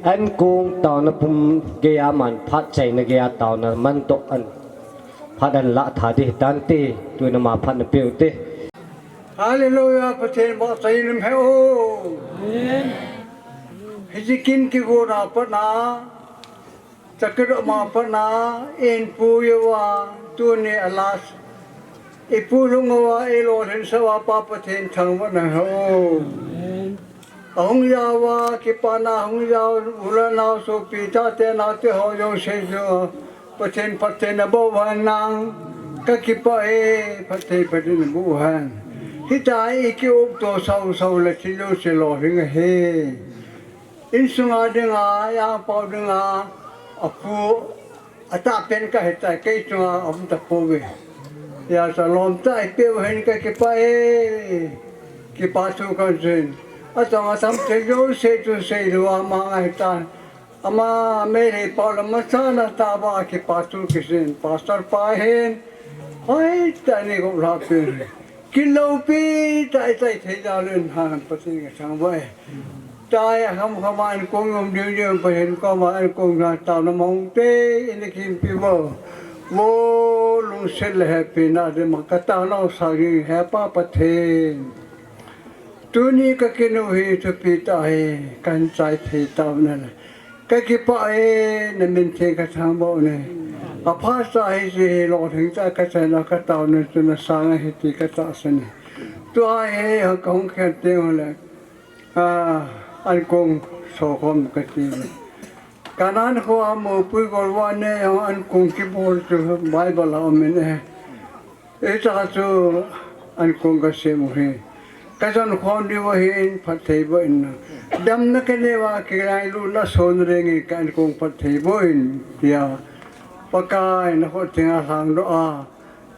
ankong taona pum geiya aman phat chaina geiya taona man toh an phat an lah tha ding tante, tuin ama phat na peu te. Hallelujah, Pathen bou chai lim he o. Amen. Hiche kin kigona pat na, Chakidom a pat na, in pu uva, tuni a last. I pu lhung uva, i lolhinsah uva, Pa Pathen thangvah na ho. Ahung jao uva, kipana hung jao, u le nao sopi chate naote ho jouse chu, Pathen phatthei na boh uhen nang, ka kipah e, phatthei phatthei na boh uhen. Hitia i ki-up to sau sau le thi jouse lolhing ahi. Insunga dinga, a-angpau dinga, apu, atahpen kahitai, kei chunga aum tapouve. Hijeh chun lomtah a eipeh u hin kakipah e, kipa thu kahin seiyin. Atong atam thei jouse chu seilou ama ngai tan. Ama Meitei pau le masanga tahbeh a kipa thu kiseiyin. Pastor pa hin, hoitah in eigop lhahpeh. Kiloupi tah a ichai thei jal in hen Pathen kathangvah e. Chai a kham kham a ankong um diu diu Pathen koma ankong na taona mong te in kinpi uvo. Vo lungset le hepina ding ma ka taona u sa ding he Pa Pathen. Tuni ka kin u hi thupi tah hi kahin chai thei taona le. Ka kipah e, na min theng kathangvah u ne. Aphat sa hi hiche hi lolhing tah a ka chaina ka taona chu na sang ahi ti ka tahsan e. Tua hi, ha kahung khen teng ule. A, ankong sokhom kati le. Kanan khoa mopui golvah ne, ankong kibol chu Bible a um in e. Hitia chu ankong kasem u hi. Kajon khom diu ahin, phattheiboh in. Damna kanei uva, kingailutna son rengin ka ankong phattheiboh in, tia Pakai na khut thenga lhangdoh a,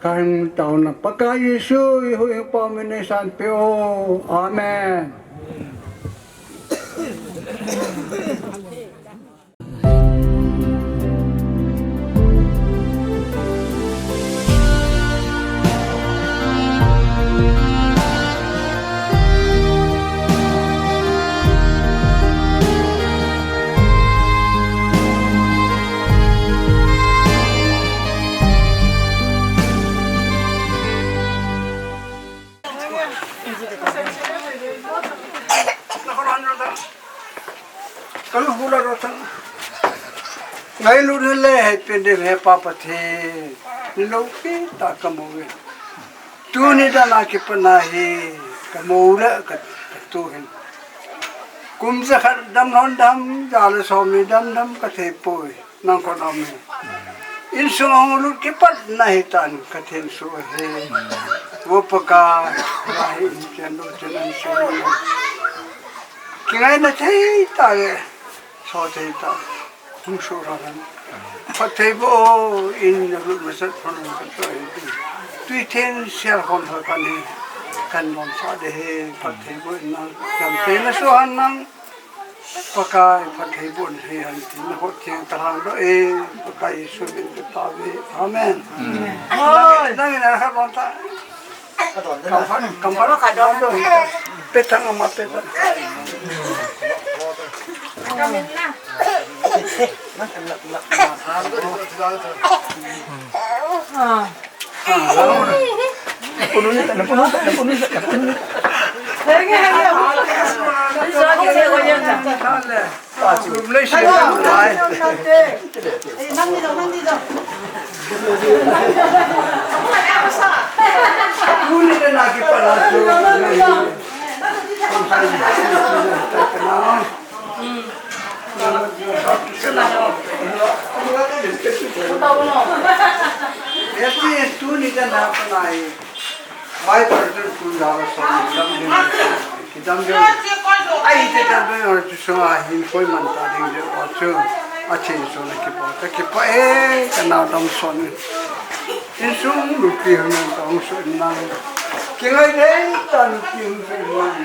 kahin taona Pakai Jesu i huhhingpa min in eisanpeh o. Amen. Kalhula rotang. Ngailut le hei pen dem he Pa Pathen. Ni loupi tah kamu ve. Tuni dan a kipat na hi kamu le ka, katu hin. Kum jakhat dam lhon dam, ja le som ni dam dam kathei poi. Nang khut a um e. Insung a hung lut kipat na hitan ka thensoh e. Vo Pakai, vahe in chen lo chen an chen lo. Kingaina thei tah le, so thei tah. Hung soh lha lhan. Phattheiboh in na lut masat lhon ka to e. Tui theng sel lhon lha kan hi. Kan lom sa de he, phattheiboh in na. Kan te na so han nang. Pakai, phattheiboh in hei hen tin, na khut thenga kalhangdoh e, Pakai Jesu min in katao e. Amen. Amen. Nang, nang in a khat don ta. Kam phat, kam phat, don don. Pe tang ama pe tang. Ah. Eti tuni kana panai. Bible tu tun da la so dam ding. Kidam ding. Ai te dam ding or tu so a hin koi man ta ding de o chu. A chen so na kipa. Ka kipa e kana dam son. Insung lupi hung ta hung so nang. Kingai dei ta lupi hung so nang.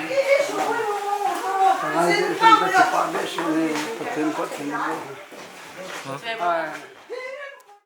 Kingai dei so ka kipa be so ni. Pathen, Pathen. Ai.